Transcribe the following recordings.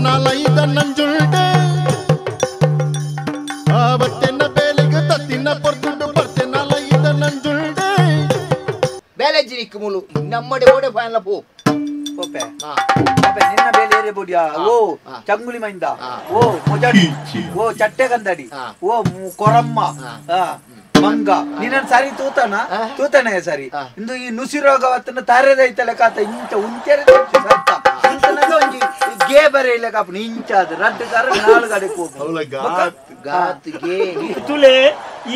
ನಾಲೈದ ನಂಜುಂಡೆ ಆವತ್ತೆನ ಬೇಲೆಗೆ ತತ್ತಿನ ಪೊರ್ತುಂಡು ಬರ್ತೆ ನಾಲೈದ ನಂಜುಂಡೆ ಬೇಲೆ ಜಿರಿಕ್ ಮುಲು ನಮ್ಮಡೆ ಓಡೆ ಫಾನ್ಲ ಪೋ ಪೋಪೆ ಪೋಪೆ ನಿನ್ನ ಬೇಲೆ ಏರೆ ಬೋಡಿಯಾ ಓ ಚಂಗುಲಿ ಮೈಂದ ಓ ಮೊಜಾಡಿ ಓ ಚಟ್ಟೆ ಗಂದಡಿ ಓ ಕೊರಮ್ಮ ಮಂಗ ನಿನ್ನ ಸಾರಿ ತೂತಾನ ತೂತಾನೆ ಸಾರಿ ಇಂದು ಈ ನುಸಿ ರೋಗವತ್ತನ ತಾರೆದೈತಲೆ ಕಾತ ಇಂಚ ಉಂಚೆರೆ ಇಂತನಗ ಒಂಜಿ ಗೆ ಬರೆ ಇಲ್ಲ ಕಾಪುನ ಇಂಚ ಅದು ರಡ್ಡು ಕಾರ ನಾಲ್ಕು ಗಾಡಿ ಗಾತ್ ಗೆ ತುಲೆ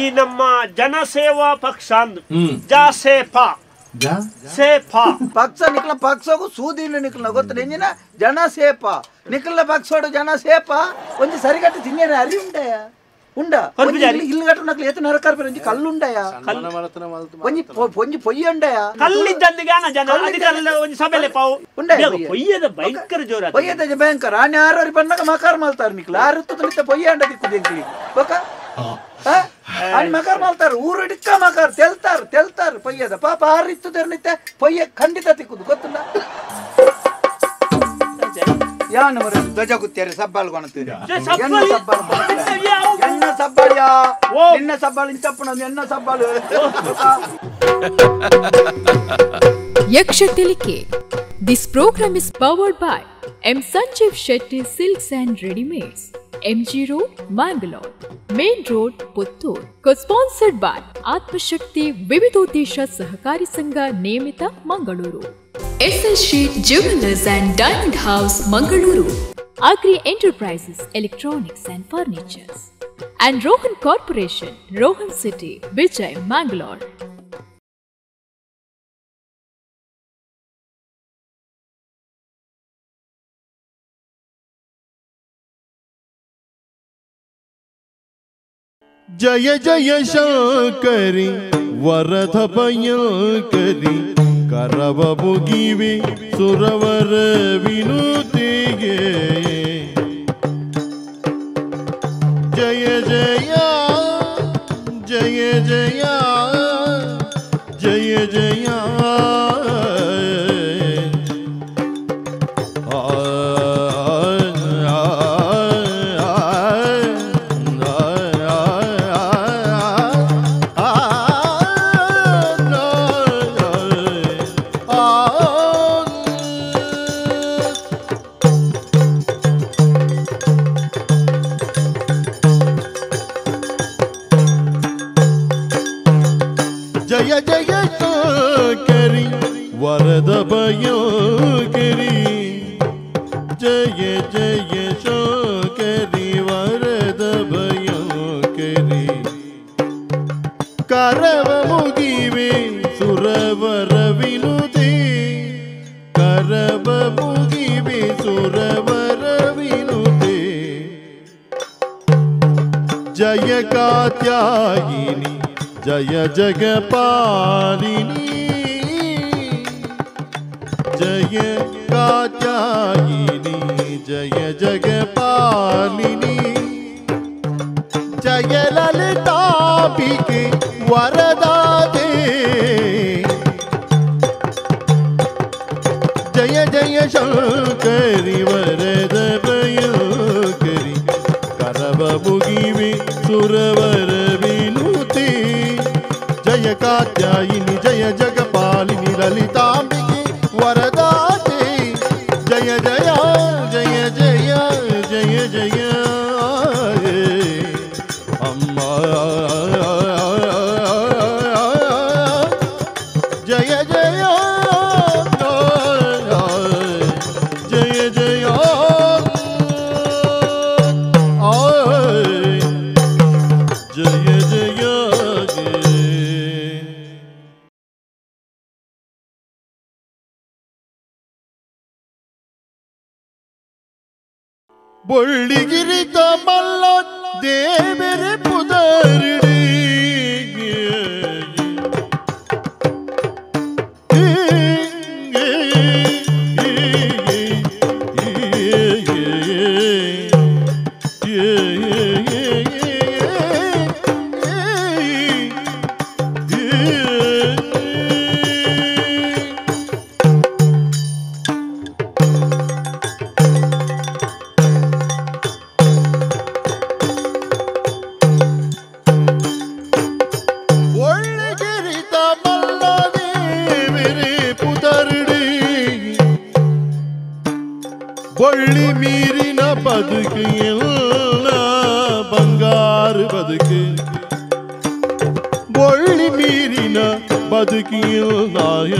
ಈ ನಮ್ಮ ಜನಸೇವಾ ಪಕ್ಷ ಅಂದು ಜಾಸೇಪ ಸೇಪ ಪಕ್ಷ ನಿಕ್ಲ ಪಕ್ಷಗೂ ಸೂದಿನ ನಿಕ್ಲ ಗೊತ್ತ ಎಂಜಿನ ಜನ ಸೇಪ ನಿಕ್ಲ ಪಕ್ಷೋಡು ಜನ ಸೇಪ ಒಂಜಿ ಸರಿಗಟ್ಟು ತಿನ್ನೇನೆ ಅರಿ ಉಂಡಯ ಉಂಡ ಇಲ್ಲು ಗಟ್ಟು ನಕ್ಲು ಏತ ನರಕಾರ ಒಂಜಿ ಕಲ್ಲು ಉಂಡಯ ಒಂಜಿ ಒಂಜಿ ಪೊಯ್ಯ ಉಂಡಯ ಕಲ್ಲಿದ್ದಂದಿಗೆ ಜನ ಅಧಿಕಾರ ಒಂಜಿ ಸಭೆಲೆ ಪಾವು ಉಂಡಯ ಪೊಯ್ಯದ ಭಯಂಕರ ಜೋರ ಪೊಯ್ಯದ ಭಯಂಕರ ಆನೆ ಆರು ಬಣ್ಣಗ ಮಕಾರ ಮಲ್ತಾರ ನಿಕ್ಲ ಆರು ತುತ್ತ ಪೊಯ್ಯ ಅಂಡ ದಿಕ್ಕು ದಿಕ್ಲಿ ಬೊಕ అని ಮಕಾರ ಮಾಡ್ತಾರೆ ಊರು ಇಡಕ್ಕ ಮಕಾರ ತೆಲ್ತಾರು ತೆಲ್ತಾರು ಪೊಯ್ಯದ ಪಾಪ ಆರು ಇತ್ತು ಪೊಯ್ಯ ಖಂಡಿತ ತಿಕ್ಕುದು ಗೊತ್ತಿಲ್ಲ ಯಾನ ಮರ ಧ್ವಜ ಗುತ್ತಿಯಾರೆ ಸಬ್ಬಾಳು ಕೊಣತೀರಿ ಎನ್ನ ಸಬ್ಬಾಳು ಎನ್ನ ಸಬ್ಬಾಳಿಯಾ ನಿನ್ನ ಸಬ್ಬಾಳು ಇಂಚಪ್ಪನ ಎನ್ನ ಸಬ್ಬಾಳು. Yaksha Tilike. This program is powered by M. Sanjeev Shetty Silks and Readymades, MG Road, Mangalore, Main Road, Puttur. Co-sponsored by Atmashakti Vividodesha Sahakari Sangha Niyamita, Mangaluru. SL Sheet Jewelers and Diamond House, Mangaluru. Agri Enterprises, Electronics and Furnitures. And Rohan Corporation, Rohan City, Vijay, Mangalore. Jaya Jaya Shankari Varada ಭಯಂಕರಿ ಕರವ ಮುಗಿವೆ ಸುರವರ ವಿನುತಿಗೆ ಜಯ ಜಯ ಜಯ ಜಯ ಜಯ ಜಯ ಜಯ ಜಯ ಶಂಕರಿ ವರದ ಭಯಂಕರಿ ಜಯ ಜಯ ಶಂಕರಿ ವರದ ಭಯಂಕರಿ ಕರವ ಮುಗಿವೆ ಸುರವರ ವಿನುತಿ ಕರವ ಮುಗಿವೆ ಸುರವರ ವಿನುತಿ ಜಯ ಕಾತ್ಯಾಯಿನಿ ಜಯ ಜಗಪಾಲಿನಿ ಜಯ ಕಾತ್ಯಾಯಿನಿ ಜಯ ಜಗಪಾಲಿನಿ ಜಯ ಲಲಿತಾಂಬಿಕೆ ವರದಾತೆ ಜಯ ಜಯ ಶಂಕರಿ ವರದ ಭಯಂಕರಿ ಕರವ ಮುಗಿವೆ ಸುರವರ ವಿನುತಿ ಜಯ ಕಾತ್ಯಾಯಿನಿ ಜಯ ಜಗಪಾಲಿನಿ ಲಲಿತಾಂಬಿಕೆ ವರದಾತೆ ಜಯ ಜಯ ಜಯ ಜಯ ಜಯ ಜಯ ಅಮ್ಮ ಜಯ ಜಯ ಜಯ ಜಯ ಜಯ ಜಯ ಬೊಳ್ಳಿಗಿರಿತ ಮಲ್ಲ ದೇವರೆ ಪುದರಿಡಿ ಬೊಳ್ಳಿ ಮೀರಿನ ಬದುಕು ಎಲ್ಲ ಬಂಗಾರು ಬದುಕು ಬೊಳ್ಳಿ ಮೀರಿನ ಬದುಕು ನಾಯ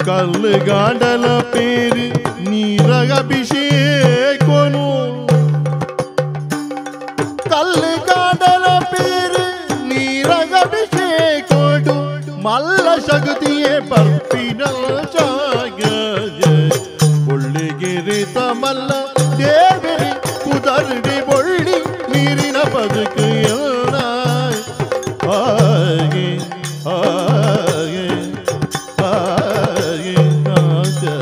ಕಲ್ಲುಗಾಡಲ ಪೇರು ನೀರಗಭಿಷೇಕನು ಕಲ್ಲುಗಾಡಲ ಪೇರು ನೀರಗಭಿಷೇಕೋಡು ಮಲ್ಲ ಶಕ್ತಿಯೇ ಬರ್ಪಿನ ಒಳ್ಳೆಗೆರೆ ತಮಲ್ಲ ದೇವರಿ ಕುದರಡಿ ಬೊಳ್ಳಿ ನೀರಿನ ಬದುಕು ಎಲ್ಲ ಹಾಗೆ ಹಾಗೆ ಹಾಗೆ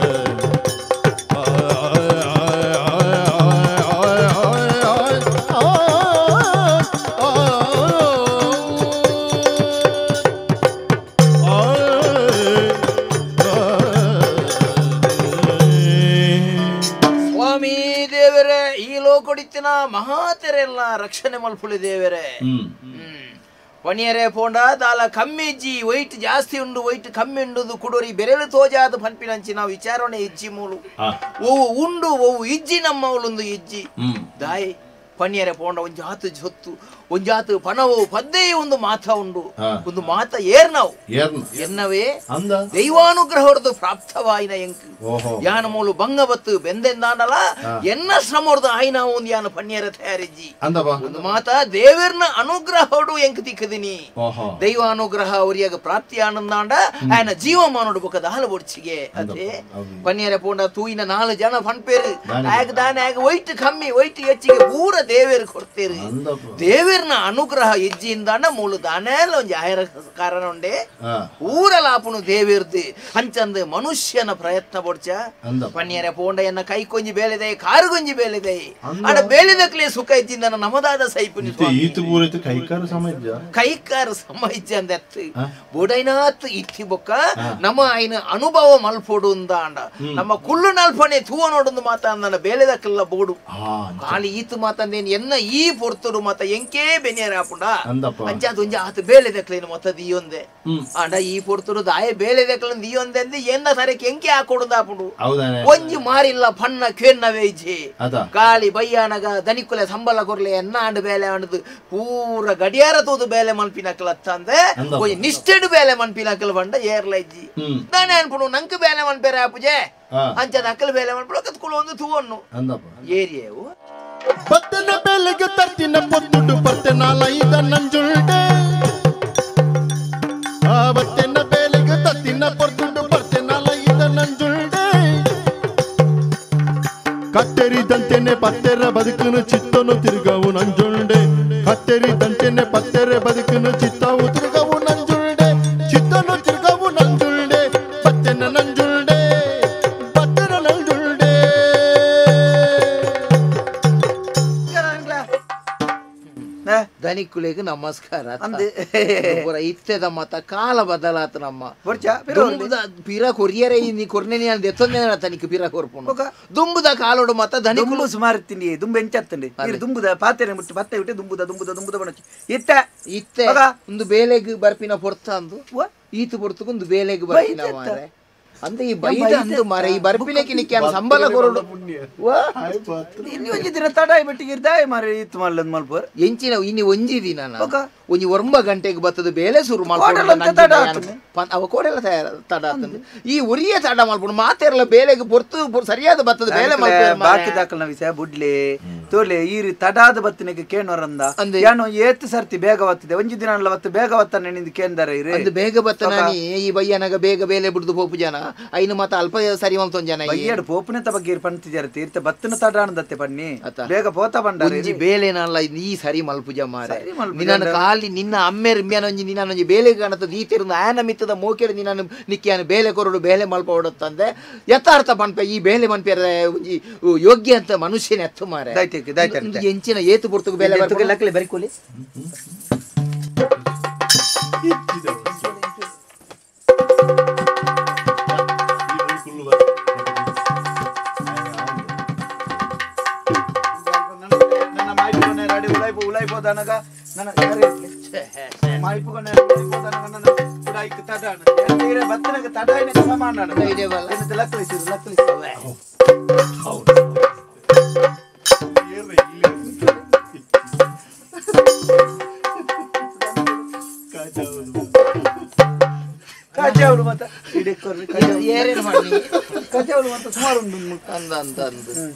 ಸ್ವಾಮಿ ದೇವರೇ, ಈ ಲೋಕೊಡಿತ್ತಿನ ಮಹಾತೆರೆಲ್ಲ ರಕ್ಷಣೆ ಮಲ್ಪುಳಿ ದೇವರೇ. ಪಣಿಯರೇ ಪೋಂಡ ದಾಲ ಕಮ್ಮಿಜ್ಜಿ ವೈಟ್ ಜಾಸ್ತಿ ಉಂಡು ವೈಟ್ ಕಮ್ಮಿ ಉಂಡುದು ಕುಡೋರಿ ಬೆರೆಲು ತೋಜಾದ ಪನ್ಪಿನಂಚಿ ನಾವು ವಿಚಾರಣೆ ಇಜ್ಜಿ ಮೂಲು ಒವು ಉಂಡು ಒವು ಇಜ್ಜಿ ನಮ್ಮವಳೊಂದು ಇಜ್ಜಿ ದಾಯಿ ಪಣಿಯರೆ ಪೋಂಡ ಒಂಜಾತು ಜೊತ್ತು ಒಂಜಾತು ಪಣವು ಪದ್ದೇ ಒಂದು ಮಾತ ಉಂಡು ಒಂದು ಮಾತ ಏರ್ನವು ಎನ್ನವೇ ದೈವಾನುಗ್ರಹದ ಪ್ರಾಪ್ತವಾಯಿನ ಎಂಕ್ ಯಾನ ಮೂಲು ಬಂಗಬತ್ತು ಬೆಂದೆಂದಾಂಡಲ ಎನ್ನ ಶ್ರಮದ ಆಯ್ನ ಒಂದು ಯಾನ ಪಣ್ಯರ ತಯಾರಿಜ್ಜಿ ಒಂದು ಮಾತ ದೇವರ್ನ ಅನುಗ್ರಹೋಡು ಎಂಕ್ ತಿಕ್ಕದಿನಿ ದೈವಾನುಗ್ರಹ ಅವರಿಯಾಗ ಪ್ರಾಪ್ತಿ ಆನಂದಾಂಡ ಆಯನ ಜೀವಮಾನೋಡು ಬೊಕ್ಕ ದಾಲ ಬೊಡ್ಚಿಗೆ ಅದೇ ಪಣ್ಯರ ಪೋಂಡ ತೂಯಿನ ನಾಲು ಜನ ಪನ್ಪೇರು ಆಗ ದಾನೆ ಆಗ ವೈಟ್ ಕಮ್ಮಿ ವೈಟ್ ಹೆಚ್ಚಿಗೆ ಪೂರ ದೇವೇರು ಕೊಡ್ತೇರು ದೇವೇರ್ನ ಅನುಗ್ರಹ ಇಜ್ಜಿಂದಾಂಡ ಮೂಲು ದಾನೆಲ್ಲ ಒಂಜಿ ಆಯರ ಕಾರಣ ಉಂಡೆ ಊರಲಾಪುನು ದೇವೇರ್ದು ಅಂಚಂದು ಮನುಷ್ಯನ ಪ್ರಯತ್ನ ಪೊಡ್ಚ ಪಣ್ಯರ ಪೋಂಡ ಎನ್ನ ಕೈ ಕೊಂಜಿ ಬೇಲೆದೆ ಕಾರು ಕೊಂಜಿ ಬೇಲೆದೆ ಅಡ ಬೇಲೆದಕ್ಲೆ ಸುಖ ಇಜ್ಜಿಂದ ನಮದಾದ ಸೈಪುನಿ ಕೈಕಾರ ಸಮ ಇಜ್ಜ ಅಂದೆತ್ತು ಬೋಡೈನಾತ್ ಇತ್ತಿ ಬೊಕ್ಕ ನಮ್ಮ ಐನ ಅನುಭವ ಮಲ್ಪೊಡು ಅಂದಾಂಡ ನಮ್ಮ ಕುಳ್ಳು ನಲ್ಪನೆ ತೂವ ನೋಡೊಂದು ಮಾತಾಂದ ಬೇಲೆದಕ್ಕೆಲ್ಲ ಬೋಡು ಖಾಲಿ ಈತು ಮಾತಂದೇನು ಎನ್ನ ಈ ಪೊರ್ತುಡು ಮಾತ ಎಂಕೇ ಬೆನಿಯರ ಆಪುಂಡ ಅಂಚಾದ ಒಂಜಿ ಆತ ಬೇಲೆ ದಕ್ಲೇನು ಮತ್ತ ದಿಯೊಂದೆ ಆಂಡ ಈ ಪೊರ್ತುಡು ದಾಯ ಬೇಲೆ ದಕ್ಲನ್ ದಿಯೊಂದೆ ಅಂದ್ ಎನ್ನ ಸರಕ್ಕೆ ಎಂಕೆ ಹಾಕೊಡುದ ಆಪುಂಡು ಒಂಜಿ ಮಾರಿಲ್ಲ ಪಣ್ಣ ಕೇನ್ನವೇ ಇಜ್ಜಿ ಕಾಳಿ ಬಯ್ಯಾನಗ ದನಿಕುಲೆ ಸಂಬಳ ಕೊರ್ಲೆ ಎನ್ನ ಆಂಡ್ ಬೇಲೆ ಆಂಡದು ಪೂರ ಗಡಿಯಾರ ತೋದು ಬೇಲೆ ಮನ್ಪಿನಕಲ್ ಅತ್ತಂದೆ ಒಂಜಿ ನಿಷ್ಠೆಡು ಬೇಲೆ ಮನ್ಪಿನಕಲ್ ಬಂಡ ಏರ್ಲ ಇಜ್ಜಿ ನಾನೇ ಅನ್ಪುಂಡು ನಂಕ್ ಬೇಲೆ ಮನ್ಪೇರೆ ಆಪುಜೆ ಅಂಚದ ಅಕ್ಕಲ್ ಬೇಲೆ ಮನ್ಪುಡು ಕತ್ಕೊಳ್ಳು ಒಂದು ತೂವನ್ನು ಏರಿಯವು ಬತ್ತನ ಬೆಲೆಗೆ ತರ್ತಿನ ಪೊತ್ತುಡು ಪರ್ತೆನಾಲ ಇದ ನಂಜುಂಡೆ ಆ ಬತ್ತನ ಬೆಲೆಗೆ ತತ್ತಿನ ಪೊರ್ತುಡು ಪರ್ತೆನಾಲ ಇದ ನಂಜುಂಡೆ ಕತ್ತೆರಿದಂತೆನೆ ಪತ್ತೆರ ಬದುಕನು ಚಿತ್ತನು ತಿರುಗವು ನಂಜುಂಡೆ ಕತ್ತೆರಿದಂತೆನೆ ಪತ್ತೆರ ಬದುಕನು ಚಿತ್ತವು ತಿರುಗವು ನಂಜುಂಡೆ ಚಿತ್ತನು ತಿರುಗವು ನಂಜುಂಡೆ ಪತ್ತೆನ ನಂಜುಂಡೆ ಪತ್ತೆನ ನಂಜುಂಡೆ. ಧನಿಕುಲೆಗೆ ನಮಸ್ಕಾರ. ಇತ್ತೆದ ಮತ ಕಾಲ ಬದಲಾತ ನಮ್ಮ ಪಿರ ಕೊರಿಯರೇ ನೀ ಕೊರ್ನೆ ಎತ್ತೊಂದೇ ತನಿಕ್ ಪಿರ ಕೊರ್ಪುಂಡು ದುಂಬುದ ಕಾಲೋಡು ಮತ ಧನಿಕುಲು ಸುಮಾರು ತಿಂಡಿ ದುಂಬು ಎಂಚತ್ತಂಡಿ ದುಂಬುದ ಪಾತೆರೆ ಮುಟ್ಟು ಪತ್ತೆ ಬಿಟ್ಟು ದುಂಬುದ ದುಂಬುದ ದುಂಬುದ ಬಣಚಿ ಇತ್ತೆ ಇತ್ತೆ ಒಂದು ಬೇಲೆಗೆ ಬರ್ಪಿನ ಪೊರ್ತ ಅಂದು ಈತು ಪೊರ್ತುಕು ಒಂದು ಬೇಲೆಗೆ ಬರ್ಪಿನ ಮಾರೆ ಅಂದ ಈ ಬೈದ ಅಂದು ಮಾರೆ ಈ ಬರ್ಪಿನಕ್ಕೆ ನಿಕ್ಕೆ ಸಂಬಳ ಕೊರಡು ಇನ್ನು ಒಂಜಿ ದಿನ ತಡ ಬಿಟ್ಟಿಗೆ ಇರ್ದಾಯ ಮಾರೆ ಇತ್ತು ಮಲ್ಲಂದ್ ಮಲ್ಪುವರ್ ಎಂಚಿನ ಇನ್ನು ಒಂಜಿ ದಿನ ಒಂಜಿ ಒಂಬ ಗಂಟೆಗೆ ಬತ್ತದ ಬೇಲೆ ಶುರು ಮಾಡ್ಕೊಂಡು ಅವ ಕೋಡೆಲ್ಲ ತಡ ಆತಂದು ಈ ಉರಿಯ ತಡ ಮಲ್ಪುಂಡು ಮಾತೆರಲ್ಲ ಬೇಲೆಗೆ ಪೊರ್ತು ಸರಿಯಾದ ಬತ್ತದ ಬೇಲೆ ಬಾಕಿ ದಾಖಲ್ನ ವಿಷಯ ಬುಡ್ಲೆ ತೋಲೆ ಈ ತಡಾದ ಬತ್ತಿನಕ್ಕೆ ಕೇಣೋರಂದ ಯಾನು ಏತ್ ಸರ್ತಿ ಬೇಗ ಬತ್ತದೆ ಒಂಜಿ ದಿನ ಅಲ್ಲ ಬತ್ತು ಬೇಗ ಬತ್ತಾನೆ ನಿಂದು ಕೇಂದರ ಇರು ಅಂದು ಬೇಗ ಬತ್ತ ನಾನಿ ಈ ಬಯ್ಯನಾಗ ಬೇಗ ಬೇಲೆ ಬಿಡ್ದು ಪೋಪು ಜನ ಐನು ಮಾತ ಅಲ್ಪ ಸರಿ ಮಲ್ತೊಂದು ಜನ ಬಯ್ಯಡು ಪೋಪುನೆತ ಬಗ್ಗೆ ಪಂತಿಜರ ತೀರ್ಥ ಬತ್ತಿನ ತಡ ಅಣದತ್ತೆ ಪನ್ನಿ ಬೇಗ ಪೋತ ಬಂಡ ಒಂಜಿ ಬೇಲೆನಲ್ಲ ಈ ಸರಿ ಮಲ್ಪುಜ ಮಾರೆ ನಿನ್ನ ಖಾಲಿ ನಿನ್ನ ಅಮ್ಮೇರ್ ಮ್ಯಾನೊಂಜಿ ನಿನ್ನೊಂಜಿ ಬೇಲೆ ಕಾಣುತ್ತದೆ ಈ ತಿರುಂದು ಆಯನ ಮಿತ್ತದ ಮೋಕೆಡು ನಿನ್ನನ್ನು ನಿಕ್ಕಿಯಾನು ಬೇಲೆ ಕೊರಡು ಬೇಲೆ ಮಲ್ಪ ಹೊಡತ್ತಂದೆ ಯಥಾರ್ಥ ಪನ್ಪೆ ಈ ಬೇಲೆ ಮನ್ಪೆರ ಒಂಜಿ ಯೋಗ್ಯ ಅಂತ ಮನುಷ್ಯನ ಎತ್ತು ಮಾರೆ ಎಂಚಿನ ಏತು ಪುರ್ತುಕು ಬೇಲೆ ಲಕ್ಲೆ ಬರಿಕೋಲಿ ಉಲಾಯ್ಬೋದನಗ ನನ್ನ ಮಾಯಿಪುಗನ ಉಲಾಯ್ಬೋದನಗ ನನ್ನ ಐಕ್ ತಡಾಣ ಈರೆ ಬತ್ತನಗ ತಡಾಯಿನ ಸಮಾನ ಎನ್ನದ ಲಕ್ಕಲಿಸಿರು ಲಕ್ಕಲಿಸಿರು ಹೌದು ಏರ್ರೆ ಇಲ್ಲಿ ಕಾಜಾವಲು ಕಾಜಾವಲು ಮತ ಇಡೆಕೊರ್ರಿ ಏರೇನು ಮಾಡಿ ಕಾಜಾವಲು ಮತ ಸುಮಾರು ಉಂಟು ಅಂದ ಅಂದ ಅಂದ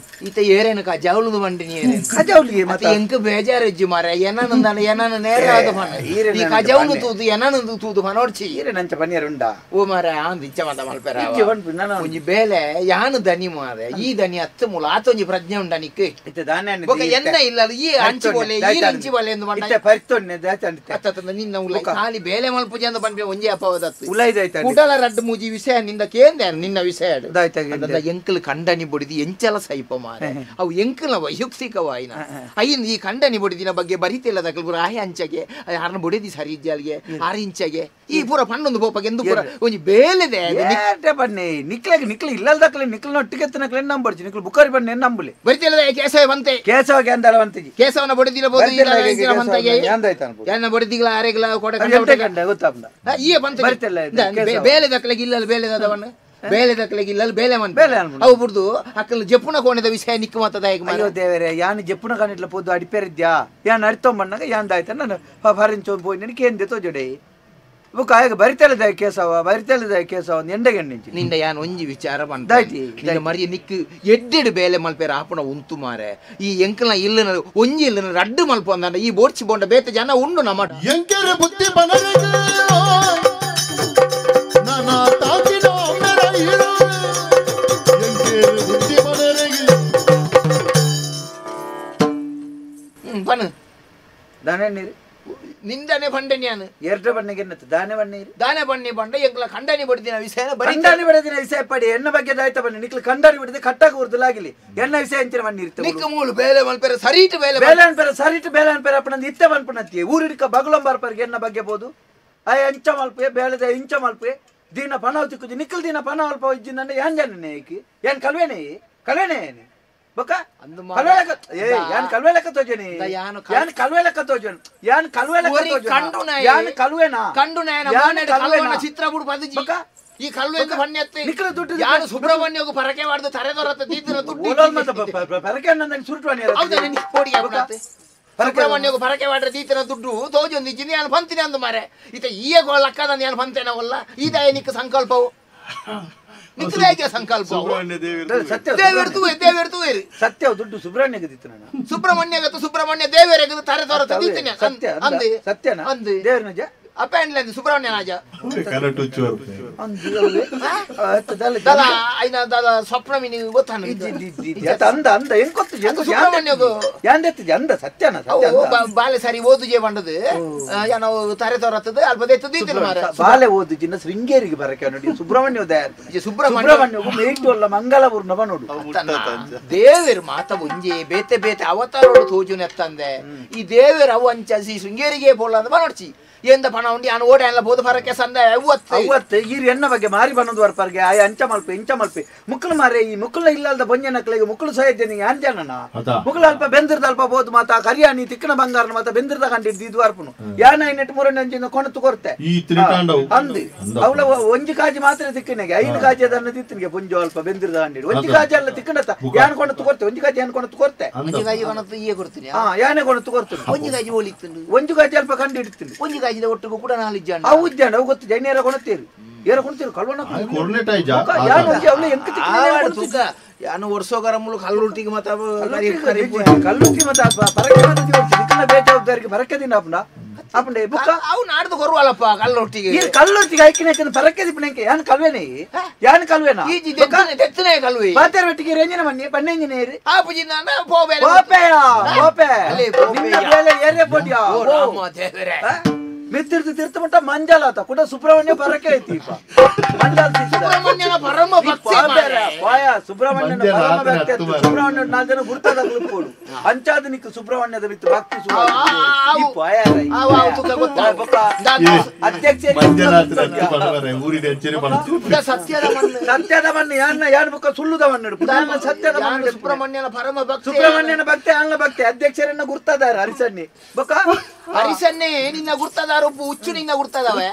ಈತ ಏರೇನು ಕಾಜಾವಲುದು ಮಂಡಿನಿ ಏರೇನು ಕಾಜಾವಲಿಗೆ ಮತ ಎಂಕ್ ಬೇಜಾರು ಇಜ್ಜಿ ಮಾರ ಏನನಂದಾನ ಏನನ ನೇರ ಆದ ಫನ ಈ ಕಾಜಾವಲು ತೂದು ಏನನಂದು ತೂದು ಫನೋಡ್ಚಿ ಈರೆ ನಂಚ ಪನಿಯರ್ ಉಂಡಾ ಓ ಮಾರ ಆಂದ್ ಇಚ್ಚ ಮತ ಮಲ್ಪೆರ ಇಜ್ಜಿ ಪನ್ಪು ನನ ಒಂಜಿ ಬೇಲೆ ಯಾನು ದನಿ ಮಾರೆ ಈ ದನಿ ಅತ್ತು ಮೂಲ ಆತೊಂಜಿ ಪ್ರಜ್ಞೆ ಉಂಡ ನಿಕ್ ಇತ್ತೆ ದಾನೆ ಬೊಕ ಎನ್ನ ಇಲ್ಲ ಈ ಅಂಚಿ ಬೋಲೆ ಈ ಅಂಚಿ ಬೋಲೆ ಎಂದು ಮಂಡ ಇತ್ತೆ ಪರಿತೊನ್ನೆ ದಾಚಂಡಿತೆ ಅತ್ತ ನಿನ್ನ ಉಲ್ಲ ಖಾಲಿ ಬೇಲೆ ಮಲ್ಪುಜಿ ಅಂದ ಪನ್ಪೆ ಒಂಜಿ ಅಪವದತ್ತು ಉಲೈದಾಯ್ತ ಕುಡಲ ರಡ್ಡು ಮೂಜಿ ವಿಷಯ ನಿಂದ ಕೇಂದ್ರ ನಿನ್ನ ವಿಷಯ ಎಂಕಲ್ ಕಂಡನಿ ಬೊಡಿದಿ ಎಂಚಲ ಸೈಪ ಮಾರೆ ಅವು ಎಂಕಲ ವೈಯಕ್ತಿಕವಾಯಿನ ಅಯ್ಯಿನ ಈ ಕಂಡನಿ ಬೊಡಿದಿನ ಬಗ್ಗೆ ಬರಿತಿಲ್ಲ ದಕಲ್ ಪೂರ ಆಯೆ ಅಂಚಗೆ ಅರ್ನ ಬೊಡಿದಿ ಸರಿ ಇಜ್ಜಾಲ್ಗೆ ಆರು ಇಂಚಗೆ ಈ ಪೂರ ಪಣ್ಣೊಂದು ಪೋಪಗೆ ಎಂದು ಪೂರ ಒಂಜಿ ಬೇಲೆದೆ ಬನ್ನಿ ನಿಕ್ಲಾಗ ನಿಕ್ಲ ಇಲ್ಲದಕ್ಲೆ ನಿಕ್ಲ ಒಟ್ಟಿಗೆ ಎತ್ತನಕ್ಲೆ ನಂಬರ್ಚಿ ನಿಕ್ಲ ಬುಕ್ಕಾರಿ ಬನ್ನಿ ನಂಬಲಿ ಬರಿತಿಲ್ಲ ಕೇಸವ ಬಂತೆ ಕೇಶವಗೆ ಅಂದಳ ಬಂತಿಜಿ ಕೇಶವನ ಬೊಡಿದಿಲ್ಲ ಬೋದು ಬೊಡಿದಿಗ್ಲ ಆರೆಗ್ಲ ಕೊಡ ಗೊತ್ತಾಪುಂಡ ಈ ಬಂತ ಬರಿತಿಲ್ಲ ಬೇಲೆ ದಕ್ಕಲಿಗೆ ಇಲ್ಲ ಬೇಲೆ ದವನ್ನ ಬೇಲೆ ದಕ್ಕಲಿಗೆ ಇಲ್ಲ ಬೇಲೆ ಮನ್ ಬೇಲೆ ಅನ್ಬಿಡು. ಅವು ಬುಡ್ದು ಅಕ್ಕಲು ಜಪ್ಪುನ ಕೋಣದ ವಿಷಯ ನಿಕ್ಕು ಮತ್ತದ ಹೇಗೆ ಅಯ್ಯೋ ದೇವರೇ ಯಾನ್ ಜಪ್ಪುನ ಕಾಣಿಟ್ಲ ಪೋದು ಅಡಿಪೇರಿದ್ಯಾ ಯಾನ್ ಅಡಿತೊಂಬಣ್ಣಗ ಯಾನ್ ದಾಯ್ತ ನಾನು ಫರಿಂಚೋ ಪೋಯಿ ನನಗೆ ಕೇಂದೆ ತೋಜಡೆ ಬುಕ್ ಆಗ ಬರಿತಲದ ಕೇಸವ ಬರಿತಲದ ಕೇಸವ ಎಂಡಗೆಂಡಿಂಚಿ ನಿಂದ ಯಾನ್ ಒಂಜಿ ವಿಚಾರ ಪಂಡ ದಾಯ್ತಿ, ನಿನ್ನ ಮರಿಯ ನಿಕ್ಕು ಎಡ್ಡೆಡು ಬೇಲೆ ಮಲ್ಪೇರ ಆಪುಣ ಉಂತು ಮಾರೆ ಈ ಎಂಕಲ್ನ ಇಲ್ಲನ ಒಂಜಿ ಇಲ್ಲನ ರಡ್ಡು ಮಲ್ಪ ಅಂದ ಈ ಬೋಡ್ಚಿ ಬೋಂಡ ಬೇತ ಜನ ಉಂಡು ನಮ್ಮ ಎಂಕೆರೆ ಬುದ್ಧಿ ಬನರೆಗೆ ನಾನಾ ತಾಕಿನ ಮೇರ ಇಳು ಎಂಕೆರೆ ಬುದ್ಧಿ ಬನರೆಗೆ ಪನು ದಾನೆ ನೀರು ನಿಂದನೆ ಪಂಡೆ ನಾನು ಎರಡು ಬಣ್ಣಗೆ ಎನ್ನತ್ತು ದಾನೆ ಬಣ್ಣ ಇರು ದಾನೆ ಬಣ್ಣಿ ಬಂಡ ಎಂಕಲ ಖಂಡನಿ ಬಡಿದಿನ ವಿಷಯ ಬರೀ ಕಂಡಾನಿ ಬಿಡದಿನ ವಿಷಯ ಪಡಿ ಎನ್ನ ಬಗ್ಗೆ ದಾಯ್ತ ಬನ್ನಿ ನಿಕ್ಲು ಕಂಡಾನಿ ಬಿಡದೆ ಕಟ್ಟಾಗ ಉರ್ದಲಾಗಿಲಿ ಎನ್ನ ವಿಷಯ ಅಂಚಿನ ಬಣ್ಣಿ ಇರ್ತದೆ ನಿಕ್ಕು ಮೂಲು ಬೇಲೆ ಮಲ್ಪೇರ ಸರೀಟ್ ಬೇಲೆ ಬೇಲೆ ಅನ್ಪೇರ ಸರಿಟ್ ಬೇಲೆ ಅನ್ಪೇರ ಅಪ್ಪನಂದು ಇತ್ತೆ ಬನ್ಪನತ್ತಿ ಊರಿಡ್ಕ ಬಗಲೊಂಬಾರ್ಪರ್ಗೆ ಎನ್ನ ಬಗ್ಗೆ ಬೋದು ಆಯ್ ಅಂಚ ಮಲ್ಪೆ ಬೇಳೆದ ಇಂಚ ಮಲ್ಪೆ ದೀನ ಪಣವ್ ತಿಕ್ಕುಜಿ ನಿಕ್ಕಲ್ ದೀನ ಪಣ ಅಲ್ಪ ಇಜ್ಜಿ ನನ್ನ ಏನ್ ಜನ ಏಕಿ ಏನ್ ಕಲ್ವೇನೆ ಕಲ್ವೇನೆ ಏನೆ ಬೊಕ್ಕ ಅಂದು ಕಲ್ವೇಲಕ ಏ ಯಾನ್ ಕಲ್ವೇಲಕ ತೋಜನಿ ಯಾನ್ ಕಲ್ವೇಲಕ ತೋಜನ್ ಯಾನ್ ಕಲ್ವೇಲಕ ತೋಜನ್ ಯಾನ್ ಕಲ್ವೇನಾ ಕಂಡು ನಾಯನ ಕಲ್ವನ ಚಿತ್ರ ಬುಡು ಪದಜಿ ಬೊಕ್ಕ ಈ ಕಲ್ವೇಂದು ಬಣ್ಣೆತ್ತೆ ನಿಕ್ಕಲ ದುಡ್ಡು ಯಾನು ಸುಬ್ರಹ್ಮಣ್ಯಗೂ ಪರಕೆ ಮಾಡ್ದು ತರೆ ದೊರತ ದೀದಿನ ದುಡ್ಡು ಓಲೋಲ್ ಮತ್ತ ಪರಕೆ ನಂದನಿ ಸುರುಟ್ವಾನಿ ಹೌದಾ ನಿನ್ನ ಪೋಡಿ ಆಗ್ಬಿಡತ್ತೆ ಸುಬ್ರಹ್ಮಣ್ಯಗೂ ಪರಕೆ ಮಾಡ್ರೆ ದೀತಿನ ದುಡ್ಡು ತೋಜೊಂದು ಇಜ್ಜಿನಿ ಯಾನು ಪಂತಿನಿ ಅಂದು ಮಾರೆ ಈತ ಈಯ ಲಕ್ಕದ ಯಾನು ಪಂತೇನವಲ್ಲ ಈದಾಯ ನಿಕ್ಕ ಸಂಕಲ್ಪವು ನಿಕ್ಕದಾಯ್ಕೆ ಸಂಕಲ್ಪ ಸತ್ಯ ದೇವೇರು ದೇವೇರು ತೂವೇರು ಸತ್ಯ ದುಡ್ಡು ಸುಬ್ರಹ್ಮಣ್ಯಗೆ ದಿತ್ತು ನಾನು ಸುಬ್ರಹ್ಮಣ್ಯಗತ್ತು ಸುಬ್ರಹ್ಮಣ್ಯ ದೇವರಿಗೆ ತರೆ ದೊರತ ದೀತಿನಿ ಸತ್ಯ ಅಂದು ಸತ್ಯನ ಅಂದು ದೇವರ ನಿಜ ಅಪ್ಪ ಅಂಡ್ಲಂದು ಸುಬ್ರಹ್ಮಣ್ಯ ರಾಜ ಕರೆಕ್ಟ್ ಹುಚ್ಚು ದಲ ಐನ ದಲ ಸ್ವಪ್ನ ಮಿನಿ ಗೊತ್ತಾನ ಅಂದ ಅಂದ ಹೆಂಗ್ ಗೊತ್ತು ಸುಬ್ರಹ್ಮಣ್ಯಗು ಯಾಂದೆತ್ತಿಜಿ ಅಂದ ಸತ್ಯನ ಸತ್ಯ ಅವು ಬಾಲೆ ಸರಿ ಓದುಜೆ ಬಂಡದು ಏನೋ ತರೆ ತೋರತ್ತದ ಅಲ್ಪ ದೆತ್ತು ದೀತಿನ ಮಾರ ಬಾಲೆ ಓದು ಜಿನ್ನ ಶೃಂಗೇರಿಗೆ ಬರಕ್ಕೆ ನೋಡಿ ಸುಬ್ರಹ್ಮಣ್ಯ ಉದಯ ಸುಬ್ರಹ್ಮಣ್ಯ ಮೇಟು ಅಲ್ಲ ಮಂಗಲಪುರ್ನ ನೋಡು ದೇವೇರು ಮಾತ ಒಂಜೆ ಬೇತೆ ಬೇತೆ ಅವತಾರೋಡು ತೋಜು ನೆತ್ತಂದೆ ಈ ದೇವೇರು ಅವು ಅಂಚಸಿ ಶೃಂಗೇರಿಗೆ ಬೋಲ ಅಂದ ನೋಡ್ಚಿ ಎಂದ ಪಣ ಉಂಡಿ ನಾನು ಓಡೆ ಅಲ್ಲ ಬೋದು ಫರಕ್ಕೆ ಸಂದ ಅವ್ವತ್ತು ಅವತ್ತು ಈರು ಎನ್ನ ಬಗ್ಗೆ ಮಾರಿ ಬನ್ನದು ವರ್ಪರ್ಗೆ ಆಯ ಅಂಚ ಮಲ್ಪೆ ಇಂಚ ಮಲ್ಪೆ ಮುಕ್ಕಲು ಮಾರೆ ಈ ಮುಕ್ಕಲ ಇಲ್ಲದ ಬೊಂಜ ನಕ್ಲಿಗೆ ಮುಕ್ಕಲು ಸಹ ಇದ್ದೆ ನಿಂಗೆ ಅಂಜನನ ಮುಕ್ಕಲು ಅಲ್ಪ ಬೆಂದಿರ್ದ ಅಲ್ಪ ಬೋದು ಮಾತ ಕರಿಯಾಣಿ ತಿಕ್ಕನ ಬಂಗಾರನ ಮಾತ ಬೆಂದಿರ್ದ ಕಂಡಿದ್ದು ಇದು ಅರ್ಪುನು ಯಾನ ಐನೆಟ್ ಮೂರನೇ ಅಂಚಿನ ಕೊಣತು ಕೊರ್ತೆ ಈ ತ್ರಿತಾಂಡವು ಅಂದು ಅವಳ ಒಂಜಿ ಕಾಜಿ ಮಾತ್ರ ತಿಕ್ಕನಿಗೆ ಐದು ಕಾಜಿ ಅದನ್ನ ತಿತ್ತನಿಗೆ ಪುಂಜು ಅಲ್ಪ ಬೆಂದಿರ್ದ ಕಂಡಿದ್ದು ಒಂಜಿ ಕಾಜಿ ಅಲ್ಲ ತಿಕ್ಕನತ್ತ ಯಾನ್ ಕೊಣತು ಕೊರ್ತೆ ಒಂಜಿ ಕಾಜಿ ಯಾನ್ ಕೊಣತು ಕೊರ್ತೆ ಒಂಜಿ ಕಾಜಿ ಕೊಣತು ಈಯೆ ಕೊಡ್ತೀನಿ ಹಾ ಯಾನೆ ಕೊಣತು ಕೊರ್ತೀನಿ ಒಂಜಿ ಕಾಜಿ ಓಲಿತ್ತುಂಡು ಒಂಜಿ ಕಾಜಿ ಅಲ್ಪ ಕಂಡು ಹಿಡ್ತೀನಿ ಒಂಜಿ ಕಾಜಿದ ಒಟ್ಟಿಗೂ ಕೂಡ ನಾಲ್ ಇಜ್ಜಾಂಡ ಅವು ಇಜ್ಜಾಂಡ ಅವು ಗೊತ್ತು ಜೈನೇರ ಕೊಣತೀರಿ ಏರ ಕೊಣತೀರಿ ಕಲ್ವಣ ಕೊರ್ನೆಟ್ ಆಯ್ಜಾ ಯಾನು ಒಂಜಿ ಅವಳು ಎಂಕ ತಿಕ್ಕನೆ ಯಾನು ವರ್ಷೋಗರ ಮುಳು ಕಲ್ಲುಟ್ಟಿಗೆ ಮತ ಕಲ್ಲುಟ್ಟಿ ಮತ ಪರಕೆ ಮತ ತಿಕ್ಕನ ಬೇಜವಾಬ್ದಾರಿಗೆ ಪರಕೆ ದಿನ ಅಪ್ಪನ ಅಪ್ಪಂಡೆ ಬುಕ್ಕ ಅವು ನಾಡ್ದು ಕೊರುವಲ್ಲಪ್ಪ ಕಲ್ಲೊಟ್ಟಿಗೆ ಈ ಕಲ್ಲೊಟ್ಟಿಗೆ ಐಕಿನ ಪರಕೆ ದಿಪ್ಪಣಕ್ಕೆ ಯಾನ್ ಕಲ್ವೇನೆ ಯಾನ್ ಕಲ್ವೇನಾ ಈ ದೆತ್ತನೆ ಕಲ್ವೆ ಪಾತೆರ ಬೆಟ್ಟಿಗೆ ರೇಂಜಿನ ಮನ್ನಿ ಪನ್ನೆಂಜಿನೇರಿ ಆ ಪುಜಿ ನಾನ ಪೋಬೆ ಪೋಪೆಯ ಪೋಪೆ ನಿನ್ನ ಬೇಲೆ ಏರೆ ಪೋಟಿಯಾ ಓ ರಾಮ ದೇವರೇ ಮಿತ್ತಿರ್ದು ತಿರ್ತ ಮಟ್ಟ ಮಂಜಾಲಾತ ಕೂಡ ಸುಬ್ರಹ್ಮಣ್ಯ ಪರಕೆ ಐತಿ ಮಂಜಾಲ ಸುಬ್ರಹ್ಮಣ್ಯನ ಪರಮ ಭಕ್ತಿ ಪಾಯ ಸುಬ್ರಹ್ಮಣ್ಯನ ಪರಮ ಭಕ್ತಿ ಸುಬ್ರಹ್ಮಣ್ಯ ನಾಲ್ ಜನ ಗುರ್ತದ ಕುಲ್ಪೋಡು ಅಂಚಾದ ನಿಕ್ ಸುಬ್ರಹ್ಮಣ್ಯದ ಬಿತ್ತು ಭಕ್ತಿ ಅಧ್ಯಕ್ಷ ಸತ್ಯದ ಮಣ್ಣು ಯಾನ್ನ ಯಾನ್ ಬುಕ್ಕ ಸುಳ್ಳುದ ಮಣ್ಣು ಸತ್ಯದ ಮಣ್ಣು ಸುಬ್ರಹ್ಮಣ್ಯನ ಪರಮ ಭಕ್ತಿ ಸುಬ್ರಹ್ಮಣ್ಯನ ಭಕ್ತಿ ಅನ್ನ ಭಕ್ತಿ ಅಧ್ಯಕ್ಷರನ್ನ ಗುರ್ತದಾರ ಹರಿಸನ್ನಿ ಬೊಕ್ಕ ಹರಿಸನ್ನೇ ನಿನ್ನ ಗುರ್ತದಾರ ಒಬ್ಬ ಹುಚ್ಚು ನಿನ್ನ ಗುರ್ತದವೆ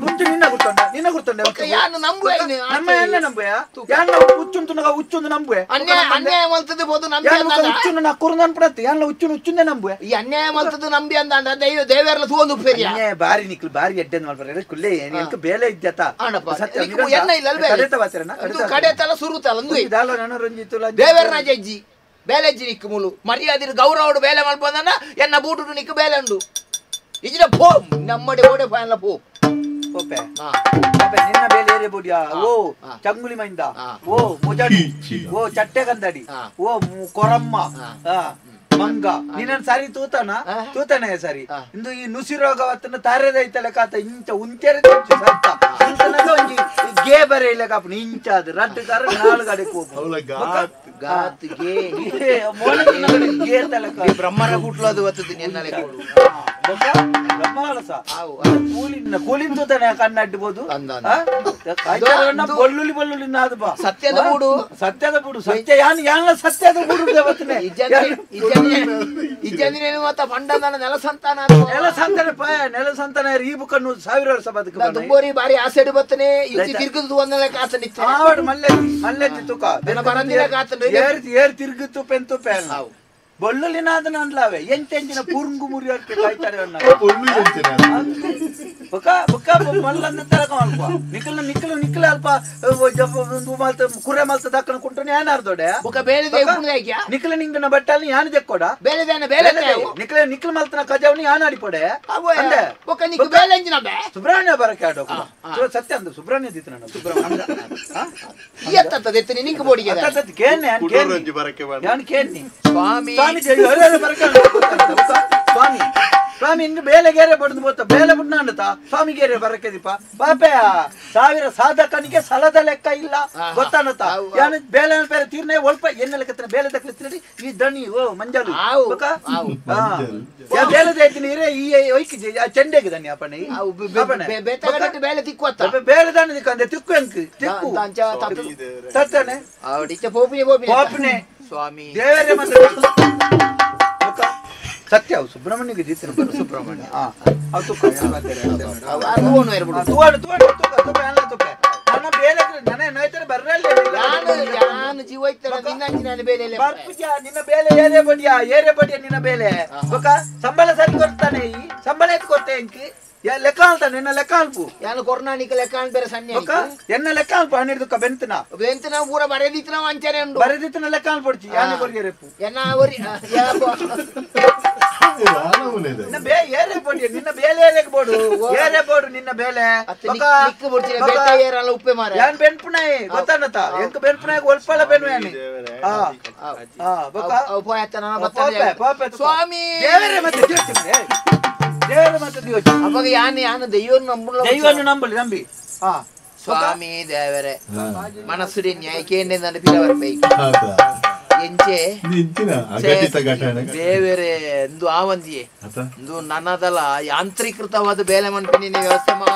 ಹುಚ್ಚು ನಿನ್ನ ಗುರ್ತಂಡ ನಿನ್ನ ಗುರ್ತಂಡ ಯಾನು ನಂಬುವೆ ನಮ್ಮ ಎಲ್ಲ ನಂಬುವೆ ಯಾನ್ನ ಹುಚ್ಚುಂತು ನಗ ಹುಚ್ಚೊಂದು ನಂಬುವೆ ಅನ್ಯಾಯ ಅನ್ಯಾಯ ಮಲ್ತದ್ದು ಬೋದು ನಂಬಿ ಹುಚ್ಚುನ ನಾ ಕುರುಂದ ಅನ್ಪಡತ್ತೆ ಯಾನ್ನ ಹುಚ್ಚುನ ಹುಚ್ಚುಂದೇ ನಂಬುವೆ ಈ ಅನ್ಯಾಯ ಮಲ್ತದ್ದು ನಂಬಿ ಅಂದ ದೈವ ದೇವೆರ್ಲ ತೂವೊಂದು ಉಪ್ಪೇರಿಯ ಅನ್ಯಾಯ ಬಾರಿ ನಿಕ್ಲು ಬಾರಿ ಎಡ್ಡೆಂದು ಮಾಡ್ಬಾರ ಕುಲ್ಲೆ ಎಂಕ ಬೇಲೆ ಇದ್ಯತ ಸತ್ಯ ಎನ್ನ ಇಲ್ಲ ಅಲ್ವೇ ಕಡೆತಲ ಸುರುತಲ್ಲ ದೇವೆರ್ನ ಜಜ್ಜಿ ಬೇಲೆಜ್ಜಿ ನಿಕ್ಕು ಮುಲು ಮರ್ಯಾದಿರು ಗೌರವಡು ಬೇಲೆ ಮಲ್ಪಂದನ್ನ ಎನ್ನ ಬೂಟುಡು ನಿಕ್ಕು ಬೇಲೆ ಉಂಡು ಇಜಿನ ಪೋ ನಮ್ಮಡೆ ಓಡೆ ಫಾಯನ್ಲ ಪೋ ಪೋಪೆ ಪೋಪೆ ನಿನ್ನ ಬೇಲೆ ಏರೆ ಬುಡಿಯಾ ಓ ಚಂಗುಲಿ ಮೈಂದ ಓ ಮೊಜಾಡಿ ಓ ಚಟ್ಟೆ ಕಂದಡಿ ಓ ಕೊರಮ್ಮ ಮಂಗ ನಿನ್ನ ಸಾರಿ ತೂತಾನ ತೂತಾನೆ ಸಾರಿ ಇಂದು ಈ ನುಸಿ ರೋಗವತ್ತನ ತಾರೆದ ಐತಲೆ ಕಾತ ಇಂಚ ಉಂಚೆರೆ ಸತ್ತ ಒಂಜಿ ಗೇ ಬರೆ ಇಲ್ಲ ಕಾಪುನ ಇಂಚ ಅದು ರಡ್ಡು ಕಾರ ನಾಲ್ಕು ಗಡೆ ಕೋಪು ಗಾತ್ ಗೇ ಗೇ ತಲೆ ಬ್ರಹ್ಮರ ಗುಟ್ಲು ಅದು ಒತ್ತದು ನಿನ್ನಲೆ ಕೊಡು ಬ್ರಹ್ಮಲಸ ಕೂಲಿನ ಕೂಲಿನ ತೂತಾನೆ ಕಣ್ಣಡ್ಬೋದು ಬೊಳ್ಳುಲಿ ಬೊಳ್ಳುಲಿ ನಾದು ಬಾ ಸತ್ಯದ ಬೂಡು ಸತ್ಯದ ಬೂಡು ಸತ್ಯ ಯಾನ್ ಯಾನ್ ಸತ್ಯದ ಬೂಡು ದೇವತನೆ ಇಜ್ಜಂದಿನೇನು ಮತ್ತ ಪಂಡನ ನೆಲ ಸಂತಾನ ನೆಲ ಸಂತಾನ ಪಾಯ ನೆಲ ಸಂತಾನ ಈ ಬುಕ್ಕನ್ನು ಸಾವಿರ ವರ್ಷ ಬದುಕು ದುಂಬೋರಿ ಬಾರಿ ಆಸೆಡು ಬತ್ತನೆ ಇಚ್ಚಿ ತಿರ್ಗುದು ಒಂದನೆ ಕಾತನ ಇತ್ತು ಆವಡು ಮಲ್ಲೆತ್ತಿ ಮಲ್ಲೆತ್ತಿ ತುಕ ಬರಂದಿನ ಕಾತನ ಏರ್ ಏರ್ ತಿರುಗುತ್ತು ಪೆಂತು ಪೆನ್ ಬೊಳ್ಳುಲಿನಾದ ನನ್ಲಾವೆ ಎಂಟೆಂಜಿನ ಪುರ್ಂಗು ಮುರಿಯೋಕೆ ಕಾಯ್ತಾರೆ ಬೊಕ ಬೊಕ ಮಲ್ಲಂದ ತಲಕ ಅಲ್ಪ ನಿಕ್ಕಲು ನಿಕ್ಕಲು ನಿಕ್ಕಲು ಅಲ್ಪ ಕುರೆ ಮಲ್ತ ದಕ್ಕನ ಕುಂಟು ಏನಾರ್ದೋಡೆ ಬೊಕ ಬೇಲೆ ದೇವ್ಕುಂದಾಯ್ಕ್ಯಾ ನಿಕ್ಕಲ ನಿಂಗನ ಬಟ್ಟಲ್ಲಿ ಯಾನು ದೆಕ್ಕೋಡ ಬೇಲೆ ದೇನ ಬೇಲೆ ನಿಕ್ಕಲ ನಿಕ್ಕಲ ಮಲ್ತನ ಕಜಾವನಿ ಯಾನು ಅಡಿಪೊಡೆ ಅಂದೆ ಬೊಕ ನಿಕ್ಕ ಬೇಲೆ ಎಂಜಿನ ಬೇ ಸುಬ್ರಹ್ಮಣ್ಯ ಬರಕೆ ಆಡೋ ಸತ್ಯ ಅಂದ ಸುಬ್ರಹ್ಮಣ್ಯ ದಿತ್ತು ನಾನು ಸುಬ್ರಹ್ಮಣ್ಯ ಎತ್ತತ್ತ ದೆತ್ತನಿ ನಿಂಕ ಬೋಡಿಗೆ ಕೇನ್ನೆ ಯಾನು ಕೇನ್ನಿ ಸ್ವಾಮಿ ಸ್ವಾಮಿ ಸ್ವಾಮಿ ಸ್ವಾಮಿ ಇನ್ನು ಬೇಲೆ ಗೇರೆ ಬಡ್ದು ಬೋತ ಬೇಲೆ ಬುಡ್ನಾಂಡತ ಸ್ವಾಮಿ ಗೇರೆ ಬರಕೆ ದೀಪ ಪಾಪೆ ಸಾವಿರ ಸಾಧಕನಿಗೆ ಸಲದ ಲೆಕ್ಕ ಇಲ್ಲ ಗೊತ್ತಾನತ ಯಾನು ಬೇಲೆ ಬೇರೆ ತೀರ್ನೆ ಒಲ್ಪ ಎನ್ನ ಲೆಕ್ಕ ಬೇಲೆ ದಕ್ಕಲಿ ಈ ದಣಿ ಓ ಮಂಜಲು ಬೇಲೆ ದೈತೀನಿ ಇರೇ ಈ ಒಯ್ಕಿ ಚೆಂಡೆಗೆ ದಣಿ ಅಪ್ಪಣೆ ಬೇಲೆ ತಿಕ್ಕು ಬೇಲೆ ದಾಣಿ ದಿಕ್ಕಂದೆ ತಿಕ್ಕು ಎಂಕ್ ತಿಕ್ಕು ತತ್ತನೆ ಪೋಪಿನೆ ಸ್ವಾಮಿ ದೇವರೇ ಮತ್ತೆ ಸತ್ಯ ಸುಬ್ರಹ್ಮಣ್ಯಗೆ ಜೀತನ ಸುಬ್ರಹ್ಮಣ್ಯ ನಿನ್ನ ಬೇಲೆ ಏರೆ ಬಡಿಯ ಏರೆ ಬಡಿಯ ನಿನ್ನ ಬೇಲೆ ಸಂಬಳ ಸರಿ ಕೊಡ್ತಾನೆ ಈ ಸಂಬಳ ಎತ್ತು ಕೊಡ್ತೆ ಎಂಕಿ ಲೆಕ್ಕ ಅಲ್ತಾನೆ ಎನ್ನ ಲೆಕ್ಕ ಅಲ್ಪು ಯಾನು ಕೊರ್ನಾನಿಕ ಲೆಕ್ಕ ಅನ್ ಬೇರೆ ಸಣ್ಣ ಎನ್ನ ಲೆಕ್ಕ ಅಲ್ಪ ಹನ್ನೆರಡು ಬೆಂತನ ಬೆಂತನ ಪೂರ ಬರೆದಿತ್ತನ ಅಂಚನೆ ಉಂಡು ಬರೆದಿತ್ತನ ಲೆಕ್ಕ ಅಲ್ಪೊಡ್ಚಿ ಯಾನೆ ಕೊರ್ಗೆರೆಪ್ಪು ಎನ್ನ ಒರಿ ನಿನ್ನ ಬೇ ಏರೆ ಬೋಡಿ ನಿನ್ನ ಬೇಲೆ ಏರೆಗೆ ಬೋಡು ಏರೆ ಬೋಡು ನಿನ್ನ ಬೇಲೆ ನಿಕ್ಕು ಬೋಡ್ಚಿನ ಬೇತೆ ಏರಲ್ಲ ಉಪ್ಪೆ ಮಾರೆ ಯಾನ್ ಬೆನ್ಪುನಾಯಿ ಗೊತ್ತಾನತ ಎಂಕ ಬೆನ್ಪುನಾಯಿ ಒಲ್ಪಲ ಬೆನ್ನು ಯಾನಿ ಹಾ ಹಾ ಬೊಕ್ಕ ಅವು ಪೋಯತ್ತ ನನ್ನ ಬತ್ತನೆ ಸ್ವಾಮಿ ದೇವರೇ ಮತ್ತೆ ದೇವರೇ ದೇವರ ಮತ್ತೆ ದಿವಸ ಅವಾಗ ಯಾನು ಯಾನು ದೈವನು ನಂಬುಲ್ಲ ದೈವನು ನಂಬಲಿ ನಂಬಿ ಹಾ ಸ್ವಾಮಿ ದೇವರೇ ಮನಸ್ಸುಡಿ ನ್ಯಾಯಕ್ಕೆ ನನ್ನ ಪಿಲವರ್ ಬೈಕ್ ಎಂಚೆ ದೇವರೇ ಇಂದು ಆವಂದಿಯೇ ಇಂದು ನನ್ನದಲ್ಲ ಯಾಂತ್ರೀಕೃತವಾದ ಬೇಲೆ ಮನ್ಪಿನಿ ವ್ಯವಸ್ಥೆ ಮಾ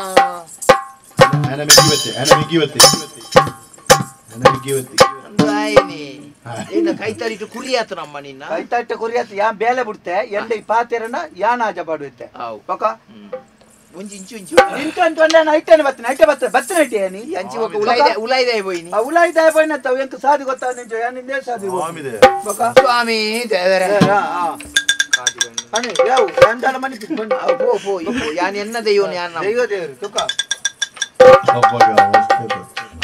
ಕೈತಾರಿಟ್ಟು ಕುರಿಯಾತು ನಮ್ಮ ನಿನ್ನ ಕೈತಾರಿಟ್ಟು ಕುರಿಯಾತು ಯಾ ಬೇಲೆ ಬಿಡ್ತೆ ಎಂಡ ಈ ಪಾತೆರನ ಯಾನ ಆಜ ಪಾಡುತ್ತೆ ಬೊಕ ಒಂಜಿ ಇಂಚು ಇಂಚು ಇಂಚು ಅಂತ ಒಂದೇ ಐಟನೆ ಬತ್ತನೆ ಐಟೆ ಬತ್ತನೆ ಬತ್ತನೆ ಐಟೆ ನೀ ಅಂಚಿ ಒಕ ಉಲಾಯ್ದೆ ಉಲಾಯ್ದೆ ಪೋಯಿನಿ ಆ ಉಲಾಯ್ದೆ ಪೋಯಿನ ತವ್ ಎಂಕ್ ಸಾದಿ ಗೊತ್ತಾ ನಿಂಚು ಯಾನ್ ಇಂದೇ ಸಾದಿ ಬೊಕ ಸ್ವಾಮಿ ದೇವರೇ ಅಣೆ ಯಾವು ಯಾನ್ ಮನಿ ಪಿಕ್ ಪೋ ಪೋ ಯಾನ್ ಎನ್ನ ದೈವನ ಯಾನ್ ದೈವ ದೇವರು ತುಕ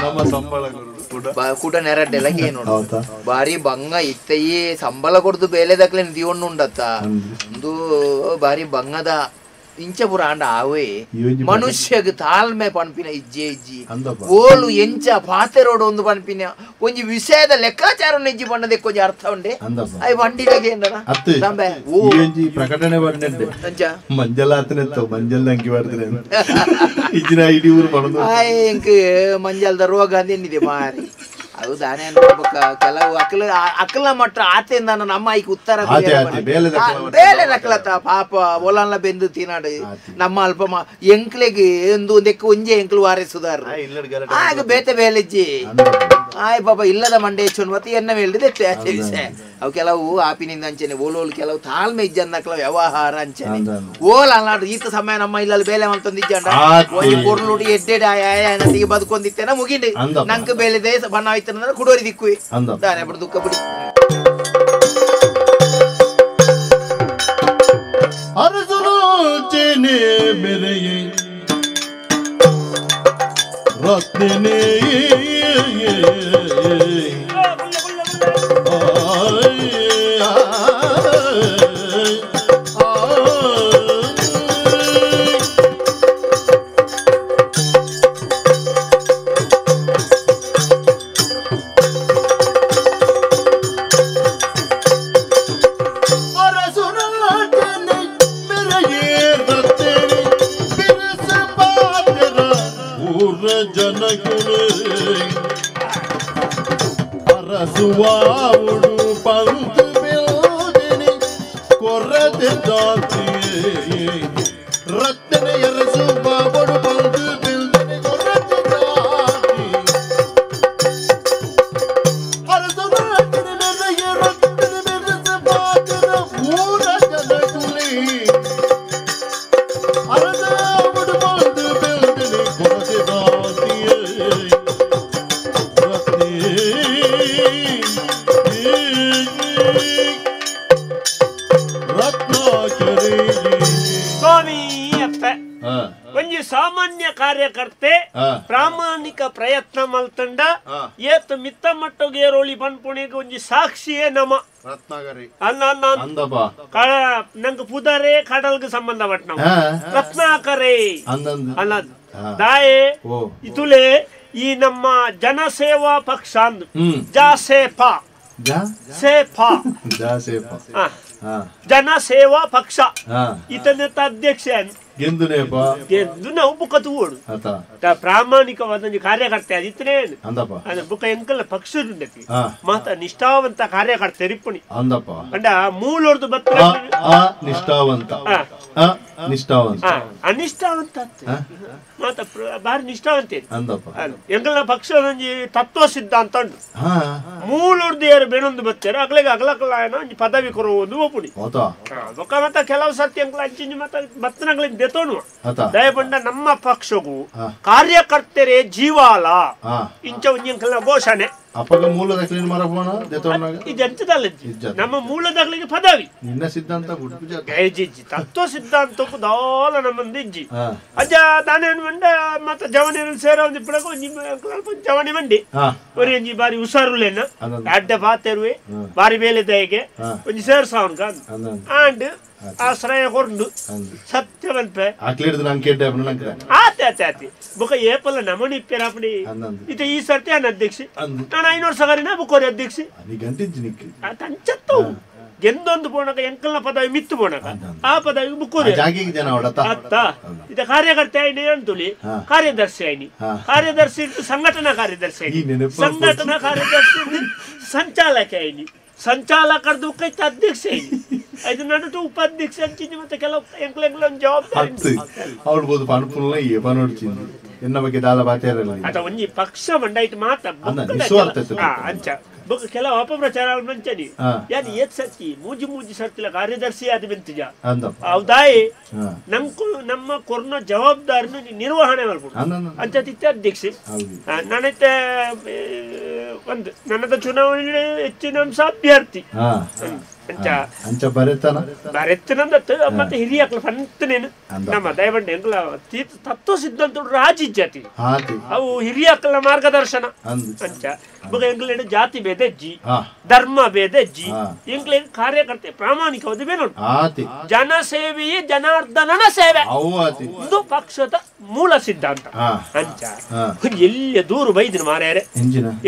ನಮ್ಮ ಸಂಬಳ ಕೂಡ ನೆರಡ್ಡೆಲ್ಲ ನೋಡು ಬಾರಿ ಬಂಗ ಇತ್ತಯಿ ಸಂಬಳ ಕೊಡ್ದು ಬೇಲೆ ದಕ್ಲೆ ದಿವಣ್ಣು ಉಂಡತ್ತ ಒಂದು ಬಾರಿ ಬಂಗದ ಇಂಚ ಪುರ ಆಂಡ ಆವೇ ಮನುಷ್ಯಗ್ ತಾಳ್ಮೆ ಪನ್ಪಿನ ಇಜ್ಜೆ ಇಜ್ಜಿ ಓಲು ಎಂಚ ಪಾತೆರೋಡು ಒಂದು ಪನ್ಪಿನ ಒಂಜಿ ವಿಷಯದ ಲೆಕ್ಕಾಚಾರ ಇಜ್ಜಿ ಪಣ್ಣದೆ ಕೊಂಚ ಅರ್ಥ ಉಂಡೆ ಅಯ್ ಬಂಡಿಲಗೆ ಏನಡ ಈ ಪ್ರಕಟಣೆ ಬಂಡೆ ಮಂಜಲಾತನೆ ಮಂಜಲ್ ಅಂಕಿ ಮಾಡ್ತಾರೆ ಇಜ್ಜಿನ ಇಡೀ ಊರು ಪಡದು ಆಯ್ ಎಂಕ್ ಮಂಜಲ್ದ ರೋಗ ಅಂದೆನ್ನಿದೆ ಮಾರಿ ಹೌದಾನೆ ಕೆಲವು ಅಕಲ ಅಕಲ ಮಟ್ಟ ಆತೆಯಿಂದ ನಮ್ಮ ಐಕ್ ಉತ್ತರ ಬೇಲೆ ನಕಲತ ಪಾಪ ಒಲಲ್ಲ ಬೆಂದು ತಿನಾಡು ನಮ್ಮ ಅಲ್ಪ ಎಂಕ್ಲೆಗ್ ಒಂದು ಒಂದಕ್ಕೆ ಒಂಜೆ ಎಂಕ್ಲು ವಾರಿಸುದಾರ ಆಗ ಬೇತೆ ಬೇಲೆಜ್ಜಿ ಆಯ್ ಪಾಪ ಇಲ್ಲದ ಮಂಡೆ ಹೆಚ್ಚು ಮತ್ತೆ ಎನ್ನ ಮೇಲ್ದೆ ಅವು ಕೆಲವು ಆಪಿನಿಂದ ಅಂಚನೆ ಓಲೋಲು ಕೆಲವು ತಾಳ್ಮೆ ಇಜ್ಜಂದಕ್ಲ ವ್ಯವಹಾರ ಅಂಚನೆ ಓಲ ಅಲ್ಲಾಡು ಈತ ಸಮಯ ನಮ್ಮ ಇಲ್ಲಲ್ಲಿ ಬೇಲೆ ಮಂತೊಂದಿಜ್ಜಂಡ ಒಂಜಿ ಪೊರ್ಲುಡಿ ಎಡ್ಡೆಡ್ ಆಯ ಬದುಕೊಂದಿತ್ತೇನ ಮುಗಿಂಡು ನಂಗೆ ಬೇಲೆದೆ ಬಣ್ಣ ಆಯ್ತಂದ್ರೆ ಕುಡೋರಿ ದಿಕ್ಕುವೆ ದಾನೆ ಬಿಡು ದುಃಖ ಬಿಡಿ ರತ್ನೇ ಅರಸುವಾವುಡು ಪಂತು ಬಿಲ್ದಿನಿ ಕೊರತೆ ಜಾತಿ ರತ್ನ ಅರಸುವಾವುಡು ಪಂತು ಬಿಲ್ದಿನಿ ಕೊರತೆ ಜಾತಿ ಅರಸು ರತ್ನ ಮೆರೆಯ ಪಾತ್ರ ಊರ ಜನಕುಲಿ ಅರಸಾವುಡು ಪಂತು ಬಿಲ್ದಿನಿ ಕೊರತೆ ಜಾತಿಯೇ ಸ್ವಾಮಿ ಅತ್ತ ಒಂಜಿ ಸಾಮಾನ್ಯ ಕಾರ್ಯಕರ್ತೆ ಪ್ರಾಮಾಣಿಕ ಪ್ರಯತ್ನ ಮಲ್ತಂಡ ಏತ್ ಮಿತ್ತ ಮಟ್ಟಗೆ ಏರೋಳಿ ಪನ್ಪುಣಿಗೆ ಒಂಜಿ ಸಾಕ್ಷಿಯೇ ನಮ ಅಲ್ಲ ನಂಗೆ ಪುದರೆ ಕಡಲ್ಗೆ ಸಂಬಂಧಪಟ್ಟ ನಾವು ರತ್ನಾಕರೇ ಅಲ್ಲ ದಾಯೆ ಇತುಲೆ ಈ ನಮ್ಮ ಜನಸೇವಾ ಪಕ್ಷ ಅಂದು ಜಾಸೇಪ ಸೇಫಾ ಜನಸೇವಾ ಪಕ್ಷ ಇತನ ಅಧ್ಯಕ್ಷ ಗೆದ್ದು ನಾವು ಬುಕ್ಕ ತೂಡು ಪ್ರಾಮಾಣಿಕವಾದ ಕಾರ್ಯಕರ್ತೆ ಅದಿತ್ತನೇ ಬುಕ್ಕ ಎಂಕಲ್ಲ ಪಕ್ಷ ಮಾತ ನಿಷ್ಠಾವಂತ ಕಾರ್ಯಕರ್ತೆ ರಿಪ್ಪುಣಿ ಅಂಡ ಮೂಲೊರ್ದು ಬತ್ತ ನಿಷ್ಠಾವಂತ ನಿಷ್ಠಾವಂತ ಅನಿಷ್ಠಾವಂತ ಮಾತ ಬಾರಿ ನಿಷ್ಠಾವಂತ ಎಂಕಲ್ನ ಪಕ್ಷದ ತತ್ವ ಸಿದ್ಧಾಂತ ಉಂಟು ಮೂಲೊರ್ದು ಯಾರು ಬೇನೊಂದು ಬತ್ತಾರೆ ಅಗ್ಲಿಗೆ ಅಗ್ಲಕಲ್ಲ ಒಂಜಿ ಪದವಿ ಕೊರುವುದು ಒಪ್ಪುಣಿ ಬೊಕ್ಕ ಮತ್ತ ಕೆಲವು ಸರ್ತಿ ಎಂಕಲ ಅಂಚಿಂಜಿ ಮತ್ತ ಬತ್ತನಗಳಿಂದ ದೆತೋಣುವ ದಯಪಂಡ ನಮ್ಮ ಪಕ್ಷಗೂ ಕಾರ್ಯಕರ್ತರೇ ಜೀವಾಲ ಇಂಚ ಒಂಜಿ ಎಂಕಲ್ನ ಘೋಷಣೆ ಅಪ್ಪಗ ಮೂಲದಕ್ಲಿನ ಮರಪೋಣ ದೆತೋಣಾಗ ಇದಂತದಲ್ಲ ನಮ್ಮ ಮೂಲದಕ್ಲಿಗೆ ಪದವಿ ನಿನ್ನ ಸಿದ್ಧಾಂತ ಗುಡ್ಪು ತತ್ವ ಸಿದ್ಧಾಂತಕ್ಕೂ ದಾಲ ನಮ್ಮಂದು ಇಜ್ಜಿ ಅಜ್ಜ ದಾನೇನು ಮಂಡ ಮತ್ತ ಜವನಿ ಸೇರ ಒಂದು ಇಪ್ಪಡಕ ಒಂಜಿ ಜವನಿ ಮಂಡಿ ಒರಿ ಒಂಜಿ ಬಾರಿ ಹುಷಾರುಲೇನ ಅಡ್ಡ ಪಾತೆರುವೆ ಬಾರಿ ಬೇಲೆ ದಯಗೆ ಒಂಜಿ ಸೇರ್ಸಾವನ್ಕ ಆಂಡ್ ಆಶ್ರಯ ಕೊರ್ಡು ಸತ್ಯವನ್ಪೆ ಆತೆ ಆತೆ ಆತೆ ಬುಕ್ಕ ಏಪಲ್ಲ ನಮನಿ ಇಪ್ಪೇರಾಪಡಿ ಇತ ಈ ಸರ್ತಿ ಅನ್ನ ಅಧ್ಯಕ್ಷ ನಾನು 500 ಸಗರಿನ ಬುಕ್ಕೋರಿ ಅಧ್ಯಕ್ಷ ತಂಚತ್ತು ಗೆಂದೊಂದು ಪೋಣಕ ಎಂಕಲ್ನ ಪದವಿ ಮಿತ್ತು ಪೋಣಕ ಆ ಪದವಿ ಬುಕ್ಕೋರಿ ಅತ್ತ ಇತ ಕಾರ್ಯಕರ್ತೆ ಆಯ್ನಿ ಅಂತುಲಿ ಕಾರ್ಯದರ್ಶಿ ಆಯ್ನಿ ಕಾರ್ಯದರ್ಶಿ ಸಂಘಟನಾ ಕಾರ್ಯದರ್ಶಿ ಆಯ್ನಿ ಸಂಘಟನಾ ಕಾರ್ಯದರ್ಶಿ ಸಂಚಾಲಕ ಆಯ್ನಿ ಸಂಚಾಲಕರದು ಕೈತ ಅಧ್ಯಕ್ಷ ಐದು ನಡುಟು ಉಪಾಧ್ಯಕ್ಷ ಅಂಚಿಂಜಿ ಮತ್ತೆ ಕೆಲವು ಎಂಕ್ಲ ಎಂಕ್ಲ ಒಂದು ಜವಾಬ್ದಾರಿ ಅವ್ರು ಬೋದು ಪನ್ಪುಲ್ಲ ఏ పని వచ్చింది ಎನ್ನ ಬಗ್ಗೆ ದಾಲ ಬಾತೇರಲ್ಲ ಅದ ಒಂಜಿ ಪಕ್ಷ ಮಂಡಾಯ್ತು ಮಾತ ಅಂಚ ಬೊಕ್ಕ ಕೆಲವು ಅಪಪ್ರಚಾರ ಮಂಚನಿ ಯಾನ್ ಏತ್ ಸರ್ತಿ ಮೂಜಿ ಮೂಜಿ ಸರ್ತಿಲ ಕಾರ್ಯದರ್ಶಿ ಆದ ಬೆಂತಿಜ ಹೌದಾಯಿ ನಂಕು ನಮ್ಮ ಕೊರ್ನ ಜವಾಬ್ದಾರಿನ ನಿರ್ವಹಣೆ ಮಾಡ್ಬಿಡು ಅಂಚ ತಿತ್ತೆ ಅಧ್ಯಕ್ಷ ನಾನೈತೆ ಒಂದು ನನ್ನದ ಚುನಾವಣೆ ಹೆಚ್ಚಿನ ಅಂಶ ಅಭ್ಯರ್ಥಿ ಅಂಚ ಅಂಚ ಬರೆತನ ಬರೆತನಂದತ್ತು ಮತ್ತೆ ಹಿರಿಯಕ್ಲ ಪಂತನೇನು ನಮ್ಮ ದಯವಂಡ ಎಂಕ್ಲ ತತ್ವ ಸಿದ್ಧಾಂತ ರಾಜಿ ಜಾತಿ ಅವು ಹಿರಿಯಕ್ಲ ಮಾರ್ಗದರ್ಶನ ಅಂಚ ಬೊಕ ಎಂಕ್ಲೇನು ಜಾತಿ ಭೇದ ಅಜ್ಜಿ ಧರ್ಮ ಭೇದ ಅಜ್ಜಿ ಎಂಕ್ಲೆ ಕಾರ್ಯಕರ್ತೆ ಪ್ರಾಮಾಣಿಕವಾದ ಬೇನುಂಟು ಜನಸೇವೆಯೇ ಜನಾರ್ದನನ ಸೇವೆ ಇದು ಪಕ್ಷದ ಮೂಲ ಸಿದ್ಧಾಂತ ಅಂಚ ಎಲ್ಲಿ ದೂರು ಬೈದ್ರು ಮಾರ್ಯಾರೆ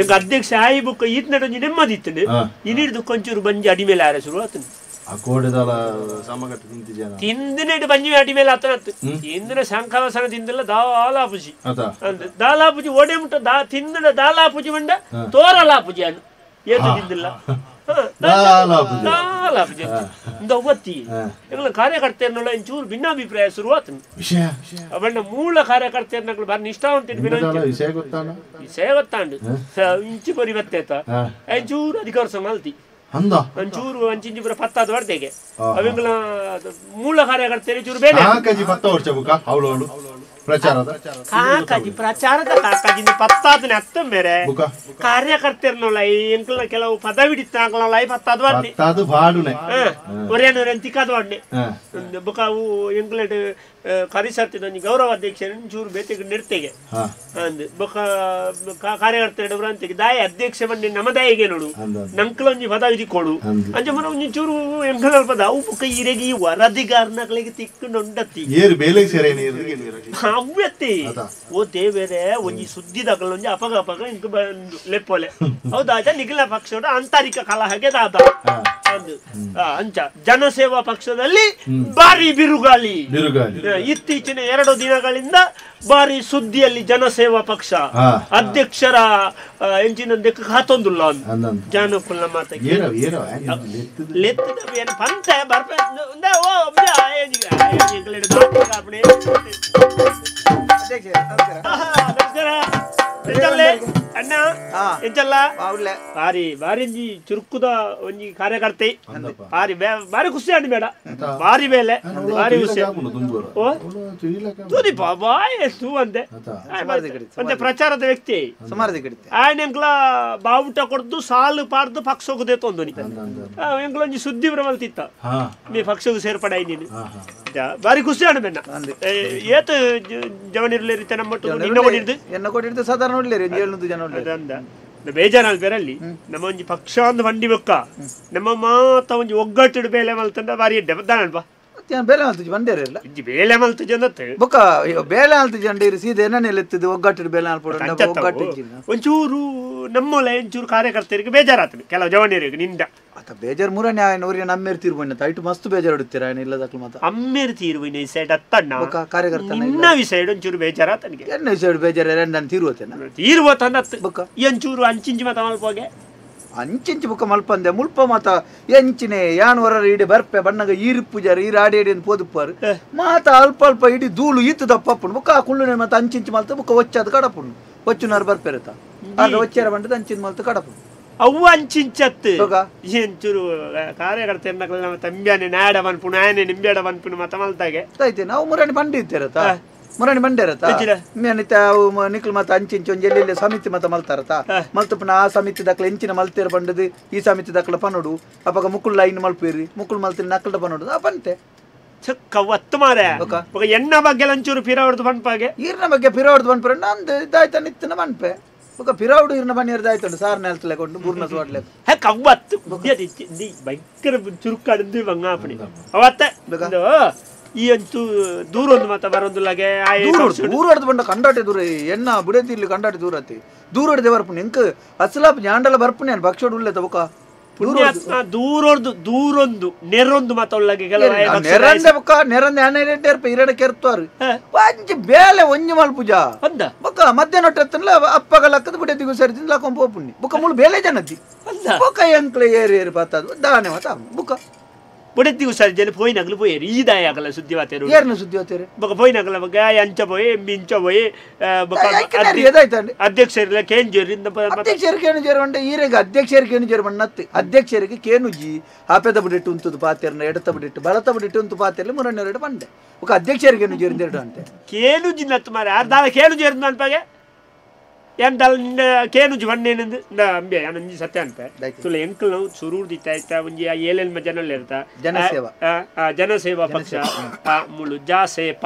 ಎಂಕ ಅಧ್ಯಕ್ಷ ಆಯಿ ಬುಕ್ಕ ಈತ್ ನಡೊಂಜಿ ನೆಮ್ಮದಿ ಇತ್ತು ಇನಿಡ್ದು ಕೊಂಚೂರು ಬಂಜಿ ಅಡಿಮೇಲೆ ಆರೆ ಶುರು ಆತನು ಆ ಕೋಡೆದಾಲ ಸಮಗಟ್ಟು ತಿಂತಿಜನ ತಿಂದಿನ ಬಂಜಿ ಅಡಿ ಮೇಲೆ ಆತನತ್ತು ತಿಂದಿನ ಶಂಖವಸನ ತಿಂದಿಲ್ಲ ದಾಲಾಪುಜಿ ದಾಲಾಪುಜಿ ಓಡೆ ಮುಟ್ಟ ದಾ ತಿಂದಿನ ದಾಲಾಪುಜಿ ಮಂಡ ತೋರಲಾಪುಜಿ ಅನ್ನು ಏತು ತಿಂದಿಲ್ಲ ದಾಲಾಪುಜಿ ಇಂದ ಒತ್ತಿ ಎಂಗ್ಲ ಕಾರ್ಯಕರ್ತರನ್ನೆಲ್ಲ ಒಂಚೂರು ಭಿನ್ನಾಭಿಪ್ರಾಯ ಶುರುವಾತು ಅವಣ್ಣ ಮೂಲ ಕಾರ್ಯಕರ್ತರನ್ನ ಬಾರಿ ನಿಷ್ಠಾವಂತ ವಿಷಯ ಗೊತ್ತಾಂಡ ವಿಷಯ ಗೊತ್ತಾಂಡು ಇಂಚು ಬರಿ ಬತ್ತೇತ ಒಂಚೂರು ಅಧಿಕಾರ ಸಂಘ ಅಲ್ತಿ ಒಂಚೂರು ಅಂಚಿಂಚಿ ಪೂರ ಪತ್ತಾದ ಬರ್ತೆಗೆ ಅವೆಂಗ್ಲ ಮೂಲ ಕಾರ್ಯಕರ್ತರು ಚೂರು ಬೇರೆ ಕಾಕಾಜಿ ಪತ್ತ ವರ್ಷ ಬುಕ್ಕ ಅವಳು ಪ್ರಚಾರದ ಕಾಕಾಜಿ ಪ್ರಚಾರದ ಕಾಕಾಜಿ ಪತ್ತಾದನೆ ಅತ್ತ ಬೇರೆ ಕಾರ್ಯಕರ್ತರನ್ನಲ್ಲ ಎಂಕ್ಲ ಕೆಲವು ಪದವಿ ಹಿಡಿತಾಂಗ್ಲಲ್ಲ ಪತ್ತಾದ ವಾಡ್ನೆ ಪತ್ತಾದ ಬಾಡುನೆ ಒರೇನು ಒರೇನು ತಿಕ್ಕಾದ ವಾಡ್ನೆ ಬುಕ್ಕ ಅವು ಎಂಕ್ಲೆಟ್ ಕರಿಸರ್ತಿದ ಒಂಜಿ ಗೌರವ ಅಧ್ಯಕ್ಷ ಚೂರು ಬೇತೆಗೆ ನಿಡ್ತೆಗೆ ಅಂದ್ ಬೊಕ್ಕ ಕಾರ್ಯಕರ್ತರು ಅಂತೆಗೆ ದಾಯ ಅಧ್ಯಕ್ಷ ಬಂಡಿ ನಮ್ಮ ದಾಯಿಗೆ ನೋಡು ನಂಕ್ಲ ಒಂಜಿ ಪದವಿ ತಿಕ್ಕೋಡು ಅಂಚ ಮರ ಒಂಜಿ ಚೂರು ಎಂಕ್ಲ ಪದ ಅವು ಬುಕ್ಕ ಈರೆಗೆ ಈ ವರದಿಗಾರನಗಳಿಗೆ ತಿಕ್ಕು ಏರು ಬೇಲೆ ಸೇರೆ ಅವ್ಯತ್ತಿ ಓ ದೇವೇರೆ ಒಂಜಿ ಸುದ್ದಿದಾಗಲ ಒಂಜಿ ಅಪಗ ಅಪಗ ಇಂಕ ಬಂದು ಲೆಪ್ಪೋಲೆ ಹೌದಾ ನಿಖಿಲ ಪಕ್ಷದ ಆಂತರಿಕ ಕಲಹಕ್ಕೆ ದಾದ ಅಂದು ಅಂಚ ಜನಸೇವಾ ಪಕ್ಷದಲ್ಲಿ ಭಾರಿ ಬಿರುಗಾಳಿ ಇತ್ತೀಚಿನ 2 ದಿನಗಳಿಂದ ಭಾರಿ ಸುದ್ದಿಯಲ್ಲಿ ಜನಸೇವಾ ಪಕ್ಷ ಅಧ್ಯಕ್ಷರ ಎಂಚಿನ ಹಾತೊಂದುಲ್ಲ ಜನಕುಲ ಮಾತ ಲೆತ್ತದ ಪಂತ ಬರ್ಪ ಅಣ್ಣ ಎಂಚಲ್ಲ ಬಾರಿ ಬಾರಿ ಚುರುಕುದ ಒಂಜಿ ಕಾರ್ಯಕರ್ತೆ ಬಾರಿ ಬಾರಿ ಖುಷಿ ಆಂಡ್ ಬೇಡ ಬಾರಿ ಮೇಲೆ ಬಾರಿ ಖುಷಿ ತೂದಿಪ ಬಾಯ್ ತೂ ಅಂದೆ ಅಂದೆ ಪ್ರಚಾರದ ವ್ಯಕ್ತಿ ಆಯನ ಎಂಕ್ಲ ಬಾವುಟ ಕೊಡ್ದು ಸಾಲು ಪಾರ್ದು ಪಕ್ಷಕ್ಕೆ ದೇತೊಂದು ಎಂಕ್ಲ ಒಂಜಿ ಸುದ್ದಿ ಬರವಲ್ತಿತ್ತ ನೀ ಪಕ್ಷಕ್ಕೆ ಸೇರ್ಪಡೆ ನೀನು ಬಾರಿ ಖುಷಿ ಆಂಡ್ ಬೇಡ ಏತು ಜವನಿರ್ಲಿ ನಮ್ಮ ನಿನ್ನ ಕೊಡಿರ್ದು ಎನ್ನ ಕೊಟ್ಟಿರ್ದು ಸಾಧಾರಣ ನೋಡ್ಲಿ 700 ಜನ ಅಂದ ಬೇಜಾರಾದ ಬೇರೆ ಅಲ್ಲಿ ನಮ್ಮ ಒಂಜಿ ಪಕ್ಷ ಅಂದ್ ಬಂಡಿ ಬೊಕ್ಕ ನಮ್ಮ ಮಾತ ಒಂಜಿ ಒಗ್ಗಟ್ಟು ಬೇಲೆ ಮಲ್ತಂಡ ಬಾರಿ ಎಡ್ಡೆ ದಾನಲ್ಪ ಬೇಲೆ ಮಲ್ತುಜಿ ಬಂದೇರಿಲ್ಲ ಇಜ್ಜಿ ಬೇಲೆ ಮಲ್ತುಜಿ ಅಂದತ್ತೆ ಬೊಕ್ಕ ಬೇಲೆ ಮಲ್ತುಜಿ ಅಂಡೀರು ಸೀದೆ ಎನ್ನನೆಲೆತ್ತದು ಒಗ್ಗಟ್ಟು ಬೇಲೆ ಮಲ್ಪೊಡು ಒಗ್ಗಟ್ಟು ಒಂಚೂರು ನಮ್ಮೊಲ ಒಂಚೂರು ಕಾರ್ಯಕರ್ತರಿಗೆ ಬೇಜಾರಾತದೆ ಕೆಲವು ಜವನಿಯರಿಗೆ ನಿಂದ ಆತ ಬೇಜಾರು ಮೂರನೇ ಆಯನ ಊರಿನ ನಮ್ಮೇರು ತೀರ್ಬೋಯ್ನ ಐಟು ಮಸ್ತ್ ಬೇಜಾರು ಇಡುತ್ತೀರ ಆಯನ ಇಲ್ಲದಕ್ಲು ಮಾತ ಅಮ್ಮೇರು ತೀರ್ಬೋಯ್ನ ಈ ಸೈಡ್ ಅತ್ತಣ್ಣ ಕಾರ್ಯಕರ್ತ ನಿನ್ನ ವಿಸೈಡ್ ಒಂಚೂರು ಬೇಜಾರಾತನಿಗೆ ಎನ್ನ ವಿಸೈಡ್ ಬೇಜಾರು ನಾನು ತೀರ್ವತೇನ ತೀರ್ವತನ ಬೊಕ್ಕ ಒಂಚೂರು ಅಂಚಿಂಚಿ ಮಾತ ಮಲ್ಪೋಗೆ ಅಂಚಿಂಚಿ ಬುಕ್ಕ ಮಲ್ಪಂದೆ ಮುಲ್ಪ ಮಾತ ಎಂಚಿನೆ ಯಾನ್ ವರ ಇಡಿ ಬರ್ಪೆ ಬಣ್ಣಗ ಈರು ಪೂಜಾರಿ ಈರು ಆಡಿ ಅಡಿ ಪೋದುಪ್ಪಾರು ಮಾತ ಅಲ್ಪ ಅಲ್ಪ ಇಡಿ ಧೂಳು ಈತು ದಪ್ಪಪ್ಪುಂಡು ಬುಕ್ಕ ಕುಳ್ಳುನೆ ಮಾತ ಅಂಚಿಂಚಿ ಮಲ್ತ ಬುಕ್ಕ ಒಚ್ಚಾದ ಕಡಪುಂಡು ಒಚ್ಚುನಾರು ಬರ್ಪೆರತ ಅರ್ಧ ಒಚ್ಚಾರ ಬಂಡದ ಅಂಚಿನ ಮಲ್ತ ಕಡಪುಂಡು ಅವು ಅಂಚಿಂಚತ್ತು ಎಂಚೂರು ಕಾರ್ಯಕರ್ತ ನಮ್ಮ ತಂಬ್ಯಾನೆ ನಾಡ ಬನ್ಪುಣು ಆಯನೆ ನಿಂಬ್ಯಾಡ ಬನ್ಪುಣು ಮತ ಮಲ್ತಾಗೆ ಆಯ್ತು ನಾವು ಮುರಾಣಿ ಬಂಡಿ ಇದ್ದೇರತ ಮುರಾಣಿ ಬಂಡೇರತ ನಿಕ್ಲು ಮತ ಅಂಚಿಂಚಿ ಒಂಜಿ ಎಲ್ಲೆಲ್ಲಿ ಸಮಿತಿ ಮತ ಮಲ್ತಾರತ ಮಲ್ತಪುನ ಆ ಸಮಿತಿ ದಕ್ಲ ಎಂಚಿನ ಮಲ್ತೇರ ಬಂಡದು ಈ ಸಮಿತಿ ದಕ್ಲ ಪನೋಡು ಅಪಗ ಮುಕ್ಕುಲ್ ಲೈನ್ ಮಲ್ಪೇರಿ ಮುಕ್ಕುಲ್ ಮಲ್ತಿನ ನಕ್ಕಲ್ದ ಪನೋಡು ಆ ಪಂತೆ ಒತ್ತು ಮಾರೆ ಎಣ್ಣ ಬಗ್ಗೆ ಒಂಚೂರು ಪಿರವಡ್ದು ಪನ್ಪಾಗೆ ಈರ್ನ ಬಗ್ಗೆ ಪಿರವಡ್ದು ಪನ್ಪರೆ ನಂದು ಇದಾಯ್ತ ನಿತ್ತಿನ ಪನ್ಪೆ ಬೊಕ ಪಿರವಡು ಈರ್ನ ಬನ್ನಿರ್ದ ಆಯ್ತು ಸಾರ್ ನೆಲ್ತಲೆ ಕೊಂಡು ಬೂರ್ನ ಸೋಡ್ಲೆ ಹೇ ಕವ್ವತ್ತು ಭಯಂಕರ ಚುರುಕಾಡಿದ್ವಿ ಬಂಗಾಪಣಿ ಅವತ್ತ ಈ ಅಂತೂ ದೂರ ಒಂದು ಮಾತ ಬರೋದಿಲ್ಲಾಗೆ ದೂರ ಹೊಡೆದು ಬಂಡ ಕಂಡಾಟೆ ದೂರ ಎಣ್ಣ ಬುಡತಿ ಇಲ್ಲಿ ಕಂಡಾಟೆ ದೂರ ಆತಿ ದೂರ ಹೊಡೆದೆ ಬರ್ಪುಣಿ ಎಂಕ್ ಅಸಲಾಪ್ ಯಾಂಡಲ ಬರ್ಪುಣಿ ಅನ್ ಪಕ್ಷೋಡು ಉಳ್ಳೆ ತಬಕ ಪುಣ್ಯಾತ್ಮ ದೂರೊಂದು ದೂರೊಂದು ನೆರೊಂದು ಮಾತ ಉಳ್ಳಗೆ ನೆರಂದೆ ಬೊಕ್ಕ ನೆರಂದೆ ಆನೆ ಇರಡ ಕೆರ್ತವಾರು ಒಂಜಿ ಬೇಲೆ ಒಂಜಿ ಮಲ್ಪುಜಾ ಬೊಕ್ಕ ಮಧ್ಯಾಹ್ನ ಹೊಟ್ಟೆತ್ತನ್ಲ ಅಪ್ಪಗ ಲಕ್ಕದ ಬುಡತಿಗೂ ಸರಿ ತಿಂದ್ಲಾಕೊಂಡ್ ಪೋಪುಣಿ ಬೊಕ್ಕ ಮುಳು ಬೇಲೆ ಜನತಿ ಬೊಕ್ಕ ಎಂಕ್ಲೆ ಏರಿ ಏರಿ ಬತ್ತದು ದಾನೆ ಮಾತ ಬೊಕ್ಕ ಬುಡತಿಗೂ ಸರಿ ಜನ ಪೋಯಿನಗಲು ಪೋಯೇರು ಈ ದಾಯ ಆಗಲ್ಲ ಸುದ್ದಿ ವಾತೇರು ಏರ್ನ ಸುದ್ದಿ ವಾತೇರು ಬೊಕ್ಕ ಪೋಯಿನಗಲ ಬೊಕ್ಕ ಅಂಚ ಪೋಯೆ ಎಂಬಿ ಇಂಚ ಪೋಯೆ ಅಧ್ಯಕ್ಷರಿಲ್ಲ ಕೇಂಜೇರಿ ಅಧ್ಯಕ್ಷರು ಕೇನು ಬಂಡೆ ಈರೆಗೆ ಅಧ್ಯಕ್ಷರು ಕೇನು ಜೇರು ಬಣ್ಣತ್ತು ಅಧ್ಯಕ್ಷರಿಗೆ ಕೇನುಜಿ ಆಪೆದ ಬುಡಿಟ್ಟು ಉಂತುದು ಪಾತೇರ್ನ ಎಡತ ಬುಡಿಟ್ಟು ಬಲತ ಬುಡಿಟ್ಟು ಉಂತು ಪಾತೇರ್ಲಿ ಮುರಣ್ಣೆರಡು ಬಂಡೆ ಬೊಕ್ಕ ಅಧ್ಯಕ್ಷರಿಗೆ ಕೇನು ಜೇರು ಎರಡು ಅಂತೆ ಕೇನುಜಿ ನತ್ತು ಮಾರೆ ಅರ್ಧ ಕೇನು ಜೇರು ಅನ್ಪಾಗೆ ಏನ್ ಕೇನುಜಿ ಬಣ್ಣೇನಂದು ಅಂಬೆ ಒಂಜಿ ಸತ್ಯ ಅಂತ ತುಲ ಎಂಕಲ್ ನಾವು ಸುರೂರ್ದಿತ್ತ ಆಯ್ತಾ ಒಂಜಿ ಏಳೆಲ್ಮ ಜನಲ್ ಇರ್ತ ಜನಸೇವಾ ಜನಸೇವಾ ಪಕ್ಷ ಮುಳು ಜಾಸೇಪ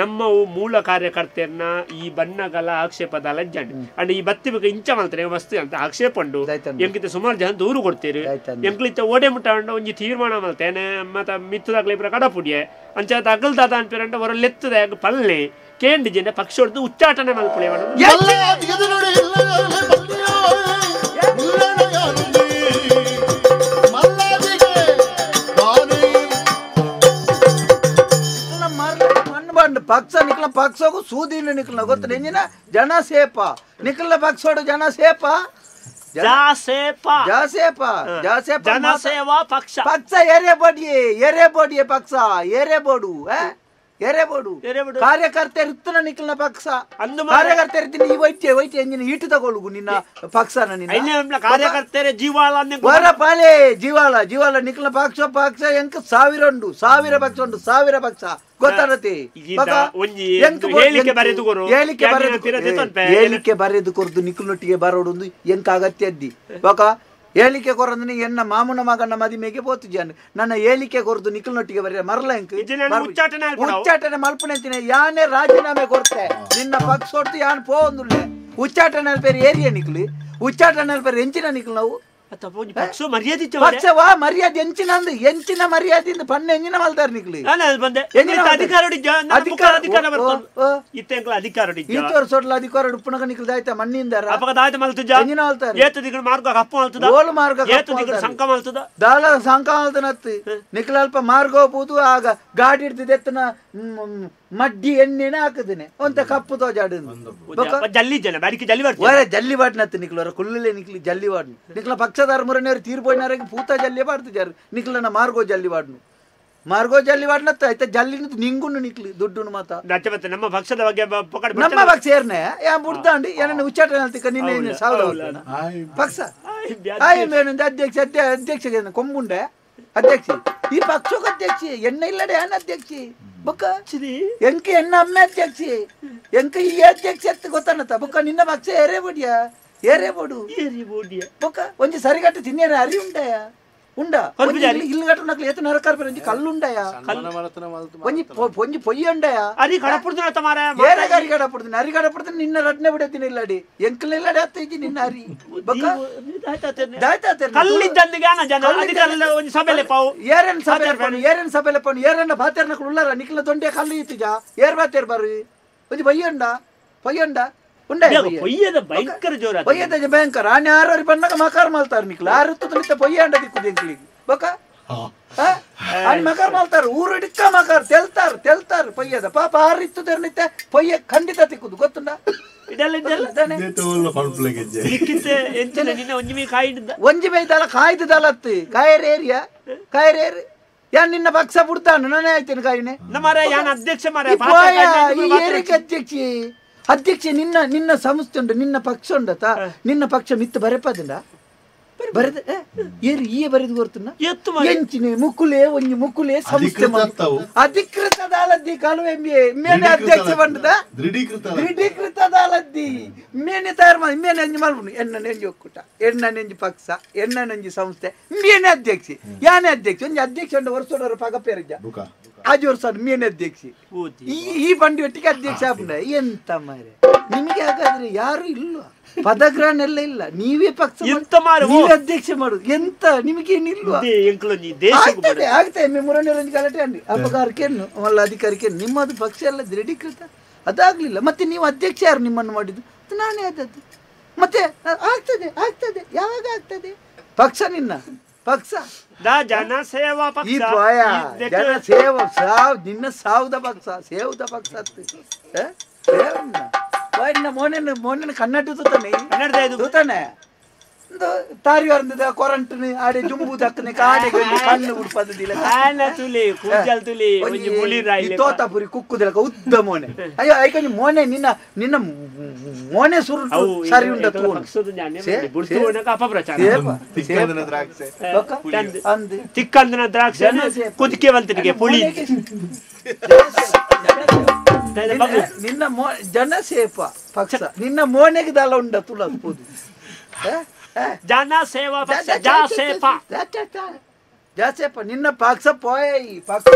ನಮ್ಮವು ಮೂಲ ಕಾರ್ಯಕರ್ತರನ್ನ ಈ ಬಣ್ಣಗಳ ಆಕ್ಷೇಪದ ಲಜ್ಜಂಡ್ ಅಂಡ್ ಈ ಬತ್ತಿ ಬಗ್ಗೆ ಇಂಚ ಮಾಡ್ತಾರೆ ವಸ್ತು ಅಂತ ಆಕ್ಷೇಪ ಉಂಡು ಎಂಕಿತ ಸುಮಾರು ಜನ ದೂರು ಕೊಡ್ತೀರಿ ಎಂಕ್ಲಿತ್ತ ಓಡೆ ಮುಟ್ಟ ಒಂಜಿ ತೀರ್ಮಾನ ಮಾಡ್ತೇನೆ ಮತ್ತ ಮಿತ್ತದಾಗ್ಲಿ ಇಬ್ಬರ ಕಡಪುಡಿಯೆ ಅಂಚ ಅಗಲ್ ದಾದ ಅನ್ಪಿರಂಡ ಹೊರ ಲೆತ್ತದ ಪಲ್ಲೆ ಕೇಂದ್ರ ಜನ ಪಕ್ಷ ಉಚ್ಚಾಟನೆ ಮಲ್ಪುಳೆ ಮಲ್ಲಾದಿಗೆ ಪಕ್ಷ ನಿಕ್ಲ ಪಕ್ಷಗೂ ಸೂದಿನ ನಿಕ್ಲ ಗೊತ್ತ ಎಂಜಿನ ಜನ ಸೇಪ ನಿಕ್ಲ ಪಕ್ಷೋಡು ಜನ ಸೇಪ ಜಾಸೇಪ ಜಾಸೇಪ ಜಾಸೇಪ ಜನಸೇವಾ ಪಕ್ಷ ಪಕ್ಷ ಏರೆ ಬೋಡಿಯೇ ಏರೆ ಬೋಡಿಯೇ ಪಕ್ಷ ಏರೆ ಬೋಡು ಏರೆ ಬೋಡು ಕಾರ್ಯಕರ್ತ ಇರ್ತನ ನಿಕ್ಲನ ಪಕ್ಷ ಕಾರ್ಯಕರ್ತ ಇರ್ತೀನಿ ಈ ವೈದ್ಯ ವೈದ್ಯ ಎಂಜಿನ ಈಟು ತಗೊಳ್ಗು ನಿನ್ನ ಪಕ್ಷನ ನಿನ್ನ ಕಾರ್ಯಕರ್ತರ ಜೀವಾಳ ವರ ಪಾಲೆ ಜೀವಾಳ ಜೀವಾಳ ನಿಕ್ಲನ ಪಕ್ಷ ಪಕ್ಷ ಎಂಕ ಸಾವಿರ ಉಂಡು ಸಾವಿರ ಪಕ್ಷ ಉಂಡು ಸಾವಿರ ಪಕ್ಷ ಗೊತ್ತಾರತಿ ಹೇಳಿಕೆ ಬರೆದು ಕೊರ್ದು ನಿಕ್ಲನೊಟ್ಟಿಗೆ ಬರೋಡು ಎಂಕ ಅಗತ್ಯ ಅದ್ದಿ ಬೊಕ ಹೇಳಿಕೆ ಕೊರಂದ್ರೆ ಎನ್ನ ಮಾಮೂನ ಮಗನ ಮದಿಮೆಗೆ ಪೋತು ಜಾನು ನನ್ನ ಹೇಳಿಕೆ ಕೊರದು ನಿಕ್ಲನೊಟ್ಟಿಗೆ ಬರ ಮರಲ ಎಂಕ್ ಉಚ್ಚಾಟನೆ ಮಲ್ಪನೆ ಅಂತೀನಿ ಯಾನೇ ರಾಜೀನಾಮೆ ಕೊರ್ತೆ ನಿನ್ನ ಪಕ್ಷ ಹೊಡ್ತು ಯಾನ್ ಪೋಂದುಲ್ಲೆ ಉಚ್ಚಾಟನೆ ಪೇರು ಏರಿಯ ನಿಕ್ಲಿ ಉಚ್ಚಾಟನೆ ಪೇರು ಎಂಚಿನ ನಿಕ್ಲು ನಾವು ಮರ್ಯಾದೆ ಪಕ್ಷ ವಾ ಮರ್ಯಾದೆ ಎಂಚಿನ ಅಂದು ಎಂಚಿನ ಮರ್ಯಾದೆ ಪಣ್ಣ ಎಂಜಿನ ಮಲ್ತಾರ ನಿಕ್ಲಿ ಅಧಿಕಾರ ಈತೋರ್ ಸೊಡ್ಲ ಅಧಿಕಾರ ಉಪ್ಪುನಗ ನಿಕ್ಲದ ಆಯ್ತಾ ಮಣ್ಣಿಂದ ಓಲು ಮಾರ್ಗ ದಾಲ ಸಂಕ ಮಲ್ತನತ್ತು ನಿಕ್ಲ ಅಲ್ಪ ಮಾರ್ಗ ಹೋಗ್ಬೋದು ಆಗ ಗಾಡಿ ಹಿಡ್ದಿದ್ದೆತ್ತನ ಮಡ್ಡಿ ಎಣ್ಣೆನ ಹಾಕುದೇನೆ ಒಂತ ಕಪ್ಪು ತೋಜಾಡು ಜಲ್ಲಿ ಜನ ಬಾಡಿಕೆ ಜಲ್ಲಿ ವರ ಜಲ್ಲಿ ಬಾಡ್ನತ್ತು ನಿಕ್ಲವರ ಕುಲ್ಲಲೆ ನಿಕ್ಲಿ ಜಲ್ಲಿ ಬಾಡ್ನು ನಿಕ್ಲ ಪಕ್ಷದಾರ ಮುರನೇರು ತೀರ್ಪೋಯ್ನಾರಿಗೆ ಪೂತ ಜಲ್ಲಿ ಬಾಡ್ತು ಜಾರು ನಿಕ್ಲನ ಮಾರ್ಗೋ ಜಲ್ಲಿ ಬಾಡ್ನು ಮಾರ್ಗೋ ಜಲ್ಲಿ ಬಾಡ್ನತ್ತ ಆಯ್ತಾ ಜಲ್ಲಿನ ನಿಂಗುನ್ನು ನಿಕ್ಲಿ ದುಡ್ಡುನು ಮಾತ ನಮ್ಮ ಪಕ್ಷದ ಬಗ್ಗೆ ನಮ್ಮ ಪಕ್ಷ ಏರ್ನೆ ಯಾ ಬುಡ್ದಾಂಡಿ ಏನನ್ನ ಉಚ್ಚಾಟನೆ ಹೇಳ್ತಿಕ್ಕ ನಿನ್ನೆ ಸಾವಿರ ಪಕ್ಷ ಆಯ್ ಅಧ್ಯಕ್ಷ ಅಧ್ಯಕ್ಷ ಕೊಂಬುಂಡೆ ಅಧ್ಯಕ್ಷ ಈ ಪಕ್ಷಕ್ಕೆ ಅಧ್ಯಕ್ಷ ಎಣ್ಣೆ ಇಲ್ಲಡೆ ಏನ್ ಅಧ್ಯಕ್ಷ ಬುಕ್ಕ ಎಂಕ ಎಣ್ಣ ಅಮ್ಮೆ ಅಧ್ಯಕ್ಷ ಎಂಕ ಈ ಅಧ್ಯಕ್ಷ ಎತ್ತು ಗೊತ್ತಾನತ್ತ ಬುಕ್ಕ ನಿನ್ನ ಪಕ್ಷ ಏರೇ ಬೋಡಿಯ ಏರೇ ಬೋಡು ಬುಕ್ಕ ಒಂಜಿ ಸರಿಗಟ್ಟು ತಿನ್ನೇರ ಅರಿ ಉಂಡಯ ಉಂಡ ಇಲ್ಲು ಗಟ್ಟು ನಕ್ಲು ಏತ ನರಕಾರ ಒಂಜಿ ಕಲ್ಲು ಉಂಡಯ ಒಂಜಿ ಒಂಜಿ ಪೊಯ್ಯಿ ಉಂಡಯ ಅರಿ ಕಡಪುಡ್ದು ಮಾರ ಏರಾಗ ಅರಿ ಕಡಪುಡ್ತೀನಿ ಅರಿ ಕಡಪುಡ್ತೀನಿ ನಿನ್ನ ರಡ್ನೆ ಬಿಡತೀನಿ ಇಲ್ಲಡಿ ಎಂಕಲ್ ಇಲ್ಲಡಿ ಅತ್ತ ಇಜ್ಜಿ ನಿನ್ನ ಅರಿ ಬೊಕ್ಕ ಏರನ್ ಸಭೆ ಏರನ್ ಸಭೆಲೆ ಪೌ ಏರನ್ನ ಬಾತೇರ್ ನಕ್ಲು ಉಳ್ಳಾರ ನಿಕ್ಲ ದೊಂಡೆ ಕಲ್ಲು ಇತ್ತಿಜಾ ಏರ್ ಬಾತೇರ್ ಬಾರು ಒಂಜಿ ಪೊಯ್ಯಿ ಉಂಡ ಪೊಯ್ಯಿ ಉಂಡ ಪೊಯ್ಯದ ಭಯಂಕರ ಜೋರ ಪೊಯ್ಯದ ಭಯಂಕರ ಆನೆ ಆರು ಬಣ್ಣಗ ಮಕಾರ ಮಲ್ತಾರ ನಿಕ್ಲ ಆರು ತುತ್ತ ಪೊಯ್ಯ ಅಂಡ ದಿಕ್ಕು ಎಂಕ್ಲಿಗೆ ಬೊಕ ಆನೆ ಮಕಾರ ಮಲ್ತಾರ ಊರು ಹಿಡ್ಕ ಮಕಾರ ತೆಲ್ತಾರ ತೆಲ್ತಾರ ಪೊಯ್ಯದ ಪಾಪ ಆರು ಇತ್ತು ತೆರನಿತ್ತೆ ಪೊಯ್ಯ ಖಂಡಿತ ತಿಕ್ಕುದು ಗೊತ್ತುಂಡ ಒಂಜಿ ಮೈದಲ್ಲ ಕಾಯ್ದದಲ್ಲ ಅತ್ತಿ ಕಾಯರ್ ಏರಿಯಾ ಕಾಯರ್ ಏರಿ ಯಾನ್ ನಿನ್ನ ಪಕ್ಷ ಬಿಡ್ತಾನು ನಾನೇ ಆಯ್ತೇನೆ ಕಾಯಿನೆ ಅಧ್ಯಕ್ಷ ಈ ಏರಿಕೆ ಅಧ್ಯಕ್ಷ ಅಧ್ಯಕ್ಷ ನಿನ್ನ ನಿನ್ನ ಸಂಸ್ಥೆ ಉಂಟು ನಿನ್ನ ಪಕ್ಷ ಉಂಡತ ನಿನ್ನ ಪಕ್ಷ ಮಿತ್ತು ಬರೆಪದಿಂದ ಬರೆದ ಏರು ಈಯೆ ಬರೆದು ಕೊರ್ತುನ ಎಂಚಿನೆ ಮುಕ್ಕುಲೆ ಒಂಜಿ ಮುಕ್ಕುಲೆ ಸಂಸ್ಥೆ ಅಧಿಕೃತ ದಾಲದ್ದಿ ಕಾಲುವೆ ಮೇನೆ ಅಧ್ಯಕ್ಷ ಬಂಡದ ದೃಢೀಕೃತ ದಾಲದ್ದಿ ಮೇನೆ ತಯಾರು ಮಾಡಿ ಮೇನೆ ಅಂಜಿ ಮಲ್ಪುನು ಎಣ್ಣ ನೆಂಜಿ ಒಕ್ಕೂಟ ಎಣ್ಣ ನೆಂಜಿ ಪಕ್ಷ ಎಣ್ಣ ನೆಂಜಿ ಸಂಸ್ಥೆ ಮೇನೆ ಅಧ್ಯಕ್ಷ ಯಾನೆ ಅಧ್ಯಕ್ಷ ಒಂಜಿ ಅಧ್ಯಕ್ಷ ಉಂಡು ವರ್ಷದವರು ಪಗಪೇರಿಜ ಆಜಿ ವರ್ಷ ಮೇನೆ ಅಧ್ಯಕ್ಷ ಈ ಬಂಡಿ ಒಟ್ಟಿಗೆ ಅಧ್ಯಕ್ಷ ಆಪುಂಡ ಎಂತ ಮಾರೆ ನಿಮಗೆ ಹಾಗಾದ್ರೆ ಯಾರು ಇಲ್ಲ ಪದಗ್ರಹಣ ಎಲ್ಲ ಇಲ್ಲ ನೀವೇ ಪಕ್ಷ ನೀವೇ ಅಧ್ಯಕ್ಷ ಮಾಡುದು ಎಂತ ನಿಮಗೇನಿಲ್ವಾ ಆಗ್ತದೆ ಆಗ್ತದೆ ಮುರಣಿರಂಜಿ ಗಲಾಟೆ ಅಂಡಿ ಅಪಕಾರಕ್ಕೇನು ಮಲ್ಲ ಅಧಿಕಾರಕ್ಕೇನು ನಿಮ್ಮದು ಪಕ್ಷ ಎಲ್ಲ ದೃಢೀಕೃತ ಅದಾಗ್ಲಿಲ್ಲ ಮತ್ತೆ ನೀವು ಅಧ್ಯಕ್ಷ ಯಾರು ನಿಮ್ಮನ್ನು ಮಾಡಿದ್ದು ನಾನೇ ಆದದ್ದು ಮತ್ತೆ ಆಗ್ತದೆ ಆಗ್ತದೆ ಯಾವಾಗ ಆಗ್ತದೆ ಪಕ್ಷ ನಿನ್ನ ಪಕ್ಷ ಜನಸೇವಾ ಪಕ್ಷ ಜನಸೇವಾ ಸಾವ್ ನಿನ್ನ ಸಾವ್ದ ಪಕ್ಷ ಸೇವ್ದ ಪಕ್ಷ ಮೋನೆ ಮೋನೆ ಕನ್ನಡ ತೂತಾನೆ ತೂತಾನೆ ತಾರಿ ವರ್ಂದದ ಕೊರಂಟನೆ ಆಡೆ ಜುಂಬು ದಕ್ಕನೆ ಕಾಡೆ ಕಣ್ಣು ಉಡ್ಪದಿಲ್ಲ ತೋತಾಪುರಿ ಕುಕ್ಕುದಿಲ್ಲ ಉದ್ದ ಮೋನೆ ಅಯ್ಯೋ ಐಕೊಂಜಿ ಮೋನೆ ನಿನ್ನ ನಿನ್ನ ಮೋನೆ ಸುರು ಸರಿ ಉಂಡ ತಿಕ್ಕಂದನ ದ್ರಾಕ್ಷಿ ಕುದಿಕೆ ಬಂತನಿಗೆ ಪುಳಿ ನಿನ್ನ ಜನಸೇಪ ಪಕ್ಷ ನಿನ್ನ ಮೋನೆಗೆ ದಲ ಉಂಡ ತುಳಬೋದು ಜನಸೇವಾ ಪಕ್ಷ ಜಾಸೇಪ ಜಾಸೇಪ ನಿನ್ನ ಪಕ್ಷ ಪೋಯ ಈ ಪಕ್ಷ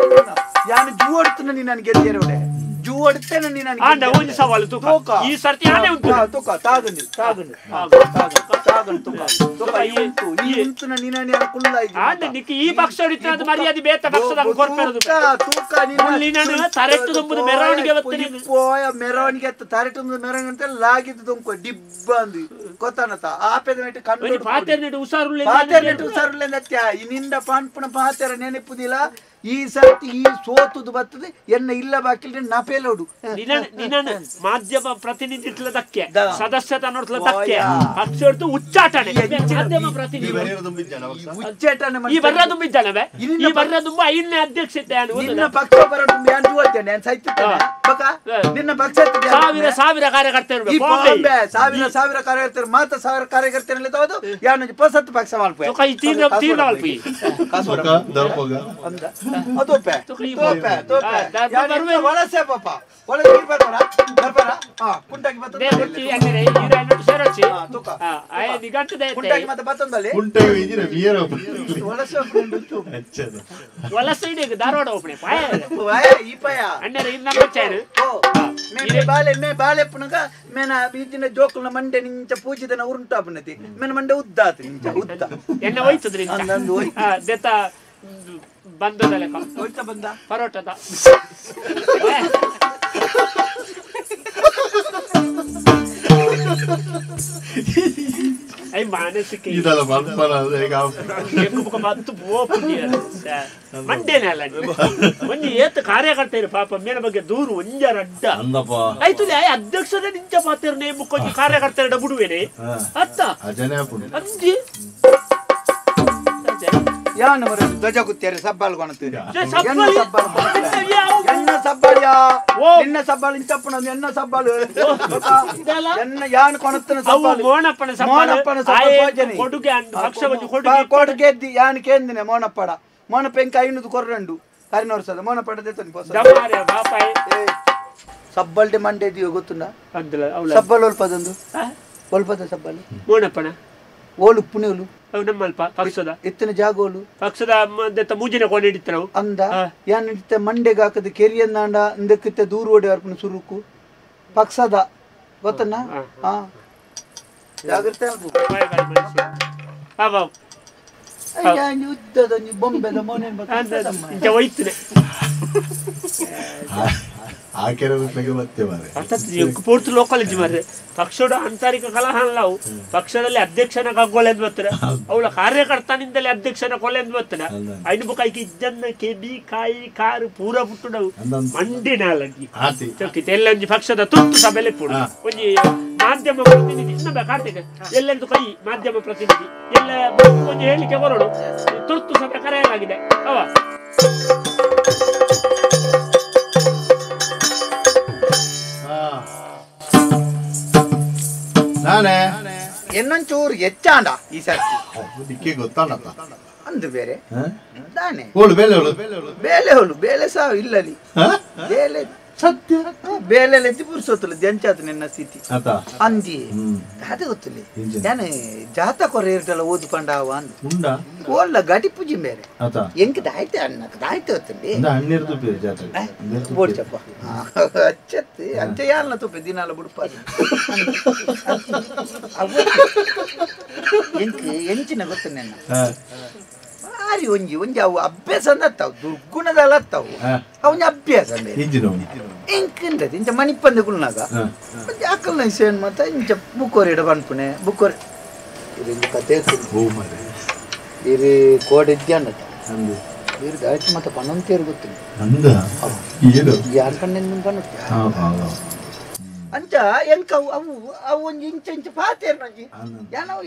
ಯಾನು ಜೂ ಹೊಡ್ತನ ನೀನು ಗೆದ್ದೇರೋಡೆ ಜೂ ಹೊಡ್ತೇನೆ ನೀನು ಸವಾಲು ತೂಕ ಈ ಸರ್ತಿ ಆನೆ ಉಂಟು ತೂಕ ತಾಗಂಡಿ ತಾಗಂಡಿ ತಾಗಂಡು ತೂಕ ತೂಕ ಈ ಉಂಟು ಈ ಉಂಟುನ ನೀನು ಕುಲ್ಲ ಆಂಡ ನಿಕ್ಕ ಈ ಪಕ್ಷ ಹೊಡಿತನ ಮರ್ಯಾದೆ ಬೇತ ಪಕ್ಷದ ಕೊರ್ಪೆರದು ತೂಕ ನೀನು ತರೆಟ್ಟು ತುಂಬುದು ಮೆರವಣಿಗೆ ಬರ್ತನೆ ಪೋಯ ಮೆರವಣಿಗೆ ಅತ್ತ ತರೆಟ್ಟು ಮೆರವಣಿಗೆ ಅಂತ ಲಾಗಿದ್ದು ತುಮ್ಕೊ ಡಿಬ್ಬ ಅಂದು ಗೊತ್ತಾನತ ಆಪೆದ ಮೇಟ್ ಕಣ್ಣು ಪಾತೆರ್ ನೆಟ್ಟು ಹುಷಾರುಳ್ಳೆ ಪಾತೆರ್ ನೆಟ್ಟು ಹುಷಾರುಳ್ಳೆ ಅತ್ಯ ಈ ನಿಂದ ಪಾನ್ಪುಣ ಪಾತೆರ ನೆನಪುದಿಲ್ಲ ಈ ಸರ್ತಿ ಈ ಸೋತುದು ಬರ್ತದೆ ಎನ್ನ ಇಲ್ಲ ಬಾಕಿ ನಪೇಲೋಡು ನಿನ್ನ ಮಾಧ್ಯಮ ಪ್ರತಿನಿಧಿತ್ಲದಕ್ಕೆ ಸದಸ್ಯತ ನೋಡ್ತಲದಕ್ಕೆ ಪಕ್ಷ ಉಚ್ಚಾಟನೆ ಮಾಧ್ಯಮ ಪ್ರತಿನಿಧಿ ಉಚ್ಚಾಟನೆ ಈ ಬರ್ರ ತುಂಬಿದ್ದಾನವೇ ಈ ಬರ್ರ ತುಂಬ ಐದನೇ ಅಧ್ಯಕ್ಷತೆ ನಿನ್ನ ಪಕ್ಷ ಬರ ನಿನ್ನ ಪಕ್ಷ ಸಾವಿರ ಸಾವಿರ ಕಾರ್ಯಕರ್ತರು ಸಾವಿರ ಸಾವಿರ ಕಾರ್ಯಕರ್ತರು ಮಾತ್ರ ಸಾವಿರ ಕಾರ್ಯಕರ್ತರಲ್ಲಿ ತಗೋದು ಯಾನು ಪಸತ್ತು ಪಕ್ಷ ಮಲ್ಪೆ ತೋಪೆ ತೋಪೆ ತೋಪೆ ವಲಸೆ ಪಾಪ ವಲಸೆ ಬರ್ಬಾರ ಬರ್ಬಾರ ಕುಂಟಾಗಿ ಕುಂಟಾಗಿ ಮತ್ತೆ ಬತ್ತೊಂದಲ್ಲಿ ವಲಸೆ ಧಾರವಾಡ ಓಪಣೆ ಈ ಪಯ ಬಾಳೆ ಮೇ ಬಾಳೆಪ್ಪನಗ ಮೇನ ಬೀದಿನ ಜೋಕುಲ್ನ ಮಂಡೆ ನಿಂಚ ಪೂಜಿದನ ಉರುಂಟಾಪನತಿ ಮೇನ ಮಂಡೆ ಉದ್ದ ಆತು ನಿಂಚ ಉದ್ದ ಎಣ್ಣೆ ಹೋಯ್ತದ್ರಿ ದೆತ್ತ ಬಂದದಲೆ ಹೋಯ್ತ ಬಂದ ಪರೋಟದ I ಮಾನಸಿಕ ಇದಲ್ಲ ಬರ್ಬಾರ ಮತ್ತು ಮಂಡೇನೆ ಅಲ್ಲ ಒಂಜಿ ಏತ್ ಕಾರ್ಯಕರ್ತರು ಪಾಪ ಮೇನ ಬಗ್ಗೆ ದೂರು ಒಂಜಾರ ಅಡ್ಡ ಆಯ್ತು ಅಧ್ಯಕ್ಷರೇ ನಿಂಚ ಪಾತ್ರ ಮುಕ್ಕೊಂಜಿ ಕಾರ್ಯಕರ್ತರ ಬಿಡುವೇನೆ ಅತ್ತ ಅಂಜಿ ಯಾನ ಧ್ವಜ ಗುತ್ತಿಯಾರೆ ಸಬ್ಬಾಲ್ ಕೊಣತೀರಿ ಎನ್ನ ಸಬ್ಬಾಳಿಯ ನಿನ್ನ ಸಬ್ಬಾಳು ಇಂಚಪ್ಪನ ಎನ್ನ ಸಬ್ಬಾಳು ಎನ್ನ ಯಾನ್ ಕೊಣತನ ಸಬ್ಬಾಳು ಮೋನಪ್ಪನ ಮೋನಪ್ಪನ ಸಬ್ಬಾಳು ಕೊಡುಗೆ ಕೊಡುಗೆ ಯಾನ್ ಕೇಂದಿನ ಮೋನಪ್ಪಡ ಮೋನಪ್ಪ ಎಂಕ ಐನೂರು ಕೊರ್ರಂಡು ಕರಿನೋರ್ಸದ ಮೋನಪ್ಪಡ ದೇತನಿ ಸಬ್ಬಲ್ಡೆ ಮಂಡೆ ಇದೆಯೋ ಗೊತ್ತುಂಡ ಸಬ್ಬಲ್ ಒಲ್ಪದೊಂದು ಒಲ್ಪದ ಸಬ್ಬಾಲು ಮೋನಪ್ಪನ ಓಲು ಪುಣೆಲು ನಮ್ಮಲ್ಪ ಪಕ್ಷದ ಎತ್ತಿನ ಜಾಗೋಲು ಪಕ್ಷದ ಮೂಜಿನ ಕೋಣೆ ಹಿಡಿತಾವು ಅಂದ ಯಾನ್ ಇತ್ತ ಮಂಡೆಗೆ ಹಾಕದ ಕೆರಿಯನ್ನಾಂಡ ಅಂದಕ್ಕಿತ್ತ ದೂರ ಓಡಿ ಅರ್ಪಣ ಸುರುಕು ಪಕ್ಷದ ಗೊತ್ತನ್ನ ಹಾ ಜಾಗ್ರತೆ ಉದ್ದದ ಬೊಂಬೆದ ಮೋನೆ ಹೋಯ್ತದೆ ಪೂರ್ತಿ ಲೋಕಲ್ ಮಾರ್ರೆ ಪಕ್ಷದ ಆಂತರಿಕ ಕಲಹ ಅಲ್ಲವು ಪಕ್ಷದಲ್ಲಿ ಅಧ್ಯಕ್ಷನ ಕಗ್ಗೊಲೆ ಅಂತ ಬರ್ತಾರೆ ಅವಳ ಕಾರ್ಯಕರ್ತನಿಂದಲೇ ಅಧ್ಯಕ್ಷನ ಕೊಲೆ ಅಂತ ಬರ್ತಾರೆ ಐನು ಬುಕ್ಕ ಇಜ್ಜನ್ನ ಕೆಬಿ ಕಾಯಿ ಕಾರು ಪೂರ ಪುಟ್ಟುಡವು ಮಂಡಿನ ಎಲ್ಲೊಂಜಿ ಪಕ್ಷದ ತುರ್ತು ಸಭೆಲೆ ಪೂಡ ಒಂಜಿ ಮಾಧ್ಯಮ ಪ್ರತಿನಿಧಿ ಇನ್ನೊಬ್ಬ ಕಾರ್ತಿಕ ಎಲ್ಲೆಂದು ಕೈ ಮಾಧ್ಯಮ ಪ್ರತಿನಿಧಿ ಎಲ್ಲ ಒಂದು ಹೇಳಿಕೆ ಬರೋಡು ತುರ್ತು ಸಭೆ ಕರೆಯಲಾಗಿದೆ ಅವ ನಾನೇ ಎನ್ನೊಂಚೂರು ಹೆಚ್ಚಾಂಡ ಈ ಸರ್ತಿ ದಿಕ್ಕಿ ಗೊತ್ತಾಂಡಪ್ಪ ಅಂದು ಬೇರೆ ದಾನೆ ಓಳು ಬೇಲೆ ಓಳು ಬೇಲೆ ಹೋಳು ಬೇಲೆ ಸಾವು ಇಲ್ಲಲಿ ಬೇಲೆ ಸತ್ಯ ಬೇಲೆ ಎತ್ತಿ ಪುರುಸೊತ್ತಲು ಜಂಚಾತು ನಿನ್ನ ಸ್ಥಿತಿ ಅಂದಿ ಅದೇ ಗೊತ್ತಿಲ್ಲ ನಾನು ಜಾತ ಕೊರೆ ಇರ್ತಲ್ಲ ಓದು ಪಂಡಾವ ಅಂದು ಉಂಡ ಓಲ್ಲ ಗಡಿ ಪೂಜೆ ಬೇರೆ ಎಂಕ ದಾಯ್ತೆ ಅಣ್ಣ ದಾಯ್ತೆ ಗೊತ್ತಿಲ್ಲ ಬೋಡ್ಚಪ್ಪ ಅಚ್ಚತ್ತಿ ಅಂಚೆ ಯಾರನ್ನ ತುಪ್ಪೆ ದಿನಾಲ ಬುಡುಪ ಎಂಕ್ ಎಂಚಿನ ಗೊತ್ತು ನಿನ್ನ ಭಾರಿ ಒಂಜಿ ಒಂಜಿ ಅವು ಅಭ್ಯಾಸ ಅಂದತ್ತಾವು ದುರ್ಗುಣದಲ್ಲ ಅತ್ತಾವು ಅವನ ಅಭ್ಯಾಸ ಇಂಕಿಂದದು ಇಂಚ ಮಣಿಪಂದೆ ಕುಲ್ನಾಗ ಅಕ್ಕಲ್ನ ಸೇನ್ ಮಾತ ಇಂಚ ಬುಕ್ಕೋರಿ ಇಡ ಪನ್ಪುನೆ ಬುಕ್ಕೋರಿ ಇದು ಕತೆ ಇರು ಕೋಡೆ ಇದ್ಯಾಂಡತ್ತ ಇರು ದಾಯ್ತು ಮತ್ತೆ ಪನ್ನೊಂತೇರು ಗೊತ್ತಿಲ್ಲ ಯಾರು ಕಣ್ಣಿಂದ ಪನ್ನುತ್ತೆ ಅಂಚ ಎಂಕ ಅವು ಅವು ಒಂಜಿ ಇಂಚ ಇಂಚ ಪಾತೇರು ನಂಜಿ ಯಾನವು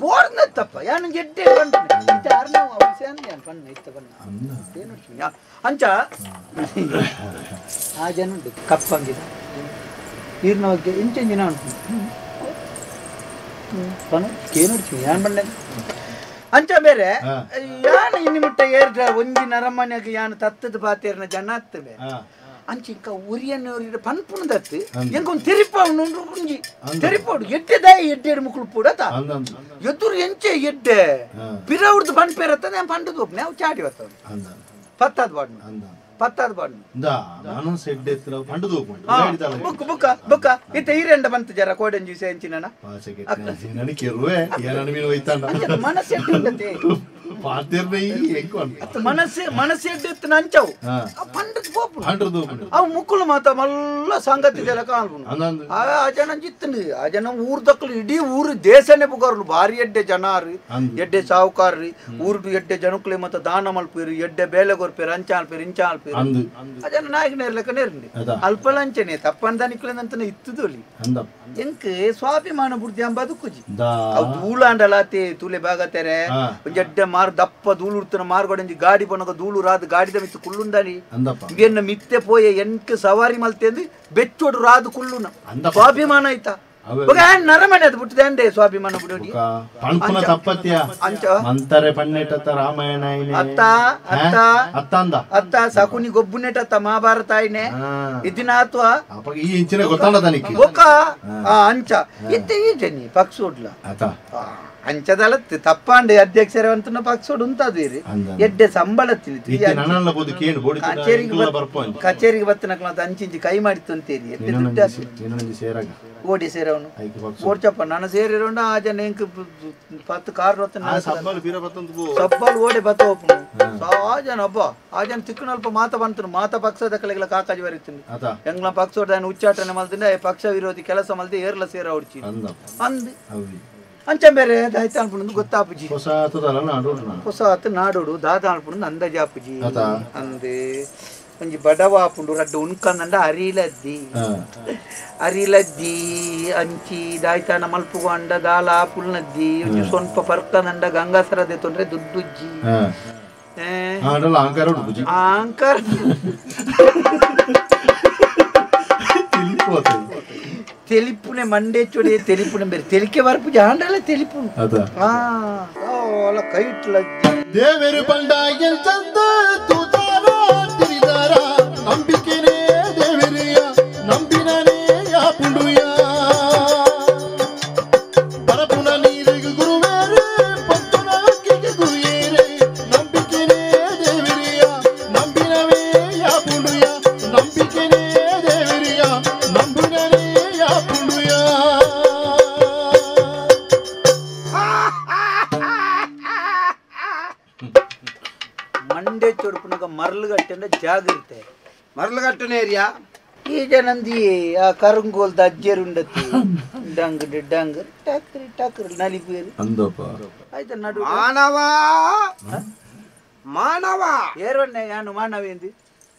ಬೋರ್ನತ್ತಪ್ಪ ಯಾನೊಂಜಿ ಎಡ್ಡೆ ಪನ್ಪುನೆ ಇಂಚ ಅರ್ನವು ಅವು ಸೇನ್ ಯಾನ್ ಪಣ್ಣ ಇತ್ತ ಪಣ್ಣ ಏನು ಅಂಚ ಆ ಜನ ಉಂಟು ಕಪ್ಪಂಗಿದ ನೀರಿನ ಇಂಚ ಇಂಚಿನ ಉಂಟು ಕೇನು ಯಾನ್ ಬಣ್ಣ ಅಂಚ ಬೇರೆ ಯಾನ ಇನ್ನಿ ಮುಟ್ಟ ಏರ್ದ ಒಂಜಿ ನರಮನೆಗೆ ಯಾನು ತತ್ತದ ಪಾತೇರ್ನ ಜನ ಅತ್ತವೆ ಅಂಚ ಇಂಕ ಉರಿಯನ್ನ ಉರಿಯ ಪನ್ಪುಣದತ್ತು ಎಂಕ ಒಂದು ತೆರಿಪಾವನು ಒಂಜಿ ತೆರಿಪಾಡು ಎಡ್ಡೆದಾಯ ಎಡ್ಡೆಡು ಮುಕ್ಕಳು ಪೂಡತ ಎದುರು ಎಂಚೆ ಎಡ್ಡೆ ಪಿರವ್ರದ್ದು ಪನ್ಪೇರತ್ತ ನಾನು ಪಂಡದು ಒಪ್ಪನೆ ಅವು ಚಾಟಿ ಬತ್ತವನು ಪತ್ತದ ಬಾಡ್ನು ಪತ್ತಾದ ಬಣ್ಣು ಮನಸ್ಸು ಎಡ್ಡೆ ಪಂಡದು book book book ಇತ್ತ ಈರೆಂಡ ಬಂತು ಜರ ಕೋಡಂಜಿ ಸೇಂಚಿನ ಕೆರುವೆ ಏನನ್ನು ಮೀನು ಹೋಯ್ತಾಂಡ ಮನಸ್ಸು ಎಡ್ಡೆ ಉಂಡತೆ ಮನಸ್ಸು ಮನಸ್ಸು ಎಡ್ಡೆ ಇತ್ತು ನಂಚವು ಪಂಡದ್ ಪೋಪು ಪಂಡದು ಅವು ಮುಕ್ಕುಲು ಮಾತ ಮಲ್ಲ ಸಂಗತಿ ಇದೆಲ್ಲ ಕಾಣ್ಪುನು ಆ ಜನ ಜಿತ್ತನು ಆ ಜನ ಊರು ದಕ್ಕಲು ಇಡೀ ಊರು ದೇಶನೇ ಪುಗಾರ್ಲು ಭಾರಿ ಎಡ್ಡೆ ಜನಾರು ಎಡ್ಡೆ ಸಾಹುಕಾರ್ರಿ ಊರುಡು ಎಡ್ಡೆ ಜನಕ್ಕಲೆ ಮತ್ತ ದಾನ ಮಲ್ಪೇರು ಎಡ್ಡೆ ಬೇಲೆ ಕೊರ್ಪೇರು ಅಂಚ ಅಲ್ಪೇರು ಇಂಚ ಅಲ್ಪೇರು ಆ ಜನ ನಾಯಕನೇರ್ಲೆಕ್ಕ ನೇರಂಡಿ ಅಲ್ಪ ಲಂಚನೆ ತಪ್ಪಂದನಿಕ್ಲೇನಂತನೇ ಇತ್ತದೊಲಿ ಎಂಕ್ ಸ್ವಾಭಿಮಾನ ಬುಡ್ದಿ ಅಂಬ ಬದುಕುಜಿ ಅವು ಧೂಳಾಂಡಲಾತೆ ತೂಲೆ ಬಾಗತೆರೆ ಒಂಜೆಡ್ಡೆ ಮಾರು ದಪ್ಪ ಧೂಳು ಉಡ್ತನ ಮಾರ್ಗೊಡಂಜಿ ಗಾಡಿ ಬನಗ ಧೂಳು ರಾದು ಗಾಡಿದ ಮಿತ್ತು ಕುಳ್ಳುಂದಾನಿ ಇವೆನ್ನ ಮಿತ್ತೆ ಪೋಯೆ ಎಂಕ್ ಸವಾರಿ ಮಲ್ತೇಂದು ಬೆಚ್ಚೋಡು ರಾದು ಕುಳ್ಳುನ ಸ್ವಾಭಿಮಾನ ಆಯ್ತಾ ನರಮನೆ ಅದು ಬಿಟ್ಟದೆ ಅಂದೆ ಸ್ವಾಭಿಮಾನ ಬಿಡೋಡಿ ಪಣ್ಪುನ ತಪ್ಪತ್ಯ ಅಂಚ ಮಂತಾರೆ ಪಣ್ಣೆಟತ್ತ ರಾಮಾಯಣ ಅತ್ತ ಅತ್ತ ಅತ್ತಂದ ಅತ್ತ ಸಕುನಿ ಗೊಬ್ಬುನೆಟತ್ತ ಮಹಾಭಾರತ ಆಯ್ನೆ ಇದಿನ ಅಥವಾ ಈ ಇಂಚಿನ ಗೊತ್ತಾಂಡ ತನಿಖೆ ಬೊಕ್ಕ ಅಂಚ ಇತ್ತೆ ಈ ಜನಿ ಪಕ್ಷೋಡ್ಲ ಅತ ಅಂಚದಲ್ಲ ತಪ್ಪಾಂಡೆ ಅಧ್ಯಕ್ಷರ ಅಂತ ಪಕ್ಷೋಡು ಉಂತಾದು ಇರಿ ಎಡ್ಡೆ ಸಂಬಳ ಕಚೇರಿಗೆ ಬತ್ತನಕ್ಲ ಅಂಚಿಂಚಿ ಕೈ ಮಾಡಿತ್ತು ಅಂತೇರಿ ಎಡ್ಡೆ ದುಡ್ಡು ಓಡಿ ಸೇರವನು ಓಡ್ಚಪ್ಪ ನಾನು ಸೇರಿರೋಂಡ ಆ ಜನ ಎಂಕ್ 10 ಕಾರ್ ಸಬ್ಬಲ್ ಓಡಿ ಬತ್ತ ಹೋಪುನು ಆ ಜನ ಅಬ್ಬ ಆ ಜನ ತಿಕ್ಕನಲ್ಪ ಮಾತ ಬಂತನು ಮಾತ ಪಕ್ಷದ ಕಲೆಗಳ ಕಾಕಾಜಿ ಬರೀತೀನಿ ಎಂಗ್ಲ ಪಕ್ಷೋಡ ಉಚ್ಚಾಟನೆ ಮಲ್ತಿಂದ ಪಕ್ಷ ವಿರೋಧಿ ಕೆಲಸ ಮಲ್ತಿ ಏರ್ಲ ಸೇರ ಹೊಡ್ಚಿ ಅಂದ್ ಅಂಚ ಬೇರೆ ದಾಯ್ತ ಅನ್ಪುಣಂದು ಗೊತ್ತಾಪುಜಿ ಹೊಸಾತ ನಾಡೋಡು ದಾದ ಅನ್ಪುಣಂದು ಅಂದಾಜಾಪುಜಿ ಅಂದೆ ಒಂಜಿ ಬಡವ ಆಪುಂಡು ರಡ್ಡು ಉಣ್ಕಂದಂಡ ಅರಿಲದ್ದಿ ಅರಿಲದ್ದಿ ಅಂಚಿ ದಾಯ್ತಾನ ಮಲ್ಪುಗು ಅಂಡ ದಾಲ ಪುಲ್ನದ್ದಿ ಒಂಜಿ ಸೊನ್ಪ ಪರ್ಕನಂಡ ಗಂಗಾಸರದೆ ತೊಂದ್ರೆ ದುಡ್ಡುಜ್ಜಿ ಅಹಂಕಾರ ತೆಲಿಪುನೆ ಮಂಡೆ ಚೊಡೆ ತೆಲಿಪುನೆ ಬೇರೆ ತೆಲಿಕೆ ವರಪು ಜಾಂಡಲ ತೆಲಿಪುನು ಅಲ್ಲ ಕೈಟ್ಲದ್ದಿ ದೇವರು ಬಂಡಾಯಲ್ ಚಂದ ತೂತಾರ ತಿರಿದಾರ ನಂಬಿಕೆನೇ ದೇವರಿಯ ನಂಬಿನನೇ ಯಾ ಪುಂಡುಯ ಪರಪುನ ನೀರಿಗೆ ಗುರುವೇರೆ ಪತ್ತುನ ಅಕ್ಕಿಗೆ ಗುರುಯೇರೆ ನಂಬಿಕೆನೇ ದೇವರಿಯ ನಂಬಿನವೇ ಯಾ ಪುಂಡುಯ ನಂಬಿಕೆನೇ ದೇವರಿಯ ನಂಬಿನನೇ ಯಾ ಪುಂಡುಯ. ಮಂಡೆ ಚೊಡುಪುನಗ ಮರಳುಗಟ್ಟೆಂಡ ಜಾಗಿರುತ್ತೆ ಮರಳುಗಟ್ಟನೇರಿಯಾ ಈ ಜನಂದಿ ಆ ಕರುಂಗೋಲ್ದ ಅಜ್ಜೇರುಂಡತಿ ಡಂಗ್ ಡಂಗ್ ಟಾಕ್ರಿ ಟಾಕ್ರಿ ನಲಿಪೇರು ಅಂದಪ್ಪ ಆಯ್ತಾ ನಡು ಮಾನವ ಮಾನವ ಏರ್ವಣ್ಣೆ ಯಾನು ಮಾನವೇಂದು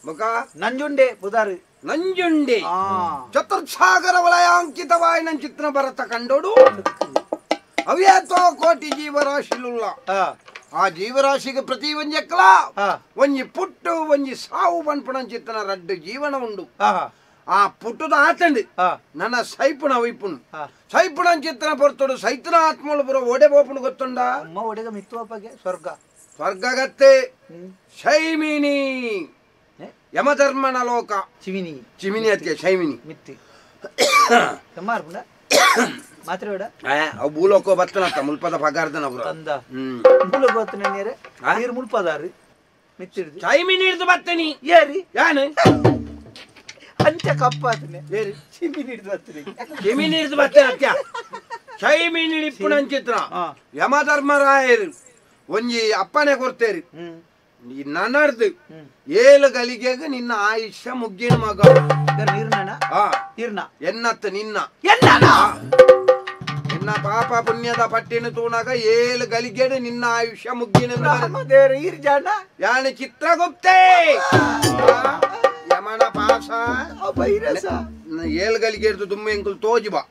ಮುಖ ನಂಜುಂಡೆ ಬುದಾರು ನಂಜುಂಡೆ ಚತುರ್ಸಾಗರ ವಲಯಾಂಕಿತವಾಯಿನ ಚಿತ್ರ ಭರತ ಕಂಡೋಡು ಅವ್ಯಾತೋ ಕೋಟಿ ಜೀವರಾಶಿಲುಲ್ಲ ಆ ಜೀವರಾಶಿಗೆ ಪ್ರತಿ ಒಂಜಕ್ಲ ಒಂಜಿ ಪುಟ್ಟು ಒಂಜಿ ಸಾವು ಪನ್ಪುಣ ಚಿತ್ತನ ರಡ್ಡು ಜೀವನ ಉಂಡು ಆ ಪುಟ್ಟುದ ಆತಂಡು ನನ್ನ ಸೈಪುಣ ವೈಪುಣು ಸೈಪುಣ ಚಿತ್ತನ ಪೊರ್ತೋಡು ಸೈತನ ಆತ್ಮಳು ಬರೋ ಓಡೆ ಬೋಪುಣು ಗೊತ್ತುಂಡ ಅಮ್ಮ ಒಡೆಗ ಮಿತ್ತುವಪ್ಪಗೆ ಸ್ವರ್ಗ ಸ್ವರ್ಗಗತ್ತೆ ಶೈಮಿನಿ ಯಮಧರ್ಮನ ಲೋಕ ಚಿಮಿನಿ ಚಿಮಿನಿ ಅದಕ್ಕೆ ಶೈಮಿನಿ ಮಿತ್ತಿ ಮಾರ್ಪುಂಡ ಮಾತ್ರ ಬೇಡ ಅವು ಭೂಲೋಕ ಬತ್ತನತ್ತ ಮುಲ್ಪದ ಪಗಾರ್ದನ ಅವರು ತಂದ ಭೂಲೋಕ ಬತ್ತನ ನೇರೆ ನೀರು ಮುಲ್ಪದಾರು ಮಿತ್ತಿಡ್ದು ಚೈಮಿನಿ ಹಿಡಿದು ಬತ್ತನಿ ಏರಿ ಯಾನು ಅಂಚ ಕಪ್ಪಾತನೆ ಏರಿ ಚಿಮಿನಿ ಹಿಡಿದು ಬತ್ತನಿ ಚಿಮಿನಿ ಹಿಡಿದು ಬತ್ತನ ಅತ್ಯ ಚೈಮಿನಿ ಇಪ್ಪುಣಂಚಿತ್ರ ಯಮಧರ್ಮರಾಯರು ಒಂಜಿ ಅಪ್ಪನೆ ಕೊಡ್ತೇರಿ ನನ್ನರ್ದು ಏಳು ಗಲಿಗೆಗೆ ನಿನ್ನ ಆಯುಷ್ಯ ಮುಗ್ಗಿನ ಮಗ ಎನ್ನತ್ತ ನಿನ್ನ ನಿನ್ನ ಪಾಪ ಪುಣ್ಯದ ಪಟ್ಟಿನ ತೂಣಾಗ ಏಳು ಗಲಿಗೆಡು ನಿನ್ನ ಆಯುಷ್ಯ ಮುಗ್ಗಿನ ಯಾನು ಚಿತ್ರಗುಪ್ತೆ ಯಮನ ಪಾಸ ಏಳು ಗಲಿಗೆಡ್ದು ದುಮ್ಮೆ ಎಂಕುಲು ತೋಜಿ ಬಾ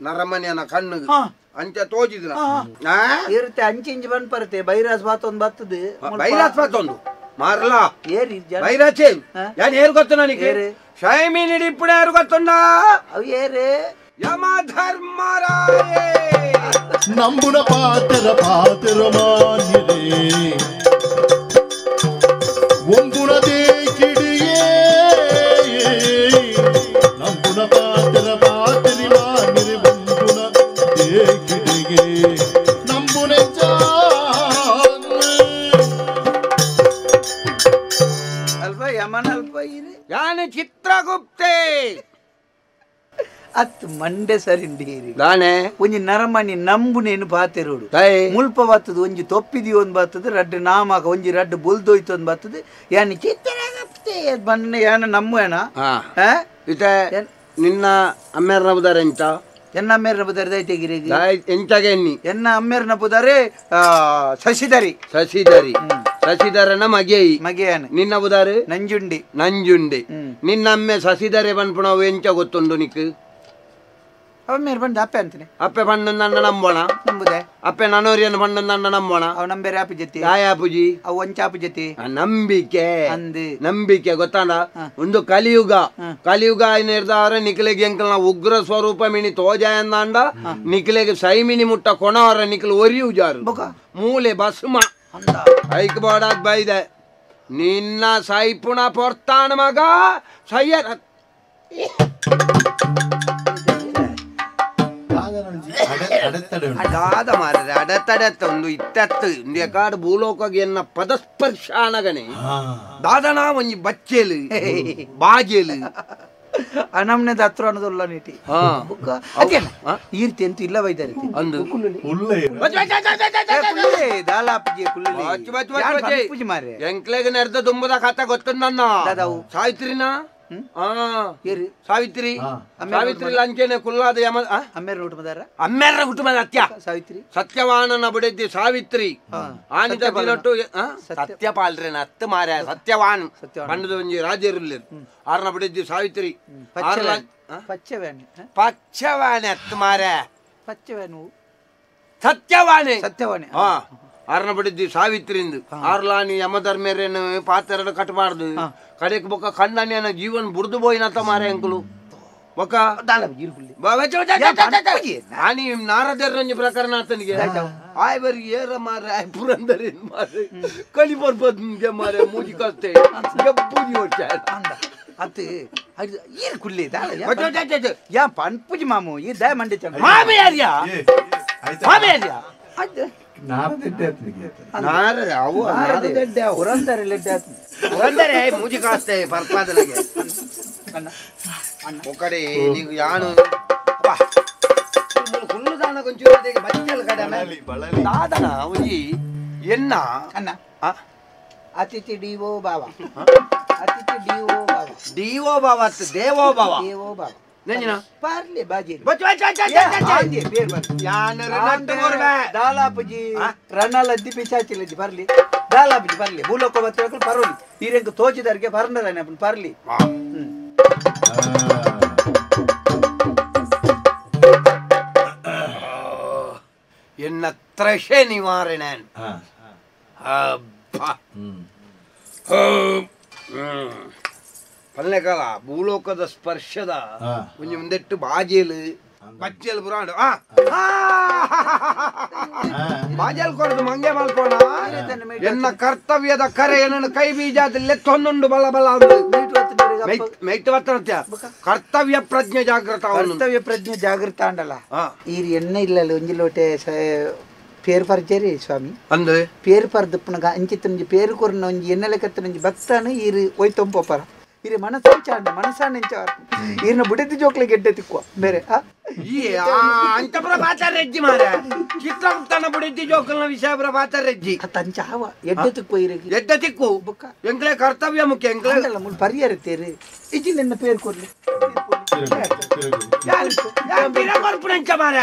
ನರಮನೆಯನ ಕಣ್ಣು ಅಂಚ ತೋಜಿದ್ರ ಇರುತ್ತೆ ಅಂಚೆ ಇಂಚೆ ಬಂದ್ ಬರುತ್ತೆ ಬೈರಾಸ್ ಬಾತೊಂದು ಬರ್ತದೆ ಬೈರಾಸ್ ಬಾತೊಂದು ಮಾರ್ಲಾ ಏರಿ ಬೈರಾಚೆ ಯಾನ್ ಏರು ಗೊತ್ತು ನನಗೆ ಶೈಮಿನಿ ಇಪ್ಪುಣ ಯಾರು ಗೊತ್ತುಂಡ ಅವು ಏರೇ ಯಮಧರ್ಮರಾಯೇ ನಂಬುನ ಪಾತ್ರ ಪಾತ್ರ ಮಾನ್ಯರೇ ಒಂಬುಣದೇ ಕಿಡಿಯೇ ನಂಬುನ ಪಾತ್ರ ಪಾತ್ರಿ ಮಾನ್ಯರೇ ಒಂಬುಣ ಕಿಡಿಗೆ ನಂಬುನೆ ಅಲ್ವಾ ಯಮನ ಅತ್ ಮಂಡೆ ಸರಿಂಡೀರಿ ದಾನೆ ಒಂಜಿ ನರಮಣಿ ನಂಬುನೇನು ಪಾತೆರೋಡು ಮುಲ್ಪ ಬತ್ತದು ಒಂಜಿ ತೊಪ್ಪಿದಿ ಒಂದ್ ಬತ್ತದು ರಡ್ಡು ನಾಮಕ ಒಂಜಿ ರಡ್ಡು ಬುಲ್ದೋಯ್ತು ಒಂದ್ ಬತ್ತದು ಯಾನ್ ಚಿತ್ತರಾಗಪ್ತೆ ಬಣ್ಣ ಯಾನ ನಮ್ಮೇನ ಇತ್ತೆ ನಿನ್ನ ಅಮ್ಮೇರ್ನ ಬುದಾರೆ ಎಂತ ಎನ್ನ ಅಮ್ಮೇರ್ನ ಬುದಾರೆ ದೈತೆಗಿರಿ ಎಂತಾಗೆ ಎನ್ನಿ ಎನ್ನ ಅಮ್ಮೇರ್ನ ಬುದಾರೆ ಶಶಿಧರಿ ಶಶಿಧರಿ ಶಶಿಧರನ ಮಗೆಯಿ ಮಗೆಯನ ನಿನ್ನ ಬುದಾರೆ ನಂಜುಂಡಿ ನಂಜುಂಡಿ ನಿನ್ನ ಅಮ್ಮೆ ಶಶಿಧರೆ ಪನ್ಪುಣವು ಎಂಚ ಗೊತ್ತುಂಡು ನಿಕ್ ಅಮ್ಮೇರ್ ಬಂದು ಅಪ್ಪೆ ಅಂತಾನೆ ಅಪ್ಪೆ ಪಣ್ಣು ನನ್ನ ನಂಬೋಣ ನಂಬುದೆ ಅಪ್ಪೆ ನನೋರಿಯನ್ನು ಪಣ್ಣು ನನ್ನ ನಂಬೋಣ ಅವ್ ನಂಬೇರೆ ಆಪು ಜೊತೆ ಯಾಪುಜಿ ಅವು ಒಂಚಾಪು ಜೊತೆ ನಂಬಿಕೆ ಅಂದು ನಂಬಿಕೆ ಗೊತ್ತಾಂಡ ಒಂದು ಕಲಿಯುಗ ಕಲಿಯುಗ ನಿರ್ಧಾರ ನಿಖಲೆಗೆ ಎಂಕಲ್ನ ಉಗ್ರ ಸ್ವರೂಪ ಮಿಣಿ ತೋಜಾಯಂದಾಂಡ ನಿಖಲೆಗೆ ಸೈಮಿನಿ ಮುಟ್ಟ ಕೊಣವರ ನಿಖಲು ಒರಿಯು ಜಾರು ಮೂಲೆ ಬಸುಮ ಐಕ್ ಬೋಡಾದ್ ಬೈದೆ ನಿನ್ನ ಸೈಪುಣ ಪೊರ್ತಾಣ ಮಗ ಸೈಯ ದಾದ ಮಾರರೆ ಅಡತಡತ್ತ ಒಂದು ಇತ್ತತ್ತು ಕಾಡು ಭೂಲೋಕಗೆ ಎನ್ನ ಪದಸ್ಪರ್ಶ ಅನಗನೆ ದಾದನ ಒಂಜಿ ಬಚ್ಚೇಲು ಬಾಜೇಲು ಅನಮ್ನೆದ ಹತ್ರ ಅನ್ನೋದಲ್ಲ ನೀಟಿ ಅದೇನ ಈ ರೀತಿ ಅಂತೂ ಇಲ್ಲ ಬೈದಾರೆ ಅಂದು ಎಂಕ್ಲೆಗ್ ನೆರ್ದ ತುಂಬದ ಕಥ ಗೊತ್ತುಂದನ್ನ ಸಾವಿತ್ರಿನ ಸಾವಿತ್ರಿ ಸಾವಿತ್ರಿ ಲಂಚನೆ ಕುಲ್ಲಾದ ಯಮ ಅಮ್ಮೇರ ಕುಟುಂಬದಾರ ಅಮ್ಮೇರ ಕುಟುಂಬದ ಅತ್ಯ ಸಾವಿತ್ರಿ ಸತ್ಯವಾನನ ಬುಡೆದ್ದಿ ಸಾವಿತ್ರಿ ಆನಿದ ದಿನಟ್ಟು ಸತ್ಯಪಾಲ್ರೇನ ಅತ್ತು ಮಾರ್ಯ ಸತ್ಯವಾನ್ ಪಂಡದ ಒಂಜಿ ರಾಜರುಲ್ಲೇರು ಆರ್ನ ಬುಡೆದ್ದಿ ಸಾವಿತ್ರಿ ಪಚ್ಚವಾಣಿ ಪಚ್ಚವಾಣಿ ಅತ್ತು ಮಾರ್ಯ ಪಚ್ಚವಾಣಿ ಸತ್ಯವಾಣಿ ಸತ್ಯವಾಣಿ ಹಾ ಆರ್ನ ಬಡಿದ್ದಿ ಸಾವಿತ್ರಿಂದು ಆರ್ಲಾನಿ ಯಮಧರ್ಮೇರೇನು ಪಾತೆರಡು ಕಟ್ಟಬಾರ್ದು ಕಡೆಕ್ ಬೊಕ್ಕ ಕಣ್ಣನೇನ ಜೀವನ್ ಬುಡ್ದು ಬೋಯಿನತ ಮಾರೆ ಅಂಕುಲು ಬೊಕ್ಕ ಆನಿ ನಾರದರಂಜಿ ಪ್ರಕರಣ ಆತನಿಗೆ ಆಯ್ ಬರಿ ಏರ ಮಾರೆ ಆಯ್ ಪುರಂದರಿ ಮಾರೆ ಕಲಿ ಬರ್ಬದ್ ಮಾರೆ ಮೂಜಿ ಕಲ್ತೆ ಪೂಜಿ ಹೊಡ್ಚ ಅತ್ತು ಏನ್ ಕುಲ್ಲಿ ಯಾ ಪನ್ಪುಜಿ ಮಾಮು ಈ ದಯ ಮಂಡಿ ಮಾಮಿ ಯಾರ್ಯಾ ಮಾಮಿ ಯಾರ್ಯಾ ಮೂಜಿ ಕಾಸ್ತೆ ಪರ್ಪಾದಲಗೆ ಒಕ್ಕಡೆ ನೀವು ಯಾನು ಕುಲ್ಲುದಾನ ಕೊಂಚೂರು ಬಚ್ಚಲ್ ಕಡೆ ದಾದನ ಒಂಜಿ ಎನ್ನ ಅಣ್ಣ ಅತಿಥಿ ಡಿವೋ ಬಾವ ಅತಿಥಿ ಡಿವೋ ಬಾವ ಡಿವೋ ಬಾವ ದೇವೋ ಬಾವ ದೇವೋ ಬಾವ ನೆಂಜಿನ ಪಾರ್ಲೆ ಬಾಜಿ ದಾಲಾಪುಜಿ ರಣಲದ್ದಿ ಪಿಶಾಚಿಲಜ್ಜಿ ಬರ್ಲಿ ದಾಲಾಪುಜಿ ಬರ್ಲಿ ಭೂಲೋಕ ಬತ್ತಕಲು ಪರೋಲಿ ಈರೆಂಕ ತೋಚಿದಾರಿಗೆ ಬರ್ನದಾನೆ ಅಪ್ಪನ ಪರ್ಲಿ ಎನ್ನ ತ್ರಷೆ ನಿವಾರಣೆ ಪಲ್ಲೆಕಾಲ ಭೂಲೋಕದ ಸ್ಪರ್ಶದ ಒಂಜಿ ಒಂದೆಟ್ಟು ಬಾಜೇಲು ಬಚ್ಚೇಲು ಪುರಾಣ ಬಾಜೇಲ್ ಕೊಡದು ಮಂಗೆ ಮಲ್ಕೋಣ ಎನ್ನ ಕರ್ತವ್ಯದ ಕರೆ ಏನನ್ನು ಕೈ ಬೀಜದಲ್ಲಿ ತೊಂದುಂಡು ಬಲ ಬಲ ಮೈಟ್ ಬತ್ತನತ್ಯ ಕರ್ತವ್ಯ ಪ್ರಜ್ಞೆ ಜಾಗೃತ ಕರ್ತವ್ಯ ಪ್ರಜ್ಞೆ ಜಾಗೃತ ಅಂಡಲ್ಲ ಈ ಎಣ್ಣೆ ಇಲ್ಲ ಒಂಜಿ ಲೋಟೆ ಪೇರು ಪರ್ಜೇರಿ ಸ್ವಾಮಿ ಅಂದ್ರೆ ಪೇರು ಪರ್ದಪ್ಪನಗ ಅಂಚಿತ್ತನಂಜಿ ಪೇರು ಕೊರ್ನ ಒಂಜಿ ಎಣ್ಣೆ ಕತ್ತನಂಜಿ ಭಕ್ತಾನು ಈರು ಒಯ್ತೊಂಪೋಪರ ಇರೆ ಮನಸ್ಸಂಚಾಂಡ ಮನಸ್ಸಾಂಚ ಈರ್ನ ಬುಡೆದಿ ಜೋಕ್ಲೆ ಗೆಡ್ಡೆ ತಿಕ್ಕುವ ಬೇರೆ ಈ ಅಂತಪುರ ಬಾತಾರೆಜ್ಜಿ ಮಾರ ಚಿತ್ರಗುಪ್ತನ ಬುಡೆದಿ ಜೋಕಲ್ನ ವಿಷಯಪುರ ಬಾತಾರೆಜ್ಜಿ ತಂಚಾವ ಎಡ್ಡೆ ತಿಕ್ಕುವ ಇರಗಿ ಎಡ್ಡೆ ತಿಕ್ಕು ಬುಕ್ಕ ಎಂಕ್ಲೆ ಕರ್ತವ್ಯ ಮುಖ್ಯ ಎಂಕ್ಲೆ ಮುಲ್ ಪರಿಯರ ತೇರು ಇಜ್ಜಿ ನಿನ್ನ ಪೇರು ಕೊರ್ಲಿ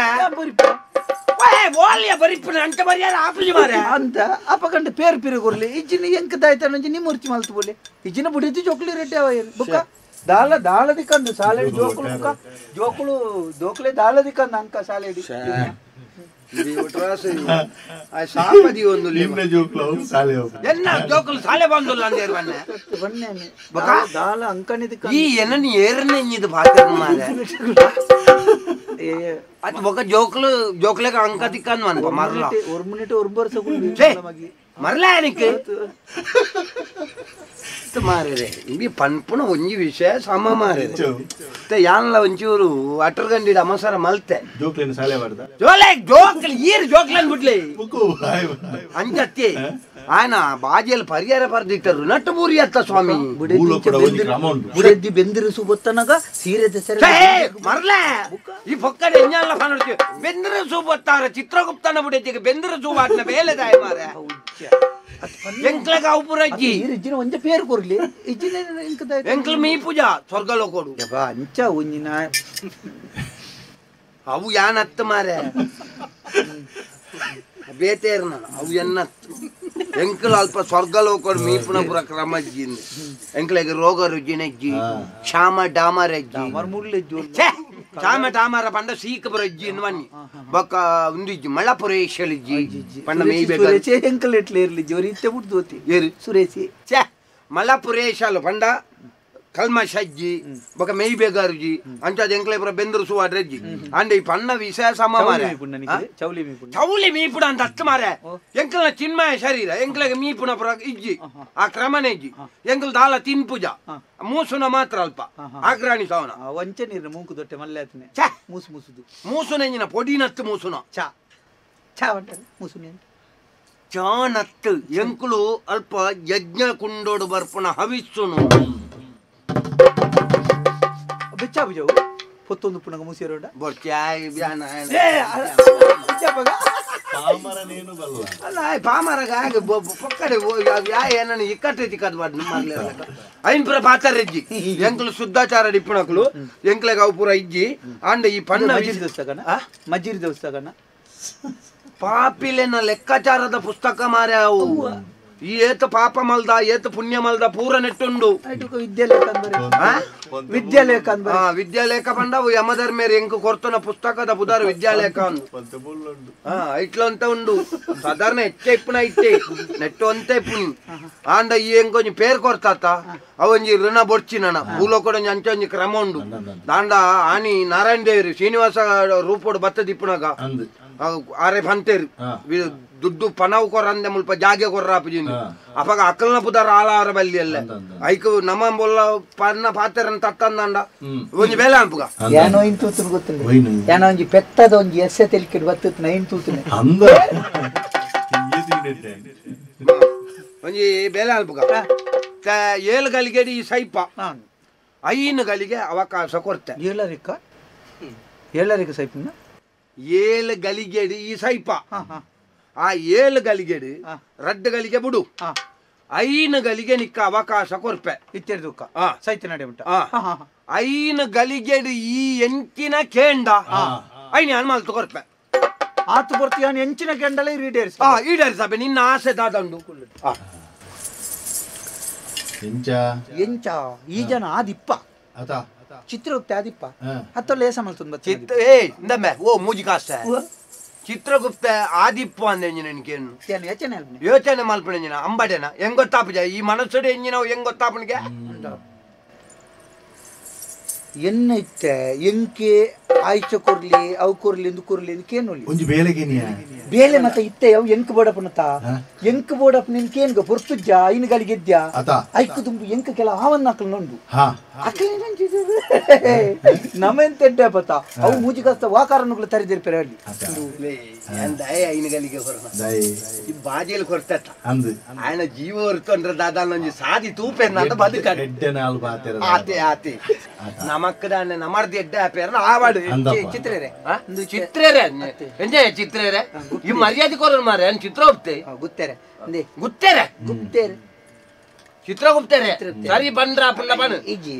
ಅಂತ ಅಪಕಂಡ ಪೇರು ಪಿರು ಕೊರ್ಲಿ ಇಜ್ಜಿನ ಎಂಕ ದಾಯ್ತಾನಂಜಿ ನಿಮ್ಮುರ್ಚಿ ಮಲ್ತು ಬೋಲೆ ಇಜ್ಜಿನ ಬುಡಿತಿ ಜೋಕ್ಲಿ ರೆಡ್ಡಿ ಅವ ಬುಕ್ಕ ದಾಳ ದಾಳದಿಕ್ಕಂದು ಸಾಲೆಡಿ ಜೋಕುಲು ಬುಕ್ಕ ಜೋಕುಲು ಜೋಕ್ಲೆ ದಾಳದಿಕ್ಕಂದು ಅಂಕ ಸಾಲೆಡಿ ಜೋಕ್ಲು ಜೋಕ್ಲೆಗ ಅಂಕ ತಿಕ್ಕಂದು ಅನ್ಪ ಮರಲ ஒரு மினிட் ஒரு வருஷம் ಮರಲ எனக்கு ಮಾರರೆ ಇಂಬಿ ಪನ್ಪುನ ಒಂಜಿ ವಿಷಯ ಸಮ ಮಾರರೆ ಯಾನ್ಲ ಒಂಚೂರು ಅಟರ್ ಗಂಡಿಡ ಅಮಸರ ಮಲ್ತೆ ಜೋಕ್ಲೇನು ಶಾಲೆ ಮಾಡ್ದ ಜೋಲೆ ಜೋಕ್ಲಿ ಈರ್ ಜೋಕ್ಲೇನ್ ಬಿಡ್ಲಿ ಅಂಚತ್ತಿ ಆಯನ ಬಾಜಿಯಲ್ಲಿ ಪರಿಹಾರ ಬರ್ದಿತ್ತರು ನಟ್ಟು ಬೂರಿ ಅತ್ತ ಸ್ವಾಮಿ ಬುಡೆದ್ದಿ ಬೆಂದಿರು ಗೊತ್ತನಗ ಸೀರೆ ಮರ್ಲೆ ಈ ಪೊಕ್ಕಡೆ ಎಂಜಲ್ಲ ಫಾನಡ್ತಿ ಬೆಂದಿರು ಸೂಬತ್ತಾರ ಚಿತ್ರಗುಪ್ತನ ಬುಡೆದ್ದಿಗೆ ಬೆಂದಿರು ಸೂಬಾಟ್ನ ಬೇಲೆ ದಾಯ ಮಾರೆ ಎಂಕ್ಲಗ ಅವು ಪೂರ ಇಜ್ಜಿನ ಒಂಜೆ ಪೇರು ಕೊರ್ಲಿ ಇಜ್ಜಿನ ಎಂಕ್ಲ ಮೀ ಪೂಜಾ ಸ್ವರ್ಗಲೋಕೋಡು ಅಂಚ ಒಂಜಿನ ಅವು ಯಾನತ್ತು ಮಾರೆ ಬೇತೇರ್ನ ಅವು ಎನ್ನತ್ತು ಎಂಕಲ್ ಅಲ್ಪ ಸ್ವರ್ಗಲೋಕೋಡು ಮೀಪುನ ಪುರ ಕ್ರಮ ಅಜ್ಜಿಂದ ಎಂಕ್ಲೆಗ್ ರೋಗ ರುಜಿನಜ್ಜಿ ಕ್ಷಾಮ ಡಾಮರಜ್ಜಿ ಕ್ಷಾಮ ಡಾಮರ ಪಂಡ ಸೀಕ ಬರಜ್ಜಿ ಬನ್ನಿ ಬೊಕ್ಕ ಉಂದಿಜ್ಜಿ ಮಳಪುರೇಶಲಿಜ್ಜಿ ಪಂಡ ಮೇಯ್ಬೇಕು ಎಂಕಲ್ ಎಟ್ಲೆ ಇರ್ಲಿ ಜೋರಿ ಇತ್ತೆ ಬಿಡ್ದು ಏರು ಸುರೇಶಿ ಛೇ ಮಲಪುರೇಶಲು ಪಂಡ ಕಲ್ಮಶಜ್ಜಿ ಬೊಕ ಮೇಯ್ಬೇಗಾರುಜಿ ಅಂಚಾದ ಎಂಕ್ಲೆ ಪುರ ಬೆಂದರು ಸುವಾಡ್ರಜ್ಜಿ ಅಂಡ ಈ ಪಣ್ಣ ವಿಶೇಷ ಮಾರೆ ಚೌಲಿ ಮೀಪುಡ ಅಂತ ಅತ್ತು ಮಾರೆ ಎಂಕಲ್ನ ಚಿನ್ಮಯ ಶರೀರ ಎಂಕ್ಲೆಗೆ ಮೀಪುನ ಪುರ ಇಜ್ಜಿ ಆ ಕ್ರಮನೇ ಇಜ್ಜಿ ಎಂಕಲ್ ದಾಲ ತಿನ್ಪುಜ ಮೂಸುನ ಮಾತ್ರ ಅಲ್ಪ ಆಗ್ರಾಣಿ ಸವನ ವಂಚೆ ನೀರು ಮೂಕು ದೊಟ್ಟೆ ಮಲ್ಲೆ ಆತನೆ ಛೇ ಮೂಸು ಮೂಸುದು ಮೂಸುನೆಂಜಿನ ಪೊಡಿನತ್ತು ಮೂಸುನ ಚಾ ಚಾ ಅಂತಾರೆ ಮೂಸುನೆ ಚಾನತ್ತು ಎಂಕುಲು ಅಲ್ಪ ಯಜ್ಞ ಕುಂಡೋಡು ಬರ್ಪುನ ಹವಿಸ್ಸುನು ಬೆಚ್ಚ ಬುಜವು ಪೊತ್ತೊಂದು ಪುನಗ ಮೂಸಿರೋಡ ಅಲ್ಲ ಪಾಮರಗ ಆಗ ಪೊಕ್ಕಡೆ ಯಾ ಏನನ್ನ ಇಕ್ಕಟ್ಟೆ ತಿಕ್ಕದು ಬಾಡ್ ಮರ್ಲೆ ಐನ್ ಪುರ ಪಾತರೆಜ್ಜಿ ಎಂಕುಲು ಶುದ್ಧಾಚಾರ ಡಿಪ್ಪುನಕುಲು ಎಂಕ್ಲೆಗ್ ಅವು ಪೂರ ಇಜ್ಜಿ ಅಂಡ ಈ ಪಣ್ಣ ಮಜಿರ್ ದೇವಸ್ಥಾನ ಮಜಿರ್ ದೇವಸ್ಥಾನ ಪಾಪಿಲೆನ ಲೆಕ್ಕಾಚಾರದ ಪುಸ್ತಕ ಮಾರೆ ಅವು ಈ ಏತ ಪಾಪ ಮಲ್ದ ಏತ ಪುಣ್ಯ ಮಲ್ದ ಪೂರ ನೆಟ್ಟುಂಡು ವಿದ್ಯಾಲೇಖ ವಿದ್ಯಾಲೇಖ ಪಂಡ ಯಮಧರ್ಮೇರ್ ಎಂಕು ಕೊರ್ತನ ಪುಸ್ತಕದ ಬುಧಾರ ವಿದ್ಯಾಲೇಖ ಇಟ್ಲು ಅಂತ ಉಂಡು ಸಾಧಾರಣ ಹೆಚ್ಚ ಇಪ್ಪುನ ಇಟ್ಟೆ ನೆಟ್ಟು ಅಂತ ಇಪ್ಪುನಿ ಆಂಡ ಈ ಎಂಕೊಂಜಿ ಪೇರ್ ಕೊರ್ತಾತ ಅವೊಂಜಿ ಋಣ ಬೊಡ್ಚಿ ನನ ಭೂಲೋಕಡ ಒಂಜಿ ಅಂಚ ಒಂಜಿ ಕ್ರಮ ಉಂಡು ದಾಂಡ ಆನಿ ನಾರಾಯಣ ದೇವರು ಶ್ರೀನಿವಾಸ ರೂಪೋಡು ಬತ್ತದ ಇಪ್ಪುನಾಗ ಆರೆ ಪಂತೇರು ದುಡ್ಡು ಪನವು ಕೊರಂದೆ ಮುಲ್ಪ ಜಾಗೆ ಕೊರ್ರಾಪುಜಿಂದು ಅಪಗ ಅಕಲ್ನ ಪುದರ್ ಆಲಾರ ಬಲ್ಲಿ ಅಲ್ಲ ಐಕ್ ನಮ್ಮ ಬೊಲ್ಲ ಪನ್ನ ಪಾತೆರನ್ ತತ್ತಂದಂಡ ಒಂಜಿ ಬೇಲೆ ಅನ್ಪುಗ ಯಾನೋ ಇನ್ ತೂತುನು ಗೊತ್ತುಂಡು ಯಾನೋ ಒಂಜಿ ಪೆತ್ತದ ಒಂಜಿ ಎಸ್ಸೆ ತೆಲಿಕೆಡ್ ಬತ್ತುತ್ತು ನೈನ್ ತೂತುನೆ ಅಂದ ಒಂಜಿ ಬೇಲೆ ಅನ್ಪುಗ ಏಳು ಗಲಿಗೆ ಈ ಸೈಪ ಐನು ಗಲಿಗೆ ಅವಕಾಶ ಕೊರ್ತೆ ಏಳರಿಕ ಏಳರಿಕ ಸೈಪನ್ನ ಏಳು ಗಲಿಗೆಡು ಈ ಸೈಪ ಆ ಏಳು ಗಲಿಗೆಡು ರಡ್ಡು ಗಲಿಗೆ ಬುಡು ಐನು ಗಲಿಗೆ ನಿಕ್ಕ ಅವಕಾಶ ಕೊರ್ಪೆ ಇತ್ತೆರ್ದುಕ್ಕ ಸೈತ ನಡೆ ಉಂಟ ಐನು ಗಲಿಗೆಡು ಈ ಎಂಚಿನ ಕೇಂಡ ಐನ ಅನ್ಮಾಲ್ತು ಕೊರ್ಪೆ ಆತು ಬರ್ತೀಯ ಎಂಚಿನ ಕೆಂಡಲೇ ಈಡೇರಿಸ ಈಡೇರಿಸಬೆ ನಿನ್ನ ಆಸೆ ದಾದಂಡು ಎಂಚ ಎಂಚ ಈ ಜನ ಆದಿಪ್ಪ ಚಿತ್ರಗುಪ್ತ ಆದಿಪ್ಪ ಅತ್ತೊಲ್ಲ ಏಸ ಮಲ್ತುಂದು ಚಿತ್ರ ಏ ಇಂದಮ್ಮೆ ಓ ಮೂಜಿ ಕಾಸ್ತ ಚಿತ್ರಗುಪ್ತ ಆದಿಪ್ಪ ಅಂದ ಎಂಜಿನ ಯೋಚನೆ ಯೋಚನೆ ಮಲ್ಪಣ ಎಂಜಿನ ಅಂಬಡೆನ ಹೆಂಗ್ ಗೊತ್ತಾಪುಜ ಈ ಮನಸ್ಸುಡೆ ಎಂಜಿನ ಹೆಂಗ್ ಗೊತ್ತಾಪನಿಗೆ ಎನ್ನ ಇತ್ತೆ ಎಂಕೆ ಆಯ್ಚ ಕೊರ್ಲಿ ಅವು ಕೊರ್ಲಿ ಎಂದು ಕೊರ್ಲಿ ಎಂದು ಕೇನೊಲಿ ಒಂಜಿ ಬೇಲೆಗೆ ಬೇಲೆ ಮತ್ತೆ ಇತ್ತೆ ಅವು ಎಂಕ್ ಬೋಡಪ್ಪನತ ಎಂಕ್ ಬೋಡಪ್ಪ ನಿನ್ ಕೇನ್ಗ ಪೊರ್ತುಜ್ಜ ಐನು ಗಳಿಗೆದ್ಯಾ ಐಕು ತುಂಬು ಎಂಕ ಕೆಲ ಆವನ್ನ ಅಕಲ್ ನೊಂಡು ನಮ್ಮೆಂತ ಎಡ್ಡೆ ಪತ್ತ ಅವು ಮೂಜಿಗಸ್ತ ವಾಕಾರನುಗಳು ತರಿದಿರ್ಪೆರೆ ಅಲ್ಲಿ ಐನುಗಳಿಗೆ ಈ ಬಾಜಿಯಲ್ಲಿ ಕೊರ್ತ ఆయన ಜೀವ ಹೊರ್ತಂದ್ರೆ ದಾದಾ ಒಂಜಿ ಸಾದಿ ತೂಪೆ ಬದುಕ ಆತೆ ಆತೆ ನಮಕ್ಕದಾನೆ ನಮರ್ದು ಎಡ್ಡೆ ಆಪೇರ ಆವಾಡು ಚಿತ್ರೇರೆ ಚಿತ್ರೇರೆ ಎಂಜೆ ಚಿತ್ರೇರೆ ಈ ಮರ್ಯಾದೆ ಕೊರ ಮಾರೆ ಚಿತ್ರ ಹೋಗ್ತೆ ಗುತ್ತೇರೆ ಗುತ್ತೇರೆ ಗುಪ್ತೇರೆ ಚಿತ್ರಗುಪ್ತೇರೆ ಸರಿ ಬಂದ್ರ ಪುಣ್ಣ ಬನ್ ಇಜ್ಜಿ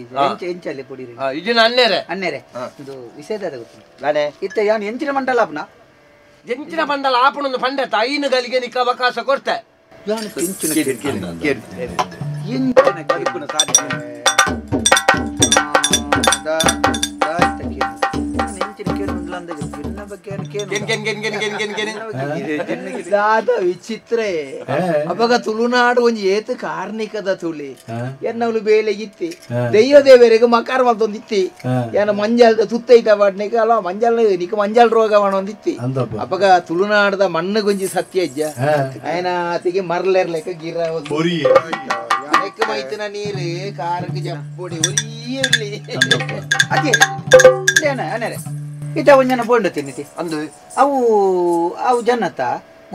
ಎಂಚಲ್ಲಿ ಕೊಡಿರಿ ಇಜ್ಜಿನ ಅನ್ನೇರೆ ಅನ್ನೇರೆ ಇದು ವಿಷಯದ ಗೊತ್ತು ನಾನೇ ಇತ್ತ ಯಾನ್ ಎಂಚಿನ ಮಂಡಲ ಆಪನ ಎಂಚಿನ ಮಂಡಲ ಆಪಣೊಂದು ಪಂಡೆ ಐನು ಗಳಿಗೆ ನಿಕ್ಕ ಅವಕಾಶ ಕೊಡ್ತೆ ಯಾನ್ ಎಂಚಿನ ಎಂಚಿನ ಬದುಕುನ ಸಾಧ್ಯ ದಾದ ವಿಚಿತ್ರ ಅಪಗ ತುಳುನಾಡು ಒಂಜಿ ಏತ್ ಕಾರ್ಣಿಕದ ತುಳಿ ಎನ್ನವಳು ಬೇಲೆಗಿತ್ತಿ ದೈವ ದೇವರಿಗೆ ಮಕಾರ ಮಲ್ತೊಂದಿತ್ತಿ ಏನ ಮಂಜಾಲ್ದ ತುತ್ತೈತ ಬಾಟ್ನಿಕ ಅಲ್ಲ ಮಂಜಾಲ್ ನಿಕ ಮಂಜಾಲ್ ರೋಗ ಒಂದಿತ್ತಿ ಅಪಗ ತುಳುನಾಡದ ಮಣ್ಣು ಗುಂಜಿ ಸತ್ಯ ಅಜ್ಜ ಆಯನ ಆತಿಗೆ ಮರ್ಲೆರ್ಲೆಕ್ಕ ಗಿರ ಮೈತಿನ ನೀರು ಕಾರಕ್ಕೆ ಜಪ್ಪುಡಿ ಒರಿಯಲ್ಲಿ ಅದೇ ಅನೇರೆ ಇತ್ತ ಒಂಜನ ಬೋಂಡ ತಿನ್ನಿತಿ ಅಂದು ಅವು ಅವು ಜನತ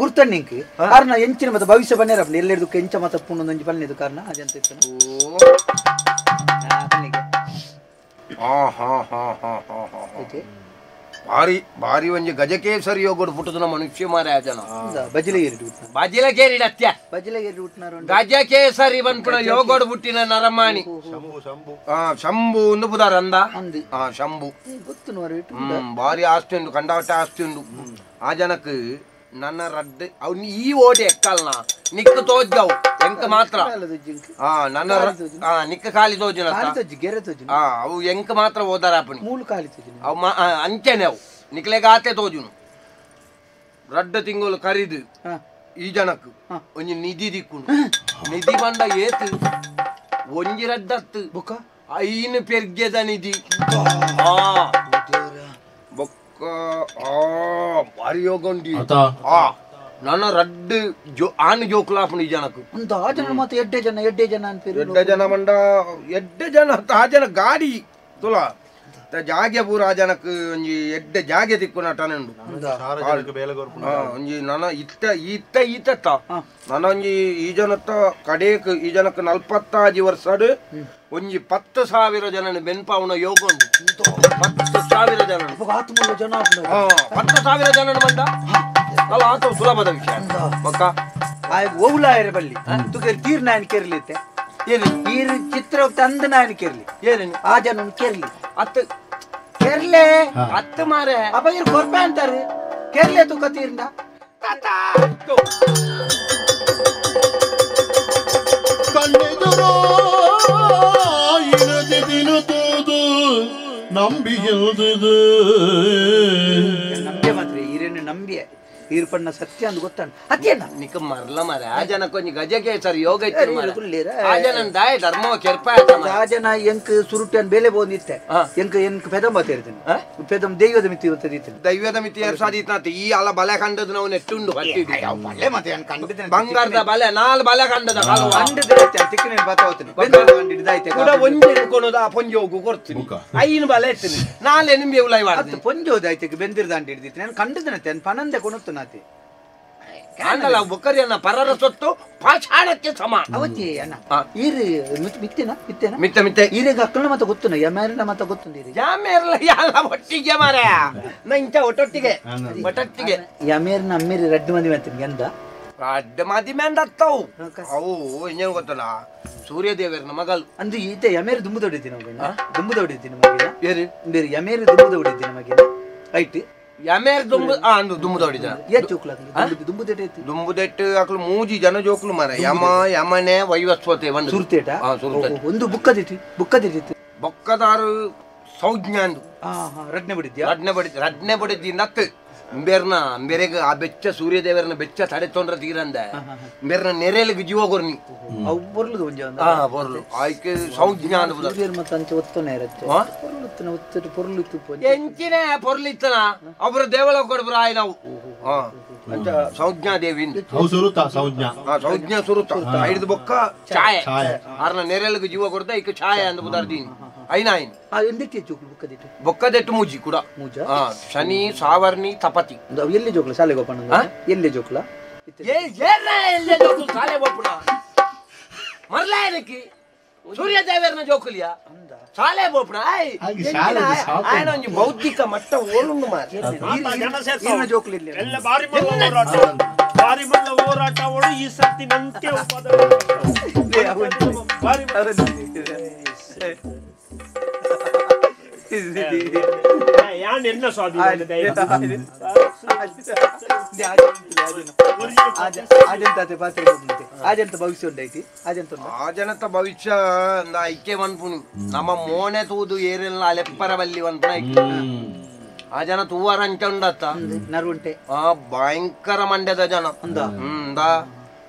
ಗುರ್ತಣ್ಣಿಂಕ್ ಕಾರಣ ಎಂಚಿನ ಮತ ಭವಿಷ್ಯ ಬನ್ನೇರ ಎಲ್ಲೆಡ್ದು ಎಂಚ ಮತ ಪುಣ್ಣೊಂದು ಪನ್ನಿದು ಕಾರಣ ಅಜಂತ ಇತ್ತು ಭಾರಿ ಭಾರಿ ಒಂಜಿ ಗಜಕೇಸರಿ ಯೋಗಡು ಪುಟ್ಟುದನ ಮನುಷ್ಯ ಮಾರೆ ಜನ ಬಜಿಲಗೇರಿ ಬಜಿಲಗೇರಿ ಅತ್ಯ ಬಜಿಲಗೇರಿ ಹುಟ್ಟಿನಾರು ಗಜಕೇಸರಿ ಬಂದ್ಪುಣ ಯೋಗಡು ಪುಟ್ಟಿನ ನರಮಾಣಿ ಶಂಭು ಒಂದು ಬುಧಾರ ಅಂದ ಶಂಭು ಗೊತ್ತು ಭಾರಿ ಆಸ್ತಿ ಉಂಡು ಕಂಡಾವಟ್ಟೆ ಆಸ್ತಿ ಉಂಡು ಆ ಜನಕ್ಕೆ ನನ್ನ ರಡ್ಡು ಅವ್ನು ಈ ಓಟೆ ಎಕ್ಕಲ್ನ ನಿಕ್ಕ ತೋಜವು ಎಂಕ ಮಾತ್ರ ನನ್ನ ನಿಕ್ಕ ಖಾಲಿ ತೋಜುನ ಅವು ಎಂಕ ಮಾತ್ರ ಓದಾರಪ್ಪಣಿ ಅವು ಅಂಚೆನೆ ಅವು ನಿಕ್ಲೆಗ ಆತೆ ತೋಜುನು ರಡ್ಡ ತಿಂಗಳು ಕರಿದು ಈ ಜನಕ್ಕೆ ಒಂಜಿ ನಿಧಿ ದಿಕ್ಕುಂಡು ನಿಧಿ ಬಂಡ ಏತು ಒಂಜಿ ರಡ್ಡತ್ತು ಬೊಕ್ಕ ಐನು ಪೆರ್ಗೆದ ನಿಧಿ ಬೊಕ್ಕ ಭಾರಿ ಯೋಗಂಡಿ ನನ್ನ ರಡ್ಡು ಜೋ ಆನು ಜೋಕುಲಾಪುಂಡು ಈ ಜನಕ್ಕೆ ಆ ಜನ ಮಾತ್ರ ಎಡ್ಡೆ ಜನ ಎಡ್ಡೆ ಜನ ಅಂತ ಎಡ್ಡೆ ಜನ ಮಂಡ ಎಡ್ಡೆ ಜನ ಆ ಜನ ಗಾಡಿ ತುಲಾ ಜಾಗೆ ಪೂರ ಆ ಜನಕ್ಕೆ ಒಂಜಿ ಎಡ್ಡೆ ಜಾಗೆ ತಿಕ್ಕುನ ಟನುಂಡು ಒಂಜಿ ನನ್ನ ಇತ್ತ ಇತ್ತ ಈತತ್ತ ನನ್ನ ಒಂಜಿ ಈ ಜನತ್ತ ಕಡೇಕ್ ಈ ಜನಕ್ಕೆ 45 ವರ್ಷಡ್ ಒಂಜಿ 10,000 ಜನನ ಬೆನ್ಪಾವುನ ಯೋಗ ಉಂಡು 10,000 ಜನ 10,000 ಜನನ ಬಂದ ಅಲ್ಲ ಆತ ಸುಲಭದ ವಿಷಯ ಮಕ್ಕ ಓವುಲಾಯರ ಬಲ್ಲಿ ತುಗೆ ತೀರ್ ನಾಯನ್ ಕೇರ್ಲಿತ್ತೆ ಏನು ಈರು ಚಿತ್ರ ತಂದ ನಾಯನ್ ಕೇರ್ಲಿ ಏನು ಆ ಜನ ಕೇರ್ಲಿ ಅತ್ತು ಕೇರ್ಲೆ ಅತ್ತು ಮಾರೆ ಅಪ್ಪ ಇರು ಕೊರ್ಪೆ ಅಂತಾರೆ ಕೇರ್ಲೆ ತುಕ ತೀರ್ನ ಕಣ್ಣೆದುರೋ ಇನದಿದಿನು ತೂದು ನಂಬಿಯಲ್ದುದು ನಂಬಿಯ ಮಾತ್ರ ಈರೇನು ನಂಬಿಯ ಈರ್ಪಣ್ಣ ಸತ್ಯ ಅಂದ್ ಗೊತ್ತಾಣ ಅದೇನ ನಿಕ್ಕ ಮರ್ಲ ಮಾರೆ ಆ ಜನಕ್ಕೆ ಒಂಜಿ ಗಜಕೇಸರಿ ಯೋಗ ಇತ್ತು ಆ ಜನ ದಾಯ ಧರ್ಮ ಕೆರ್ಪ ಆ ಜನ ಎಂಕ್ ಸುರುಟನ್ ಬೇಲೆ ಬೋಂದಿತ್ತೆ ಎಂಕ್ ಎಂಕ್ ಪೆದಂಬ ತೇರ್ತೀನಿ ಪೆದಂ ದೈವದ ಮಿತಿ ಇರ್ತದೆ ದೈವದ ಮಿತಿ ಏರ್ಸಾದಿತ್ತ ಈ ಅಲ ಬಲೆ ಕಂಡದ ನಾವು ನೆಟ್ಟುಂಡು ಬಲೆ ಮತ್ತೆ ಕಂಡಿದ್ದೇನೆ ಬಂಗಾರದ ಬಲೆ ನಾಲ್ ಬಲೆ ಕಂಡದ ಕಂಡದ ತಿಕ್ಕನೆ ಬತ್ತಾವತೀನಿ ಕೂಡ ಒಂಜಿ ಕೊನೋದ ಆ ಪೊಂಜೋಗು ಕೊಡ್ತೀನಿ ಐನು ಬಲೆ ಎತ್ತೀನಿ ನಾಲ್ ಎನಿಂಬೆ ಉಲೈ ಅತ್ತು ಪೊಂಜೋದ ಆಯ್ತು ಬೆಂದಿರ್ದ ಅಂಡ್ ಹಿಡಿದಿತ್ತು ನಾನು ಕಂಡದನತ್ತೆ ಪನಂದೆ ಕೊಣತ್ತು ಕಾಂಡಲ ಬೊಕ್ಕರಿಯನ್ನ ಪರರ ಸೊತ್ತು ಪಾಷಾಣಕ್ಕೆ ಸಮ ಅವತಿ ಅಣ್ಣ ಈರು ಮಿತ್ತೆನಾ ಮಿತ್ತೆನಾ ಮಿತ್ತೆ ಮಿತ್ತೆ ಈರೆಗೆ ಅಕ್ಕನ ಮತ ಗೊತ್ತುನ ಯಮೇರನ ಮತ ಗೊತ್ತುಂಡು ಈರಿಗೆ ಯಾಮೇರ್ಲ ಯಾಲ ಒಟ್ಟಿಗೆ ಮಾರಾಯ ನ ಇಂಚ ಒಟ್ಟೊಟ್ಟಿಗೆ ಒಟ್ಟೊಟ್ಟಿಗೆ ಯಮೇರ್ನ ಅಮ್ಮೇರಿ ರಡ್ಡು ಮಂದಿ ಮಂತೀನಿ ಎಂದ ರಡ್ಡು ಮಂದಿ ಮೆಂದತ್ತವು ಅವು ಇನ್ನೇನು ಗೊತ್ತಲ್ಲ ಸೂರ್ಯದೇವರನ ಮಗಲು ಅಂದು ಈತ ಯಮೇರು ದುಂಬು ದೊಡ್ಡಿದ್ದೀನಿ ಮಗನ ದುಂಬು ದೊಡ್ಡಿದ್ದೀನಿ ಮಗನ ಏರು ಬೇರೆ ಯಮೇರು ದುಂಬು ದೊಡ್ಡಿದ್ದೀನಿ ಮಗನ ರೈಟ್ ಯಮೇರ್ ದುಂಬು ಅಂದು ದುಂಬು ದೊಡ್ಡಿದ ದುಂಬು ದುಂಬುದೆಟ್ಟು ಅಕ್ಲು ಮೂಜಿ ಜನ ಜೋಕ್ಲು ಮಾರ ಯಮ ಯಮನೆ ವೈವಸ್ವತೆ ಒಂದು ಸುರ್ತೇಟ ಒಂದು ಬುಕ್ಕದಿಟ್ಟು ಬುಕ್ಕದಿಟ್ಟಿತ್ತು ಬೊಕ್ಕದಾರು ಸೌಜ್ಞಾಂದು ರಡ್ನೆ ಬಡಿದ್ಯಾ ರಡ್ನೆ ಬಡಿ ರಡ್ನೆ ಬಡಿದ್ದಿ ನತ್ತು ಬೇರ್ನ ಬೇರೆಗ ಆ ಬೆಚ್ಚ ಸೂರ್ಯದೇವರನ ಬೆಚ್ಚ ತಡೆ ತೊಂದ್ರೆ ತೀರಂದ ಬೇರ್ನ ನೆರೆಲಿಗೆ ಜೀವ ಕೊರ್ನಿ ಅವು ಬೊರ್ಲುದು ಒಂಜಿ ಬೊರ್ಲು ಆಯ್ಕೆ ಸೌಜ್ಞಾನ ಮತ್ತೆ ಅಂಚೆ ಒತ್ತನೆ ಇರುತ್ತೆ ಪೊರ್ಲುತ್ತನ ಒತ್ತಿಟ್ಟು ಪೊರ್ಲು ಎಂಚಿನ ಪೊರ್ಲಿತ್ತನ ಒಬ್ರು ದೇವಳ ಕೊಡ್ಬ್ರ ಆಯ್ ನಾವು ಅಂಚ ಸೌಜ್ಞಾ ದೇವಿ ಸುರುತ ಸೌಜ್ಞಾ ಸೌಜ್ಞಾ ಸುರುತ ಐದು ಬೊಕ್ಕ ಛಾಯೆ ಆರ್ನ ನೆರೆಲಿಗೆ ಜೀವ ಕೊಡ್ದ ಇಕ್ಕ ಛಾಯೆ ಅಂದ ಬುದಾರ್ದೀನಿ ಐನ ಐನ್ ಬೊಕ್ಕದೆಟ್ಟು ಮೂಜಿ ಕೂಡ ಶನಿ ಸಾವರ್ಣಿ ತಪತಿ ಎಲ್ಲಿ ಜೋಕ್ಲ ಶಾಲೆ ಗೋಪಣ್ಣ ಎಲ್ಲಿ ಜೋಕ್ಲ ಶಾಲೆ ಗೋಪುಣ ಮರ್ಲ ಏನಕ್ಕೆ ಸೂರ್ಯದೇವರನ ಜೋಕುಲಿಯ ಶಾಲೆ ಬೋಪುಣ ಒಂಜಿ ಬೌದ್ಧಿಕ ಮಟ್ಟ ಓಲುಂಡು ಮಾರ್ರೆ ಜೋಕ್ಲಿ ಎಲ್ಲ ಬಾರಿ ಹೋರಾಟ ಬಾರಿ ಮಲ್ಲ ಹೋರಾಟ ಅವಳು ಈ ಸರ್ತಿ ನಂತೆ ಬಾರಿ ಯಾನ್ ಎನ್ನ ಸ್ವಾಧೀನ ಆಜಂತ ಭವಿಷ್ಯ ಉಂಡೈತಿ ಆಜಂತ ಆಜನತ ಭವಿಷ್ಯ ಐಕೆ ವನ್ಪುಣಿ ನಮ್ಮ ಮೋನೆ ತೂದು ಏರೆಲ್ಲ ಅಲೆಪ್ಪರ ಬಲ್ಲಿ ವನ್ಪುಣ ಐಕೆ ಆ ಜನ ತೂವಾರ ಅಂಚ ಉಂಡತ್ತ ನರುಂಟೆ ಆ ಭಯಂಕರ ಮಂಡ್ಯದ ಜನ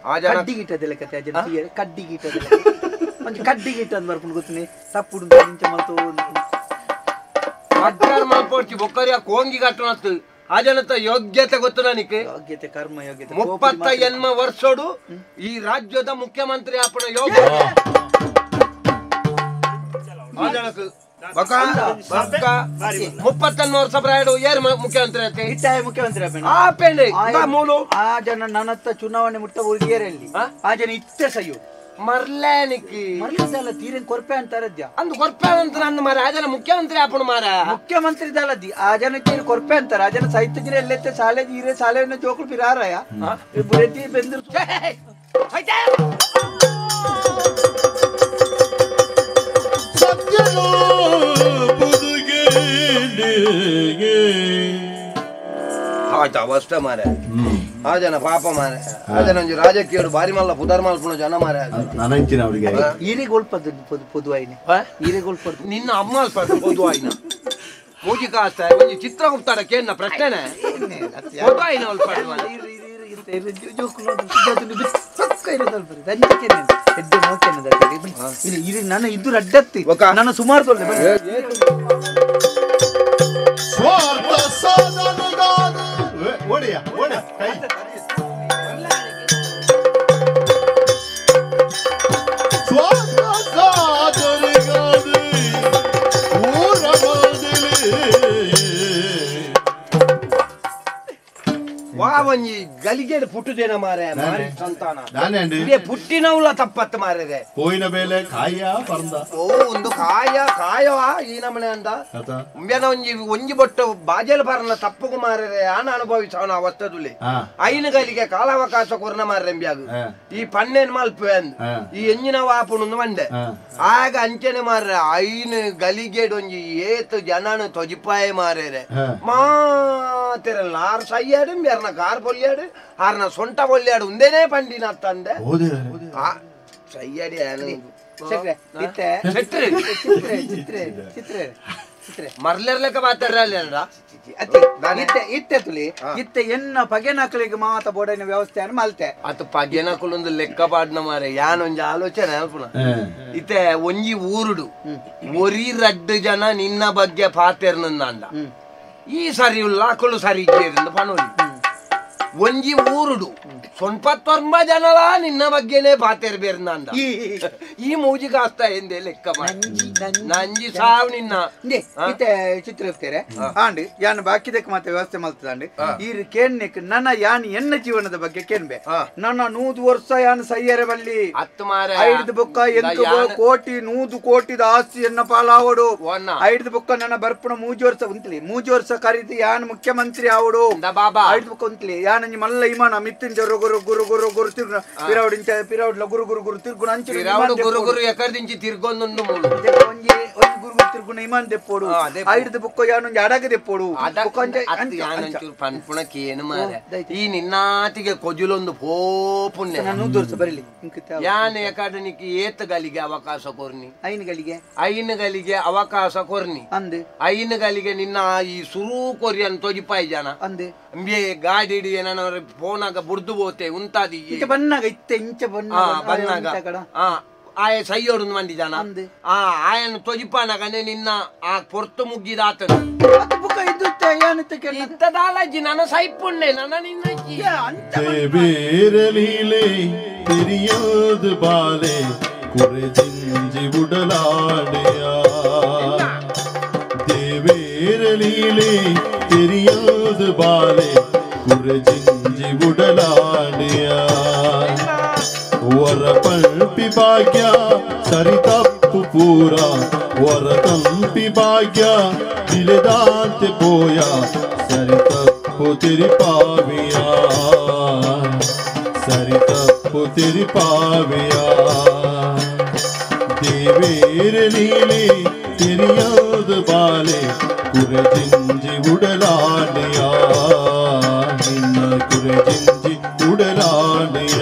ಆ ಜನ ಕಡ್ಡಿಗೀಟದೆಲ್ಲ ಕತೆ ಆ ಜನ ಕಡ್ಡಿಗೀಟದೆಲ್ಲ ಒಂಜಿ ಕಡ್ಡಿಗೀಟ ಅಂದ್ ಬರ್ಕೊಂಡು ಗೊತ್ತನೆ ತಪ್ಪುಡು ಇಂಚ ಮಲ್ತೋ ಅಜ್ಜಾರ್ ಮಲ್ಪೋಡ್ಚಿ ಬೊಕ್ಕರಿಯ ಕೋಂಗಿ ಕಟ್ಟುನತ್ತು ಆ ಜನತ ಯೋಗ್ಯತೆ ಗೊತ್ತು ನನಗೆ ಯೋಗ್ಯತೆ ಕರ್ಮ ಯೋಗ್ಯತೆ 38 ವರ್ಷೋಡು ಈ ರಾಜ್ಯದ ಮುಖ್ಯಮಂತ್ರಿ ಆಪಣ ಯೋಗ್ಯ ಆ ಜನಕ್ಕೆ ಬೊಕ ಬೊಕ 31 ವರ್ಷ ಪ್ರಾಯಡು ಯಾರು ಮುಖ್ಯಮಂತ್ರಿ ಆತೆ ಇತ್ತಾಯ ಮುಖ್ಯಮಂತ್ರಿ ಆಪೇನೆ ಮೂಲು ಆ ಜನ ನನ್ನತ್ತ ಚುನಾವಣೆ ಮುಟ್ಟ ಉಳಿಯರಲ್ಲಿ ಆ ಜನ ಇತ್ತೆ ಸಯ್ಯು ಮರ್ಲೇನಿಕ್ಕಿ ಮರ್ಲದಲ್ಲ ತೀರೇನ್ ಕೊರ್ಪೆ ಅಂತಾರದ್ಯ ಅಂದು ಕೊರ್ಪೆ ಅಂತ ನನ್ನ ಮಾರ ಆ ಜನ ಮುಖ್ಯಮಂತ್ರಿ ಆಪಣ ಮಾರ ಮುಖ್ಯಮಂತ್ರಿ ದಲ್ಲದಿ ಆ ಜನ ತೀರ್ ಕೊರ್ಪೆ ಅಂತಾರ ಆ ಜನ ಸಾಹಿತ್ಯ ಜಿರೆ ಎಲ್ಲೆತ್ತೆ ಸಾಲೆ ಹೀರೆ ಸಾಲೆಯನ್ನು ಜೋಕುಳು ಬಿರಾರಯ ಬುರೆತಿ ಬೆಂದ್ರು ಸತ್ಯನೋ ಬುದುಗೇನೆ ಆಯ್ತು ಅವಸ್ಥೆ ಮಾರೆ ಆ ಜನ ಪಾಪ ಮಾರೆ ಆ ಜನ ಒಂಜಿ ರಾಜಕೀಯರು ಬಾರಿ ಮಲ್ಲ ಪುದರ್ ಮಲ್ಪುನ ಜನ ಮಾರೆ ನನಂಚಿನ ಅವರಿಗೆ ಈರೆಗೊಳ್ಪದ ಪೊದುವಾಯಿನ ಈರೆಗೊಳ್ಪದ ನಿನ್ನ ಅಮ್ಮ ಅಲ್ಪ ಪೊದುವಾಯಿನ ಮೂಜಿ ಕಾಸ್ತ ಒಂಜಿ ಚಿತ್ರಗುಪ್ತಾರ ಕೇನ್ನ ಪ್ರಶ್ನೆನೆ ಪೊದುವಾಯಿನ ಅಲ್ಪ ನನ್ನ ಇದು ಅಡ್ಡತ್ತಿ ನನ್ನ ಸುಮಾರು ಸ್ವಾರ್ಥ ಸಾಧನೆಗಾಗಿ ಓಡಿಯ ಓಡ ಕೈ ಸ್ವಾರ್ಥ ಸಾಧನೆಗಾಗಿ ಊರ ಮೊದಲೇ ವಾವಂಜಿ ಗಲಿಗೆಡ್ ಪುಟ್ಟುದೇನ ಮಾರೆ ಮಾರಿ ಸಂತಾನ ಇದೇ ಪುಟ್ಟಿನವುಲ ತಪ್ಪತ್ತು ಮಾರೆದೆ ಪೋಯಿನ ಬೇಲೆ ಕಾಯ ಪರಂದ ಓ ಒಂದು ಕಾಯ ಕಾಯವಾ ಈ ನಮನೆ ಅಂದ ಉಂಬ್ಯನ ಒಂಜಿ ಒಂಜಿ ಬೊಟ್ಟು ಬಾಜೆಲ್ ಪರನ ತಪ್ಪುಗು ಮಾರೆರೆ ಆನ ಅನುಭವಿಸವನ ಅವಸ್ಥದುಲಿ ಐನ ಗಲಿಗೆ ಕಾಲಾವಕಾಶ ಕೊರ್ನ ಮಾರೆ ಎಂಬ್ಯಾಗು ಈ ಪನ್ನೇನ್ ಮಲ್ಪು ಅಂದ್ ಈ ಎಂಜಿನ ವಾಪುಣಂದು ಮಂಡೆ ಆಗ ಅಂಚನೆ ಮಾರ್ರೆ ಐನ ಗಲಿಗೆಡ್ ಒಂಜಿ ಏತು ಜನನು ತೊಜಿಪಾಯ ಮಾರೇರೆ ಮಾತಿರಲ್ಲ ಆರು ಸಯ್ಯಾಡು ಬೇರ್ನ ಕಾರ್ ಬೊಲ್ಯಾಡು ಆರ್ನ ಸೊಂಟ ಬೊಲ್ಯಾಡು ಉಂದೇನೆ ಪಂಡಿನ ತಂದೆ ಸಯ್ಯಾಡಿ ಮರ್ಲೆರ್ಲೆಕ್ಕ ಮಾತಾಡ್ರ ಇತ್ತೆ ತುಲಿ ಇತ್ತೆ ಎನ್ನ ಪಗೆನಕಲಿಗೆ ಮಾತ ಬೋಡೈನ ವ್ಯವಸ್ಥೆಯನ್ನು ಮಲ್ತೆ ಅದು ಪಗೆನಕುಲೊಂದು ಲೆಕ್ಕ ಪಾಡ್ನ ಮಾರೆ ಯಾನೊಂಜಿ ಆಲೋಚನೆ ಅಲ್ಪುನ ಇತ್ತೆ ಒಂಜಿ ಊರುಡು ಒರಿ ರಡ್ಡು ಜನ ನಿನ್ನ ಬಗ್ಗೆ ಪಾತೆರ್ನಂದ ಈ ಸರಿ ಉಲ್ಲ ಅಕುಲು ಸರಿ ಇಜ್ಜೇರಿಂದ ಪನೋಲಿ ಒಂಜಿ ಊರುಡು ಸೊನ್ಪತ್ತೊಂಬ ಜನಲ ನಿನ್ನ ಬಗ್ಗೆನೇ ಪಾತೆರ್ಬೇರ್ನಂದ ಈ ಮೂಜಿ ಕಾಸ್ತ ಎಂದೆ ಲೆಕ್ಕ ನಂಜಿ ಸಾವು ನಿನ್ನ ಇತ್ತೆ ಚಿತ್ರ ಇರ್ತಾರೆ ಆಂಡಿ ಯಾನ್ ಬಾಕಿದಕ್ಕೆ ಮತ್ತೆ ವ್ಯವಸ್ಥೆ ಮಲ್ತದಂಡಿ ಈ ಕೇನ್ನಿಕ್ ನನ್ನ ಯಾನ್ ಎನ್ನ ಜೀವನದ ಬಗ್ಗೆ ಕೇನ್ಬೆ ನನ್ನ 100 ವರ್ಷ ಯಾನ್ ಸಯ್ಯರೆ ಬಲ್ಲಿ ಹತ್ತು ಮಾರ ಐದು ಬೊಕ್ಕ ಎಂಟು ಕೋಟಿ 100 ಕೋಟಿದ ಆಸ್ತಿ ಎನ್ನ ಪಾಲಾವಡು ಐದು ಬೊಕ್ಕ ನನ್ನ ಬರ್ಪುಣ 3 ವರ್ಷ ಉಂತ್ಲಿ 3 ವರ್ಷ ಕರೀತಿ ಯಾನ್ ಮುಖ್ಯಮಂತ್ರಿ ಆವಡು ಬಾಬಾ ಐದು ಬೊಕ್ಕ ಉಂತ್ಲಿ ಯಾನ್ ಮಲ್ಲ ಇಮಾನ ಮಿತ್ತಿನ ಗುರು ಗುರು ಗುರು ಗುರು ತಿರುಗುಣ ಪಿರೌಡ್ ಇಂಚ ಪಿರೌಡ್ಲ ಗುರು ಗುರು ಗುರು ತಿರುಗುಣ ಅಂಚು ಪಿರೌಡ್ ಗುರು ಗುರು ಎಕರ್ದಿಂಚಿ ತಿರ್ಗೊಂದುಂಡು ಒಂಜಿ ಒಂಜಿ ಗುರು ಗುರು ತಿರುಗುಣ ಇಮಾನ್ ದೆಪ್ಪೋಡು ಐದು ಬೊಕ್ಕ ಯಾನೊಂಜಿ ಅಡಗ ದೆಪ್ಪೋಡು ಯಾನೊಂಚೂರು ಪನ್ಪುಣ ಕೇನು ಮಾರೆ ಈ ನಿನ್ನಾತಿಗೆ ಕೊಜುಲೊಂದು ಪೋಪುಣ್ಯ 100 ವರ್ಷ ಬರಲಿ ಯಾನ್ ಎಕಡನಿಗೆ ಏತ್ ಗಲಿಗೆ ಅವಕಾಶ ಕೊರ್ನಿ ಐನಗಳಿಗೆ ಐನಗಳಿಗೆ ಅವಕಾಶ ಕೊರ್ನಿ ಅಂದೆ ಐನಗಳಿಗೆ ನಿನ್ನ ಈ ಸುರು ಕೊರಿಯನ್ ತೊಜಿಪಾಯಿ ಜನ ಅಂದೆ ಅಂಬೆ ಗಾಡಿ ಏನೋ ಫೋನಾಗ ಬುಡ್ದು ಬೋತೆ ಉಂತಾದಿ ಇಂಚ ಬನ್ನಾಗ ಇತ್ತೆ ಇಂಚ ಬನ್ನಾಗ ಆಯ ಸೈಯೋಡು ಮಂದಿ ಜನ ಆ ಆಯನ ತೊಜಿಪಾನಗನೆ ನಿನ್ನ ಆ ಪೊರ್ತು ಮುಗ್ಗಿದಾತನು ಇತ್ತದಾಲಜ್ಜಿ ನನ್ನ ಸೈಪುಣ್ಣೆ ನನ್ನ ನಿನ್ನ ಬೇರೆ ತಿಳಿಯೋದು ಬಾಲೆ ಕುರೆ ಜಿಂಜಿ ಉಡಲಾಡೆಯ ದೇವೇರಲೀಲೆ தெரியாது ಬಾಲೆ ಕುರೆ ಜಿಂಜಿ ಉಡಲಾಡೆಯ ವರ ಪಲ್ಪಿ ಭಾಗ್ಯ ಸರಿ ತಪ್ಪು ಪೂರ ವರ ತಂಪಿ ಭಾಗ್ಯ ತಿಳಿದಾಂತೆ ಪೋಯ ಸರಿ ತಪ್ಪು ತಿರಿಪಾವಿಯ ಸರಿ ತಪ್ಪು ತಿರಿಪಾವಿಯ ದೇವೇರಲೀಲೆ தெரியாது ಬಾಲೆ ಕುರೆ ಜಿಂಜಿ ಉಡಲಾಡೆಯ ನಿನ್ನ ಕುರೆ ಜಿಂಜಿ ಉಡಲಾಡೆಯ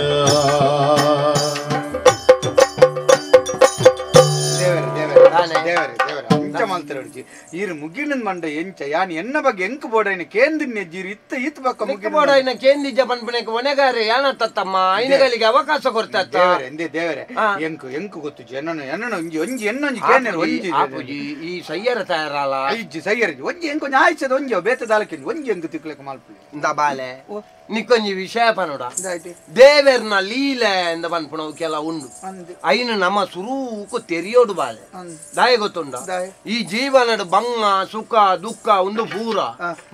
ದೇವರೇ ದೇವರೇ ಅಂಚ ಮಲ್ತರಡ್ಜಿ ಈರು ಮುಗಿನ ಮಂಡ ಎಂಚ ಯಾನ್ ಎನ್ನ ಬಗ್ಗೆ ಎಂಕ್ ಬೋಡೈನ ಕೇಂದಿನ್ನೆ ಜೀರು ಇತ್ತ ಈತ್ ಬಕ್ಕ ಮುಗಿ ಬೋಡೈನ ಕೇಂದಿಜ ಪನ್ಪನೆಕ್ ಒನೆಗಾರೆ ಯಾನತ್ತಮ್ಮ ಐನಗಳಿಗೆ ಅವಕಾಶ ಕೊಡ್ತಾ ದೇವರೇ ಎಂದೇ ದೇವರೇ ಎಂಕ್ ಎಂಕ್ ಗೊತ್ತು ಜನನ ಎನ್ನನ ಒಂಜಿ ಒಂಜಿ ಎನ್ನೊಂಜಿ ಕೇನೆರ್ ಒಂಜಿ ಆಪುಜಿ ಈ ಸಯ್ಯರ ತಯಾರಲ್ಲ ಐಜಿ ಸಯ್ಯರ ಒಂಜಿ ಎಂಕ್ ಒಂಜಿ ಆಯ್ಸದ ಒಂಜಿ ಬೇತ ದಾಲಕ್ಕೆ ಒಂಜಿ ಎಂಕ್ ತಿಕ್ಲೆಕ ಮಲ್ಪುಲಿ ಇಂದ ಬಾಲೆ ನಿಕ್ಕೊಂಜಿ ವಿಷಯ ಪನೋಡ ದೇವೆರ್ನ ಲೀಲೆ ಎಂದ ಪನ್ಪುನವು ಕೆಲ ಉಂಡು ಐನು ನಮ್ಮ ಸುರೂಕು ತೆರಿಯೋಡು ಬಾಲೆ ದಾಯ ಗೊತ್ತುಂಡ ಈ ಜೀವನದ ಬಂಗ ಸುಖ ದುಃಖ ಒಂದು ಪೂರ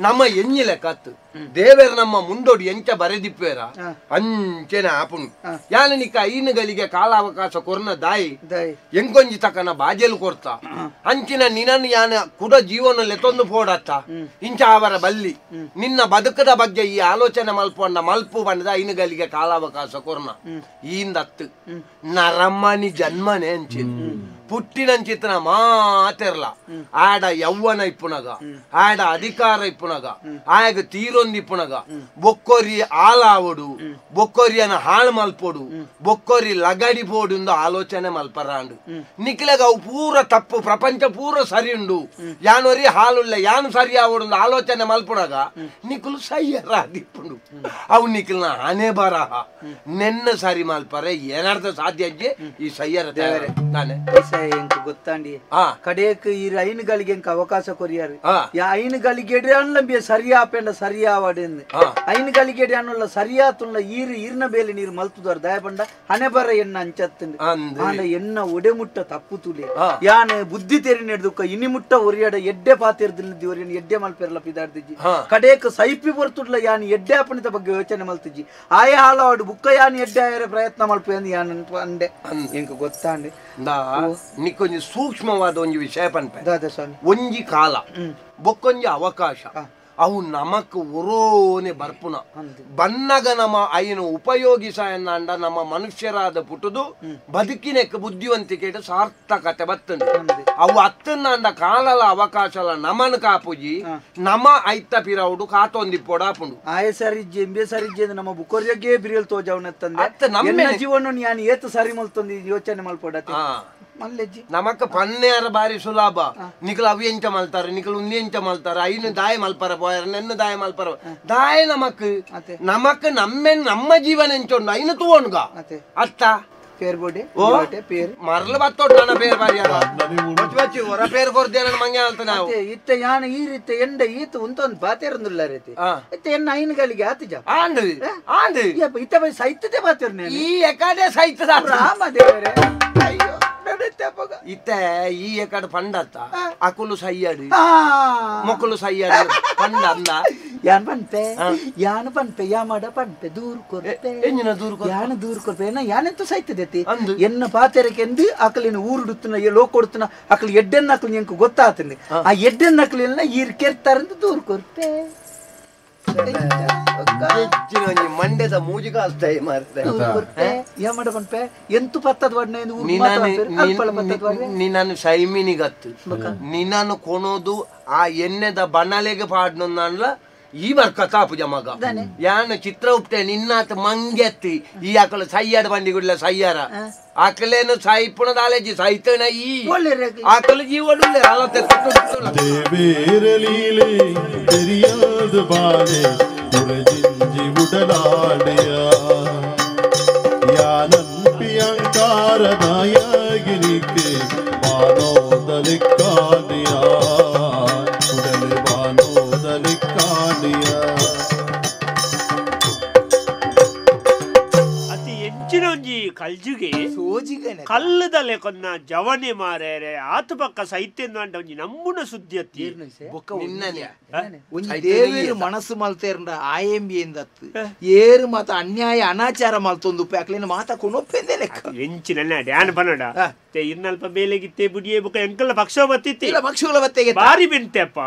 ನಮ್ಮ ಎಂಜಿಲೆ ಕತ್ತು ದೇವೆರ್ ನಮ್ಮ ಮುಂದೋಡಿ ಎಂಚ ಬರೆದಿಪ್ಪೇರ ಅಂಚೆನ ಆಪುಣು ಯಾನ ನಿಕ್ಕ ಐನುಗಳಿಗೆ ಕಾಲಾವಕಾಶ ಕೊರ್ನ ದಾಯಿ ಎಂಕೊಂಜಿ ತಕನ ಬಾಜೆಲು ಕೊರ್ತ ಅಂಚಿನ ನಿನನ್ ಯಾನ ಕುಡ ಜೀವನ ಲೆತ್ತೊಂದು ಪೋಡತ್ತ ಇಂಚ ಅವರ ಬಲ್ಲಿ ನಿನ್ನ ಬದುಕದ ಬಗ್ಗೆ ಈ ಆಲೋಚನೆ ಮಲ್ಪೊಂಡ ಮಲ್ಪು ಬಂದ ಐನುಗಳಿಗೆ ಕಾಲಾವಕಾಶ ಕೊರ್ನ ಈಂದತ್ತು ನರಮ್ಮನಿ ಜನ್ಮನೆ ಅಂಚಿನ ಪುಟ್ಟಿನಂಚಿತನ ಮಾತೆರ್ಲ ಆಡ ಯೌವನ ಇಪ್ಪುನಗ ಆಡ ಅಧಿಕಾರ ಇಪ್ಪುನಗ ಆಯಗ ತೀರೊಂದಿಪ್ಪುನಗ ಬೊಕ್ಕೊರಿ ಆಲಾವಡು ಬೊಕ್ಕೊರಿಯನ ಹಾಳು ಮಲ್ಪೊಡು ಬೊಕ್ಕೊರಿ ಲಗಡಿ ಪೋಡು ಆಲೋಚನೆ ಮಲ್ಪರಾಂಡು ನಿಕ್ಲೆಗ ಅವು ಪೂರ ತಪ್ಪು ಪ್ರಪಂಚ ಪೂರ ಸರಿ ಉಂಡು ಯಾನೊರಿ ಹಾಲುಲ್ಲ ಯಾನು ಸರಿ ಆವಡು ಆಲೋಚನೆ ಮಲ್ಪುನಗ ನಿಕ್ಲು ಸೈಯರ ದಿಪ್ಪುಂಡು ಅವು ನಿಕ್ಲನ ಹಣೆ ಬರಹ ನೆನ್ನ ಸರಿ ಮಲ್ಪರೆ ಏನರ್ಥ ಸಾಧ್ಯ ಈ ಸೈಯರ ತಾನೆ ಗೊತ್ತಾಂಡಿ ಕಡೆಕ್ ಈ ಐನುಗಳಿಗೆ ಅವಕಾಶ ಕೊರಿಯಾರು ಐನುಗಳಿಗೆ ಅನ್ಲಂಬಿಯ ಸರಿಯಾಪೆಂಡ ಸರಿಯಾವಡೆಂದು ಐನುಗಳಿಗೆ ಅನ್ನಲ್ಲ ಸರಿಯಾತುಲ್ಲ ಈರು ಈರ್ನ ಬೇಲೆ ನೀರು ಮಲ್ತುದಾರ ದಯಪಂಡ ಹಣೆ ಬರ ಎಣ್ಣ ಅಂಚತ್ತಂಡು ಆಂಡ ಎಣ್ಣ ಒಡೆ ಮುಟ್ಟ ತಪ್ಪು ತುಲೆ ಯಾನೆ ಬುದ್ಧಿ ತೆರಿ ನೆಡ್ದುಕ್ಕ ಇನಿ ಮುಟ್ಟ ಒರಿಯಾಡ ಎಡ್ಡೆ ಪಾತಿರ್ದಿಲ್ಲ ಒರಿಯನ್ ಎಡ್ಡೆ ಮಲ್ಪೆರ್ಲ ಪಿದಾಡ್ದಿಜ್ಜಿ ಕಡೆಕ್ ಸೈಪಿ ಬರ್ತುಡ್ಲ ಯಾನ್ ಎಡ್ಡೆ ಅಪ್ಪಣಿತ ಬಗ್ಗೆ ಯೋಚನೆ ಮಲ್ತಿಜ್ಜಿ ಆಯ ಹಾಳಾಡು ಬುಕ್ಕ ಯಾನ್ ಎಡ್ಡೆ ಆಯರೆ ಪ್ರಯತ್ನ ಮಲ್ಪು ಎಂದು ಯಾನ್ ಅಂಡೆ ಎಂಕ ಗೊತ್ತಾಂಡೆ ನಿಕ್ಕೊಂಜಿ ಸೂಕ್ಷ್ಮವಾದ ಒಂಜಿ ವಿಷಯ ಪನ್ಪೆ ಒಂಜಿ ಕಾಲ ಬೊಕ್ಕೊಂಜಿ ಅವಕಾಶ ಅವು ನಮಕ್ ಒರೋನೆ ಬರ್ಪುನ ಬನ್ನಗ ನಮ್ಮ ಐನು ಉಪಯೋಗಿಸ ಎನ್ನಂಡ ನಮ್ಮ ಮನುಷ್ಯರಾದ ಪುಟುದು ಬದುಕಿನೆಕ್ ಬುದ್ಧಿವಂತಿಕೆ ಸಾರ್ಥಕತೆ ಬತ್ತಂಡು ಅವು ಅತ್ತಂಡ ಕಾಲಲ ಅವಕಾಶಲ ನಮನ್ ಕಾಪುಜಿ ನಮ ಐತ ಪಿರವುಡು ಕಾತೊಂದಿಪ್ಪೊಡಾಪುಂಡು ಆಯ ಸರಿಜ್ಜೆ ಎಂಬೆ ಸರಿಜ್ಜೆ ನಮ್ಮ ಬುಕೊರ್ಯಗೆ ಬಿರಿಯಲ್ ತೋಜವನತ್ತಂದೆ ನಮ್ಮ ಜೀವನ ಯಾನ್ ಏತು ಸರಿ ಮಲ್ತೊಂದು ಯೋಚನೆ ಮಲ್ಪೊಡತೆ ಮಲ್ಲೆಜ್ಜಿ ನಮಕ್ ಪನ್ನೆಯರ ಬಾರಿ ಸುಲಭ ನಿಕಲ್ ಅವು ಎಂಚ ಮಲ್ತಾರೆ ನಿಕಲ್ ಉಂದಿ ಎಂಚ ಮಲ್ತಾರೆ ಐನು ದಾಯ ಮಲ್ಪರ ಪೋಯರ ನೆನ್ನು ದಾಯ ಮಲ್ಪರ ದಾಯ ನಮಕ್ ನಮಕ್ ನಮ್ಮೆ ನಮ್ಮ ಜೀವನ ಎಂಚೊಂಡು ಐನು ತೂವೊಣ್ಗ ಅತ್ತ ಪೇರ್ ಬೋಡಿ ಪೇರ್ ಮರಲು ಬತ್ತೊಟ್ಟು ನನ್ನ ಪೇರ್ ಬಾರಿಯಾರ ಬಚ್ಚಿ ಹೊರ ಪೇರ್ ಕೊರ್ದೆ ನನ್ನ ಮಂಗೆ ಅಂತ ನಾವು ಇತ್ತ ಯಾನ ಈ ರೀತಿ ಎಂಡ ಈತ ಉಂತೊಂದು ಬಾತೇರಂದುಲ್ಲ ರೀತಿ ಇತ್ತ ಎನ್ನ ಐನುಗಳಿಗೆ ಆತಿ ಜಾ ಆಂಡು ಆಂಡು ಇತ್ತ ಬೈ ಸೈತತೆ ಬಾತೇರ್ನೆ ಈ ಎಕಡೆ ಸೈತದ ರಾಮ ದೇವರೇ ಅಯ್ಯೋ ಇತ್ತ ಈ ಎಕಡೆ ಪಂಡತ್ತ ಅಕುಲು ಸೈಯಾಡು ಮೊಕ್ಕಲು ಸೈಯಾಡು ಪಂಡ ಅಂದ ಯಾನ್ ಪನ್ಪೆ ಯಾನ್ ಪನ್ಪೆ ಯಾ ಮಾಡ ಪನ್ಪೆ ದೂರ್ ಕೊರ್ಪೆ ಎಂಜಿನ ದೂರ್ ಯಾನ ದೂರ್ ಕೊರ್ಪೆ ಎನ್ನ ಯಾನೆಂತ ಸೈತದೆತಿ ಎನ್ನ ಪಾತೆರಕೆಂದು ಅಕಲಿನ ಊರುಡುತ್ತನ ಲೋಕೊಡುತ್ತನ ಅಕಲು ಎಡ್ಡೆನ್ನ ಅಕಲು ಎಂಕು ಗೊತ್ತಾತಂದು ಆ ಎಡ್ಡೆನ್ನ ಅಕಲಿನ ಈರ್ ಕೆರ್ತಾರಂದು ದೂರ್ ಕೊರ್ಪೆ ಮಂಡ್ಯದ ಮೂಜಿಗಾಲ್ತಾಯಿ ಮಾರ್ತೆ ಯಾ ಮಾಡ ಪನ್ಪೆ ಎಂತು ಪತ್ತದ ವಡ್ನ ನಿನ್ನನ್ನು ಸೈಮಿನಿಗತ್ತು ನಿನ್ನನ್ನು ಕೊನೋದು ಆ ಎಣ್ಣೆದ ಬಣಲೆಗೆ ಪಾಡ್ನೊಂದನ್ಲ ಈ ಬರ್ಕತ ಪೂಜ ಮಗ ಯಾನ ಚಿತ್ರ ಉಪ್ಟೆ ನಿನ್ನಾತ ಮಂಗೆತ್ತಿ ಈ ಆಕಳು ಸೈಯಾಡ ಬಂದಿಗುಡ್ಲ ಸೈಯಾರ ಆಕಲೇನು ಸಾಯಿಪುಣದಾಲೇಜಿ ಸಾಯ್ತೇನ ಈ ಆಕಳು ಜೀವಡುಲ್ಲ ಅಲತೆ ದೇವೇರಲೀಲೆ தெரியாது ಬಾಳೆ ಉರಜಿಂಜಿ ಉಡಲಾಡೆಯ ಯಾನಂಪಿ ಅಂಕಾರದಾಯಗಿರಿಕೆ ಬಾನೋದಲಿಕ್ಕಾಡಿಯ ಉಡಲೆ ಬಾನೋದಲಿಕ್ಕಾಡಿಯ ಅತಿ ಹೆಚ್ಚಿನ ಒಂಜಿ ಕಲ್ಜುಗೆ ಕಲ್ಲದಲೆ ಕೊನ್ನ ಜವನೆ ಮಾರೇರೆ ಆತು ಪಕ್ಕ ಸೈತ್ಯ ಅಂಡ ಒಂಜಿ ನಮ್ಮುನ ಸುದ್ದಿ ಅತ್ತಿ ಒಂಜಿ ದೇವೇರು ಮನಸ್ಸು ಮಲ್ತೇರಂಡ ಆಯಂಬಿ ಎಂದತ್ತು ಏರು ಮಾತ ಅನ್ಯಾಯ ಅನಾಚಾರ ಮಲ್ತೊಂದು ಅಕ್ಲೇನು ಮಾತ ಕೊನೊಪ್ಪೆಂದೆ ಲೆಕ್ಕ ಎಂಚಿನ ಡ್ಯಾನ್ ಪನಡ ಇನ್ನಲ್ಪ ಬೇಲೆಗಿತ್ತೆ ಬುಡಿಯೇ ಬುಕ್ಕ ಎಂಕಲ್ಲ ಪಕ್ಷ ಬತ್ತಿತ್ತೆ ಪಕ್ಷಗಳ ಬತ್ತೆಗೆ ಬಾರಿ ಬೆಂತೆ ಅಪ್ಪ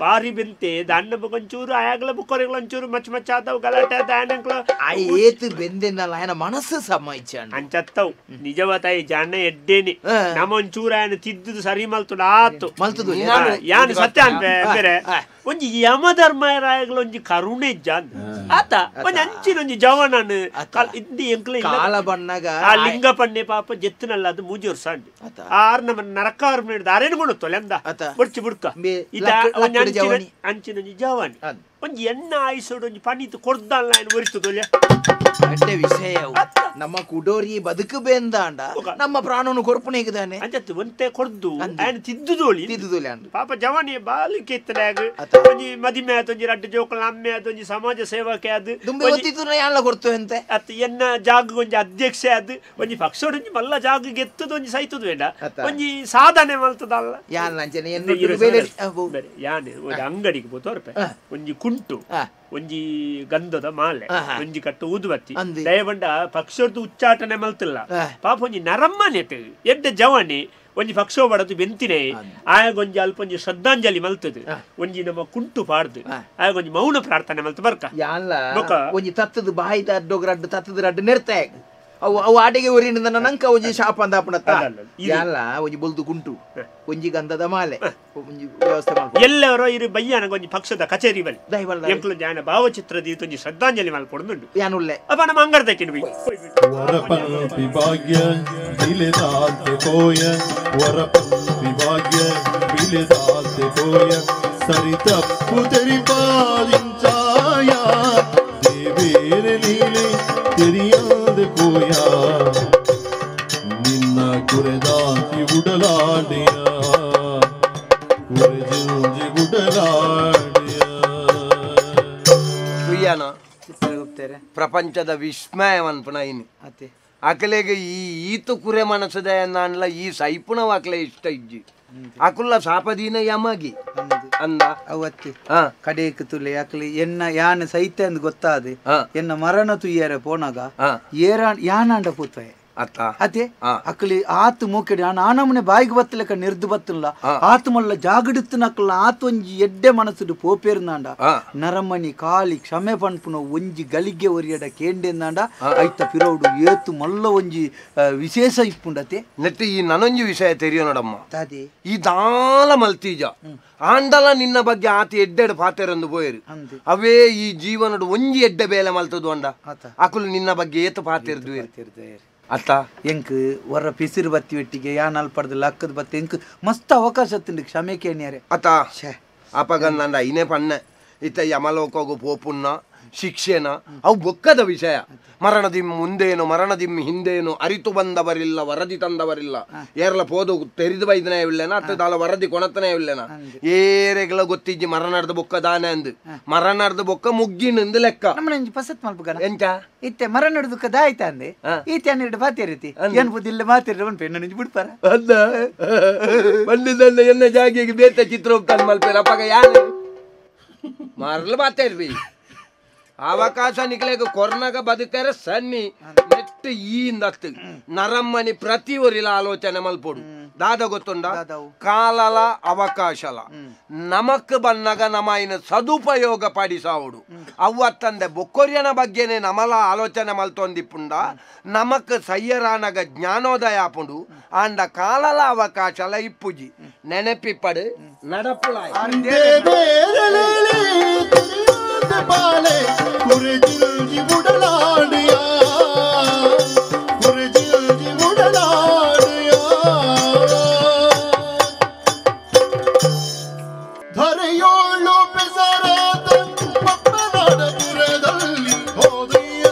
ಬಾರಿ ಬೆಂತೆ ದಾಂಡ ಬುಕ್ಕ ಒಂಚೂರು ಆಯಾಗಲ ಬುಕ್ಕೊರೆಗಳ ಒಂಚೂರು ಮಚ್ಚ ಮಚ್ಚ ಆದವು ಗಲಾಟೆ ಆದ ಆನಂಕಲ ಆ ಏತು ಬೆಂದೆನ್ನಲ್ಲ ఆయన ಮನಸ್ಸು ಸಮಾಯಿಚಾಣ ಅಂಚತ್ತವು ನಿಜವತಾಯಿ ಜಾಣ ಎಡ್ಡೇನಿ ನಮ್ಮ ಒಂಚೂರು ಆಯನ ತಿದ್ದುದು ಸರಿ ಮಲ್ತುಡು ಆತು ಮಲ್ತುದು ಯಾನು ಸತ್ಯ ಅಂತ ಬೇರೆ ಒಂಜಿ ಯಮಧರ್ಮ ರಾಯಗಳ ಒಂಜಿ ಕರುಣೆ ಜಾನ್ ಆತ ಒಂಜಿ ಅಂಚಿನ ಒಂಜಿ ಜವನನ್ ಇಂದಿ ಎಂಕ್ಲ ಕಾಲ ಬಣ್ಣಗ ಆ ಲಿಂಗ ಪಣ್ಣೆ ಪಾಪ ಜೆತ್ತನಲ್ಲ ಅದು ಮೂಜಿ ವರ್ಷ ಆರ್ ನಮ್ಮ ನರಕಾರ ಅರೇನು ಕೊಡುತ್ತಲ್ಲ ಎಂದ ಬಡ್ಚಿ ಬುಡ್ಕ ಅಂಚಿನ ಒಂಜಿ ಜವಾನಿ ಒಂಜಿ ಎಣ್ಣ ಆಯಿಸೋಡು ಒಂಜಿ ಪಣಿತು ಕೊಡ್ದಲ್ಲ ಒರಿತುದೊಲ್ಯ ಅಡ್ಡೆ ವಿಷಯ ನಮ್ಮ ಕುಡೋರಿ ಬದುಕು ಬೆಂದಾಂಡ ನಮ್ಮ ಪ್ರಾಣವನ್ನು ಕೊರ್ಪುಣೆಗಿದಾನೆ ಅಂಚತ್ತು ಒಂತೆ ಕೊರ್ದು ಆಯನ ತಿದ್ದುದೋಳಿ ತಿದ್ದುದೋಳಿ ಅಂದು ಪಾಪ ಜವಾನಿ ಬಾಲಿಕೆ ಇತ್ತಲಾಗ ಒಂಜಿ ಮದಿಮೆ ಆತು ಒಂಜಿ ರಡ್ಡು ಜೋಕುಲ ಅಮ್ಮೆ ಆತು ಒಂಜಿ ಸಮಾಜ ಸೇವಕೆ ಅದು ದುಂಬೆ ಒತ್ತಿದ್ದು ಯಾನ್ಲ ಕೊರ್ತು ಅಂತೆ ಅತ್ತ ಎನ್ನ ಜಾಗ ಒಂಜಿ ಅಧ್ಯಕ್ಷೆ ಅದು ಒಂಜಿ ಪಕ್ಷೋಡು ಒಂಜಿ ಮಲ್ಲ ಜಾಗ ಗೆತ್ತದು ಒಂಜಿ ಸೈತದು ಬೇಡ ಒಂಜಿ ಸಾಧನೆ ಮಲ್ತದಲ್ಲ ಯಾನ್ ಅಂಚನೆ ಎನ್ನ ಯಾನೆ ಒಂದು ಅಂಗಡಿಗೆ ಪೋತೋರ್ಪೆ ಒಂಜಿ ಕುಂಟು ಒಂಜಿ ಗಂಧದ ಮಾಲೆ ಒಂಜಿ ಕಟ್ಟು ಊದುಬತ್ತಿ ದಯಬಂಡ ಪಕ್ಷದ ಉಚ್ಚಾಟನೆ ಮಲ್ತಿಲ್ಲ ಪಾಪ ಒಂಜಿ ನರಮ್ಮನೆ ಎಡ್ಡೆ ಜವಾನಿ ಒಂಜಿ ಪಕ್ಷೋ ಬಡದು ಬೆಂತಿನೇ ಆಯಾಗ ಒಂಜಿ ಅಲ್ಪ ಒಂಜಿ ಶ್ರದ್ಧಾಂಜಲಿ ಮಲ್ತದು ಒಂಜಿ ನಮ್ಮ ಕುಂಟು ಪಾಡ್ದು ಆಯಾಗ ಒಂಜಿ ಮೌನ ಪ್ರಾರ್ಥನೆ ಮಲ್ತು ಬರ್ಕ ಯಾನ್ಲ ಒಂಜಿ ತತ್ತದ ಬಾಯಿದ ಅಡ್ಡೋಗ ರಡ್ಡು ತತ್ತದ ರಡ್ಡು ನೆರ್ತ ಅವು ಅವು ಆಟೆಗೆ ಒರಿನಿಂದ ನಂಕ ಒಂಜಿ ಶಾಪ ಅಂದ ಅಪ್ಪಣತ್ತ ಯಾನ್ಲ ಒಂಜಿ ಬೊಲ್ದು ಕುಂಟು ಒಂಜಿ ಗಂಧದ ಮಾಲೆ ಒಂಜಿ ವ್ಯವಸ್ಥೆ ಮಲ್ಪು ಎಲ್ಲರೋ ಇರು ಬಯ್ಯಾನಗ ಒಂಜಿ ಪಕ್ಷದ ಕಚೇರಿ ಬಲ್ಲಿ ಎಂಕ್ಲು ಜಾನ ಭಾವಚಿತ್ರದ ಒಂಜಿ ಶ್ರದ್ಧಾಂಜಲಿ ಮಲ್ಪೊಡುಂಡು ಯಾನುಲ್ಲೆ ಅಪ್ಪ ನಮ್ಮ ಅಂಗಡ್ದಕ್ಕಿನ ಬೈ ವರಪಂಪಿ ಭಾಗ್ಯ ಬಿಲೆದಾಂತೆ ಕೋಯ ವರಪಂಪಿ ಭಾಗ್ಯ ಬಿಲೆದಾಂತೆ ಕೋಯ ಸರಿತಪ್ಪು ತೆರಿಪಾದಿಂಚಾಯ ದೇವೇರೆ ಲೀಲೆ ತೆರಿಯಾದೆ ಕೋಯ ನಿನ್ನ ಕುರೆದಾಂತಿ ಉಡಲಾಡಿಯ ಕುರೆಜಿಂಜಿ ಉಡಲಾಡಿಯ ತುಯ್ಯಾನ ಪ್ರಪಂಚದ ವಿಸ್ಮಯ ಅನ್ಪುಣ ಇನಿ ಅಕಲೆಗೆ ಈ ಈತು ಕುರೆ ಮನಸ್ಸದ ಅನ್ಲ ಈ ಸೈಪುಣವ ಅಕಲೆ ಇಷ್ಟ ಇಜ್ಜಿ ಅಕುಲ್ಲ ಶಾಪದೀನ ಯಮಗಿ ಅಂದ ಅವತ್ತೆ ಕಡೇಕ್ ತುಲೆ ಅಕಲೆ ಎನ್ನ ಯಾನ ಸೈತೆ ಅಂದ್ ಗೊತ್ತಾದೆ ಎನ್ನ ಮರಣ ತುಯ್ಯಾರ ಪೋನಾಗ ಏರ ಯಾನಾಂಡ ಪೂತ್ವೆ ಅದೇ ಅಕಲಿ ಆತು ಮೂಕೆಡಿ ಆನಮನೆ ಬಾಯಿಗೆ ಬತ್ತಲೆಕ್ಕ ನಿರ್ದು ಬತ್ತಲ್ಲ ಆತು ಮಲ್ಲ ಜಾಗಡಿತ್ತು ನಕಲ ಆತು ಒಂಜಿ ಎಡ್ಡೆ ಮನಸ್ಸುಡು ಪೋಪೇರ್ನಾಂಡ ನರಮಣಿ ಕಾಲಿ ಕ್ಷಮೆ ಪನ್ಪುನ ಒಂಜಿ ಗಲಿಗೆ ಒರಿಯಡ ಕೇಂಡೆಂದಾಂಡ ಐತ ಪಿರೋಡು ಏತು ಮಲ್ಲ ಒಂಜಿ ವಿಶೇಷ ಇಪ್ಪುಂಡತೆ ನೆಟ್ಟು ಈ ನನೊಂಜಿ ವಿಷಯ ತೆರಿಯೋ ನೋಡಮ್ಮ ತಾದಿ ಈ ದಾಲ ಮಲ್ತೀಜ ಆಂಡಲ ನಿನ್ನ ಬಗ್ಗೆ ಆತ ಎಡ್ಡೆಡು ಪಾತೆರೊಂದು ಪೋಯರು ಅವೇ ಈ ಜೀವನಡು ಒಂಜಿ ಎಡ್ಡೆ ಬೇಲೆ ಮಲ್ತದು ಅಂಡ ಅಕುಲು ನಿನ್ನ ಬಗ್ಗೆ ಏತು ಪಾತೆರ್ದು ಅತ್ತ ಎಂಕ್ ಹೊರ ಪಿಸಿರು ಬತ್ತಿ ಒಟ್ಟಿಗೆ ಯಾನ್ ಅಲ್ಪಡ್ದು ಲಕ್ಕದ ಬತ್ತಿ ಎಂಕ್ ಮಸ್ತ್ ಅವಕಾಶ ತಿಂಡು ಕ್ಷಮೆ ಕೇಣಿಯಾರೆ ಅತ್ತ ಅಪಗ ನಂದ ಐನೇ ಪನ್ನೆ ಇತ್ತ ಯಮಲೋಕೋಗು ಪೋಪುನ್ನ ಶಿಕ್ಷೆನ ಅವು ಬೊಕ್ಕದ ವಿಷಯ ಮರಣದಿಮ್ ಮುಂದೇನು ಮರಣದಿಮ್ ಹಿಂದೇನು ಅರಿತು ಬಂದವರಿಲ್ಲ ವರದಿ ತಂದವರಿಲ್ಲ ಏರ್ಲ ಪೋದು ತೆರಿದು ಬೈದನೇ ಇಲ್ಲೇನ ಅತ್ತ ದಾಲ ವರದಿ ಕೊಣತನೇ ಇಲ್ಲೇನ ಏರೆಗಳ ಗೊತ್ತಿಜ್ಜಿ ಮರಣರ್ದ ಬೊಕ್ಕ ದಾನೆ ಅಂದು ಮರಣರ್ದ ಬೊಕ್ಕ ಮುಗ್ಗಿನಂದು ಲೆಕ್ಕ ಪಸತ್ ಮಲ್ಪಗನ ಎಂಚ ಇತ್ತೆ ಮರಣ ದುಃಖ ದಾಯ್ತ ಅಂದೆ ಈತೆ ಹನ್ನೆರಡು ಮಾತೇರಿತಿ ಏನ್ ಬುದ್ಧಿಲ್ಲ ಮಾತೇರಿ ಒಂದು ಪೆಣ್ಣು ನಿಂಜು ಬಿಡ್ಪಾರ ಅಂದ ಬಂದಿದ್ದ ಎನ್ನ ಜಾಗಿಗೆ ಬೇತ ಚಿತ್ರ ಹೋಗ್ತಾನೆ ಮಲ್ಪೇರ ಅಪ್ಪಗ ಯಾರು ಮರಲು ಮಾತೇರ್ವಿ ಅವಕಾಶ ನಿಕ್ಲೆಗ ಕೊರ್ನಗ ಬದುಕರೆ ಸನ್ನಿ ನೆಟ್ ಈಂದತ್ತು ನರಮ್ಮನಿ ಪ್ರತಿ ಒರಿಲ ಆಲೋಚನೆ ಮಲ್ಪೊಡು ದಾದ ಗೊತ್ತುಂಡ ಕಾಲಲ ಅವಕಾಶಲ ನಮಕ್ ಬನ್ನಗ ನಮಾಯಿನ ಸದುಪಯೋಗ ಪಡಿಸಾವುಡು ಅವ್ವತ್ತಂದೆ ಬೊಕ್ಕೊರ್ಯನ ಬಗ್ಗೆನೆ ನಮಲ ಆಲೋಚನೆ ಮಲ್ತೊಂದಿಪ್ಪುಂಡ ನಮಕ್ ಸಯ್ಯರಾನಗ ಜ್ಞಾನೋದಯ ಆಪುಂಡು ಆಂಡ ಕಾಲಲ ಅವಕಾಶಲ ಇಪ್ಪುಜಿ ನೆನಪಿಪ್ಪಡು ನಡಪುಳಾಯ ಕುರೆಜಿಲ್ಜಿ ಉಡಲಾಡಿಯ ಕುರೆಜಿಲ್ಜಿ ಉಡಲಾಡಿಯ ಧರೆಯೋಳು ಬೆಸರಾದ ಪಪ್ಪನಾಡಪುರದಲ್ಲಿ ಹೋದೆಯ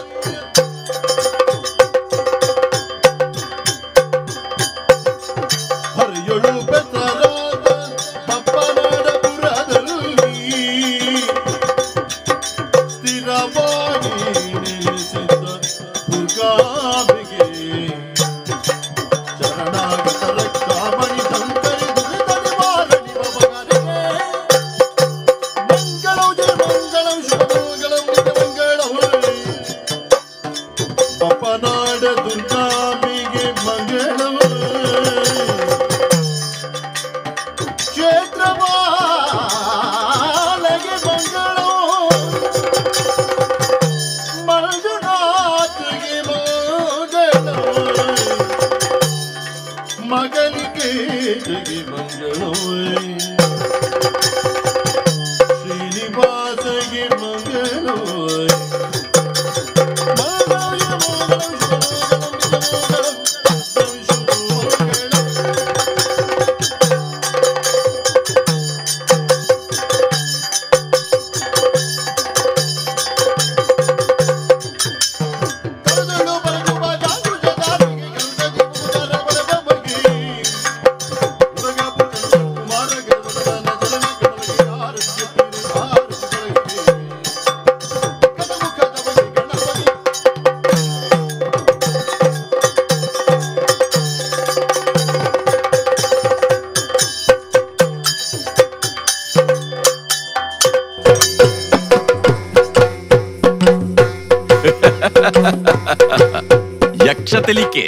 ಹರಿಯೊಳು ಬೆಸರಾದ ಪಪ್ಪನಾಡಪುರದಲ್ಲಿ ಸ್ಥಿರವಾಗಿ ನೆಲೆಸಿದ್ದ ದುರ್ಗಾಂಬಿಗೆ ಶರಣಾಗತ ರಕ್ತಾಮಣಿ ಶಂಕರಿ ದುರಿತ ನಿವಾರಣಿ ಭವಹರಿಗೆ ಮಂಗಳಂ ಜಯ ಮಂಗಳಂ ಶುಭಮಂಗಳಂ ನಿತ್ಯ ಮಂಗಳಂ ಬಪ್ಪನಾಡ ದುರ್ಗಾಂಬಿಗೆ ಮಂಗಳಂ ಕ್ಷೇತ್ರಪಾಲಗೆ ಮಂಗಳಂ ಮಂಜುನಾಥಗೆ ಮಂಗಳಂ ಮಗನಿಗೆ ಜಗಿ ಮಂಗಳಂ ಶ್ರೀನಿವಾಸಗೆ ಮಂಗಳಂ ಮಂಗಳಂ ಮಂಗಳಂ ಶುಭಮಂಗಳಂ ಶುಭಮಂಗಳಂ. ಕರೆದಳು ಬರಲು ಯಕ್ಷ ತೆಲಿಕೆ.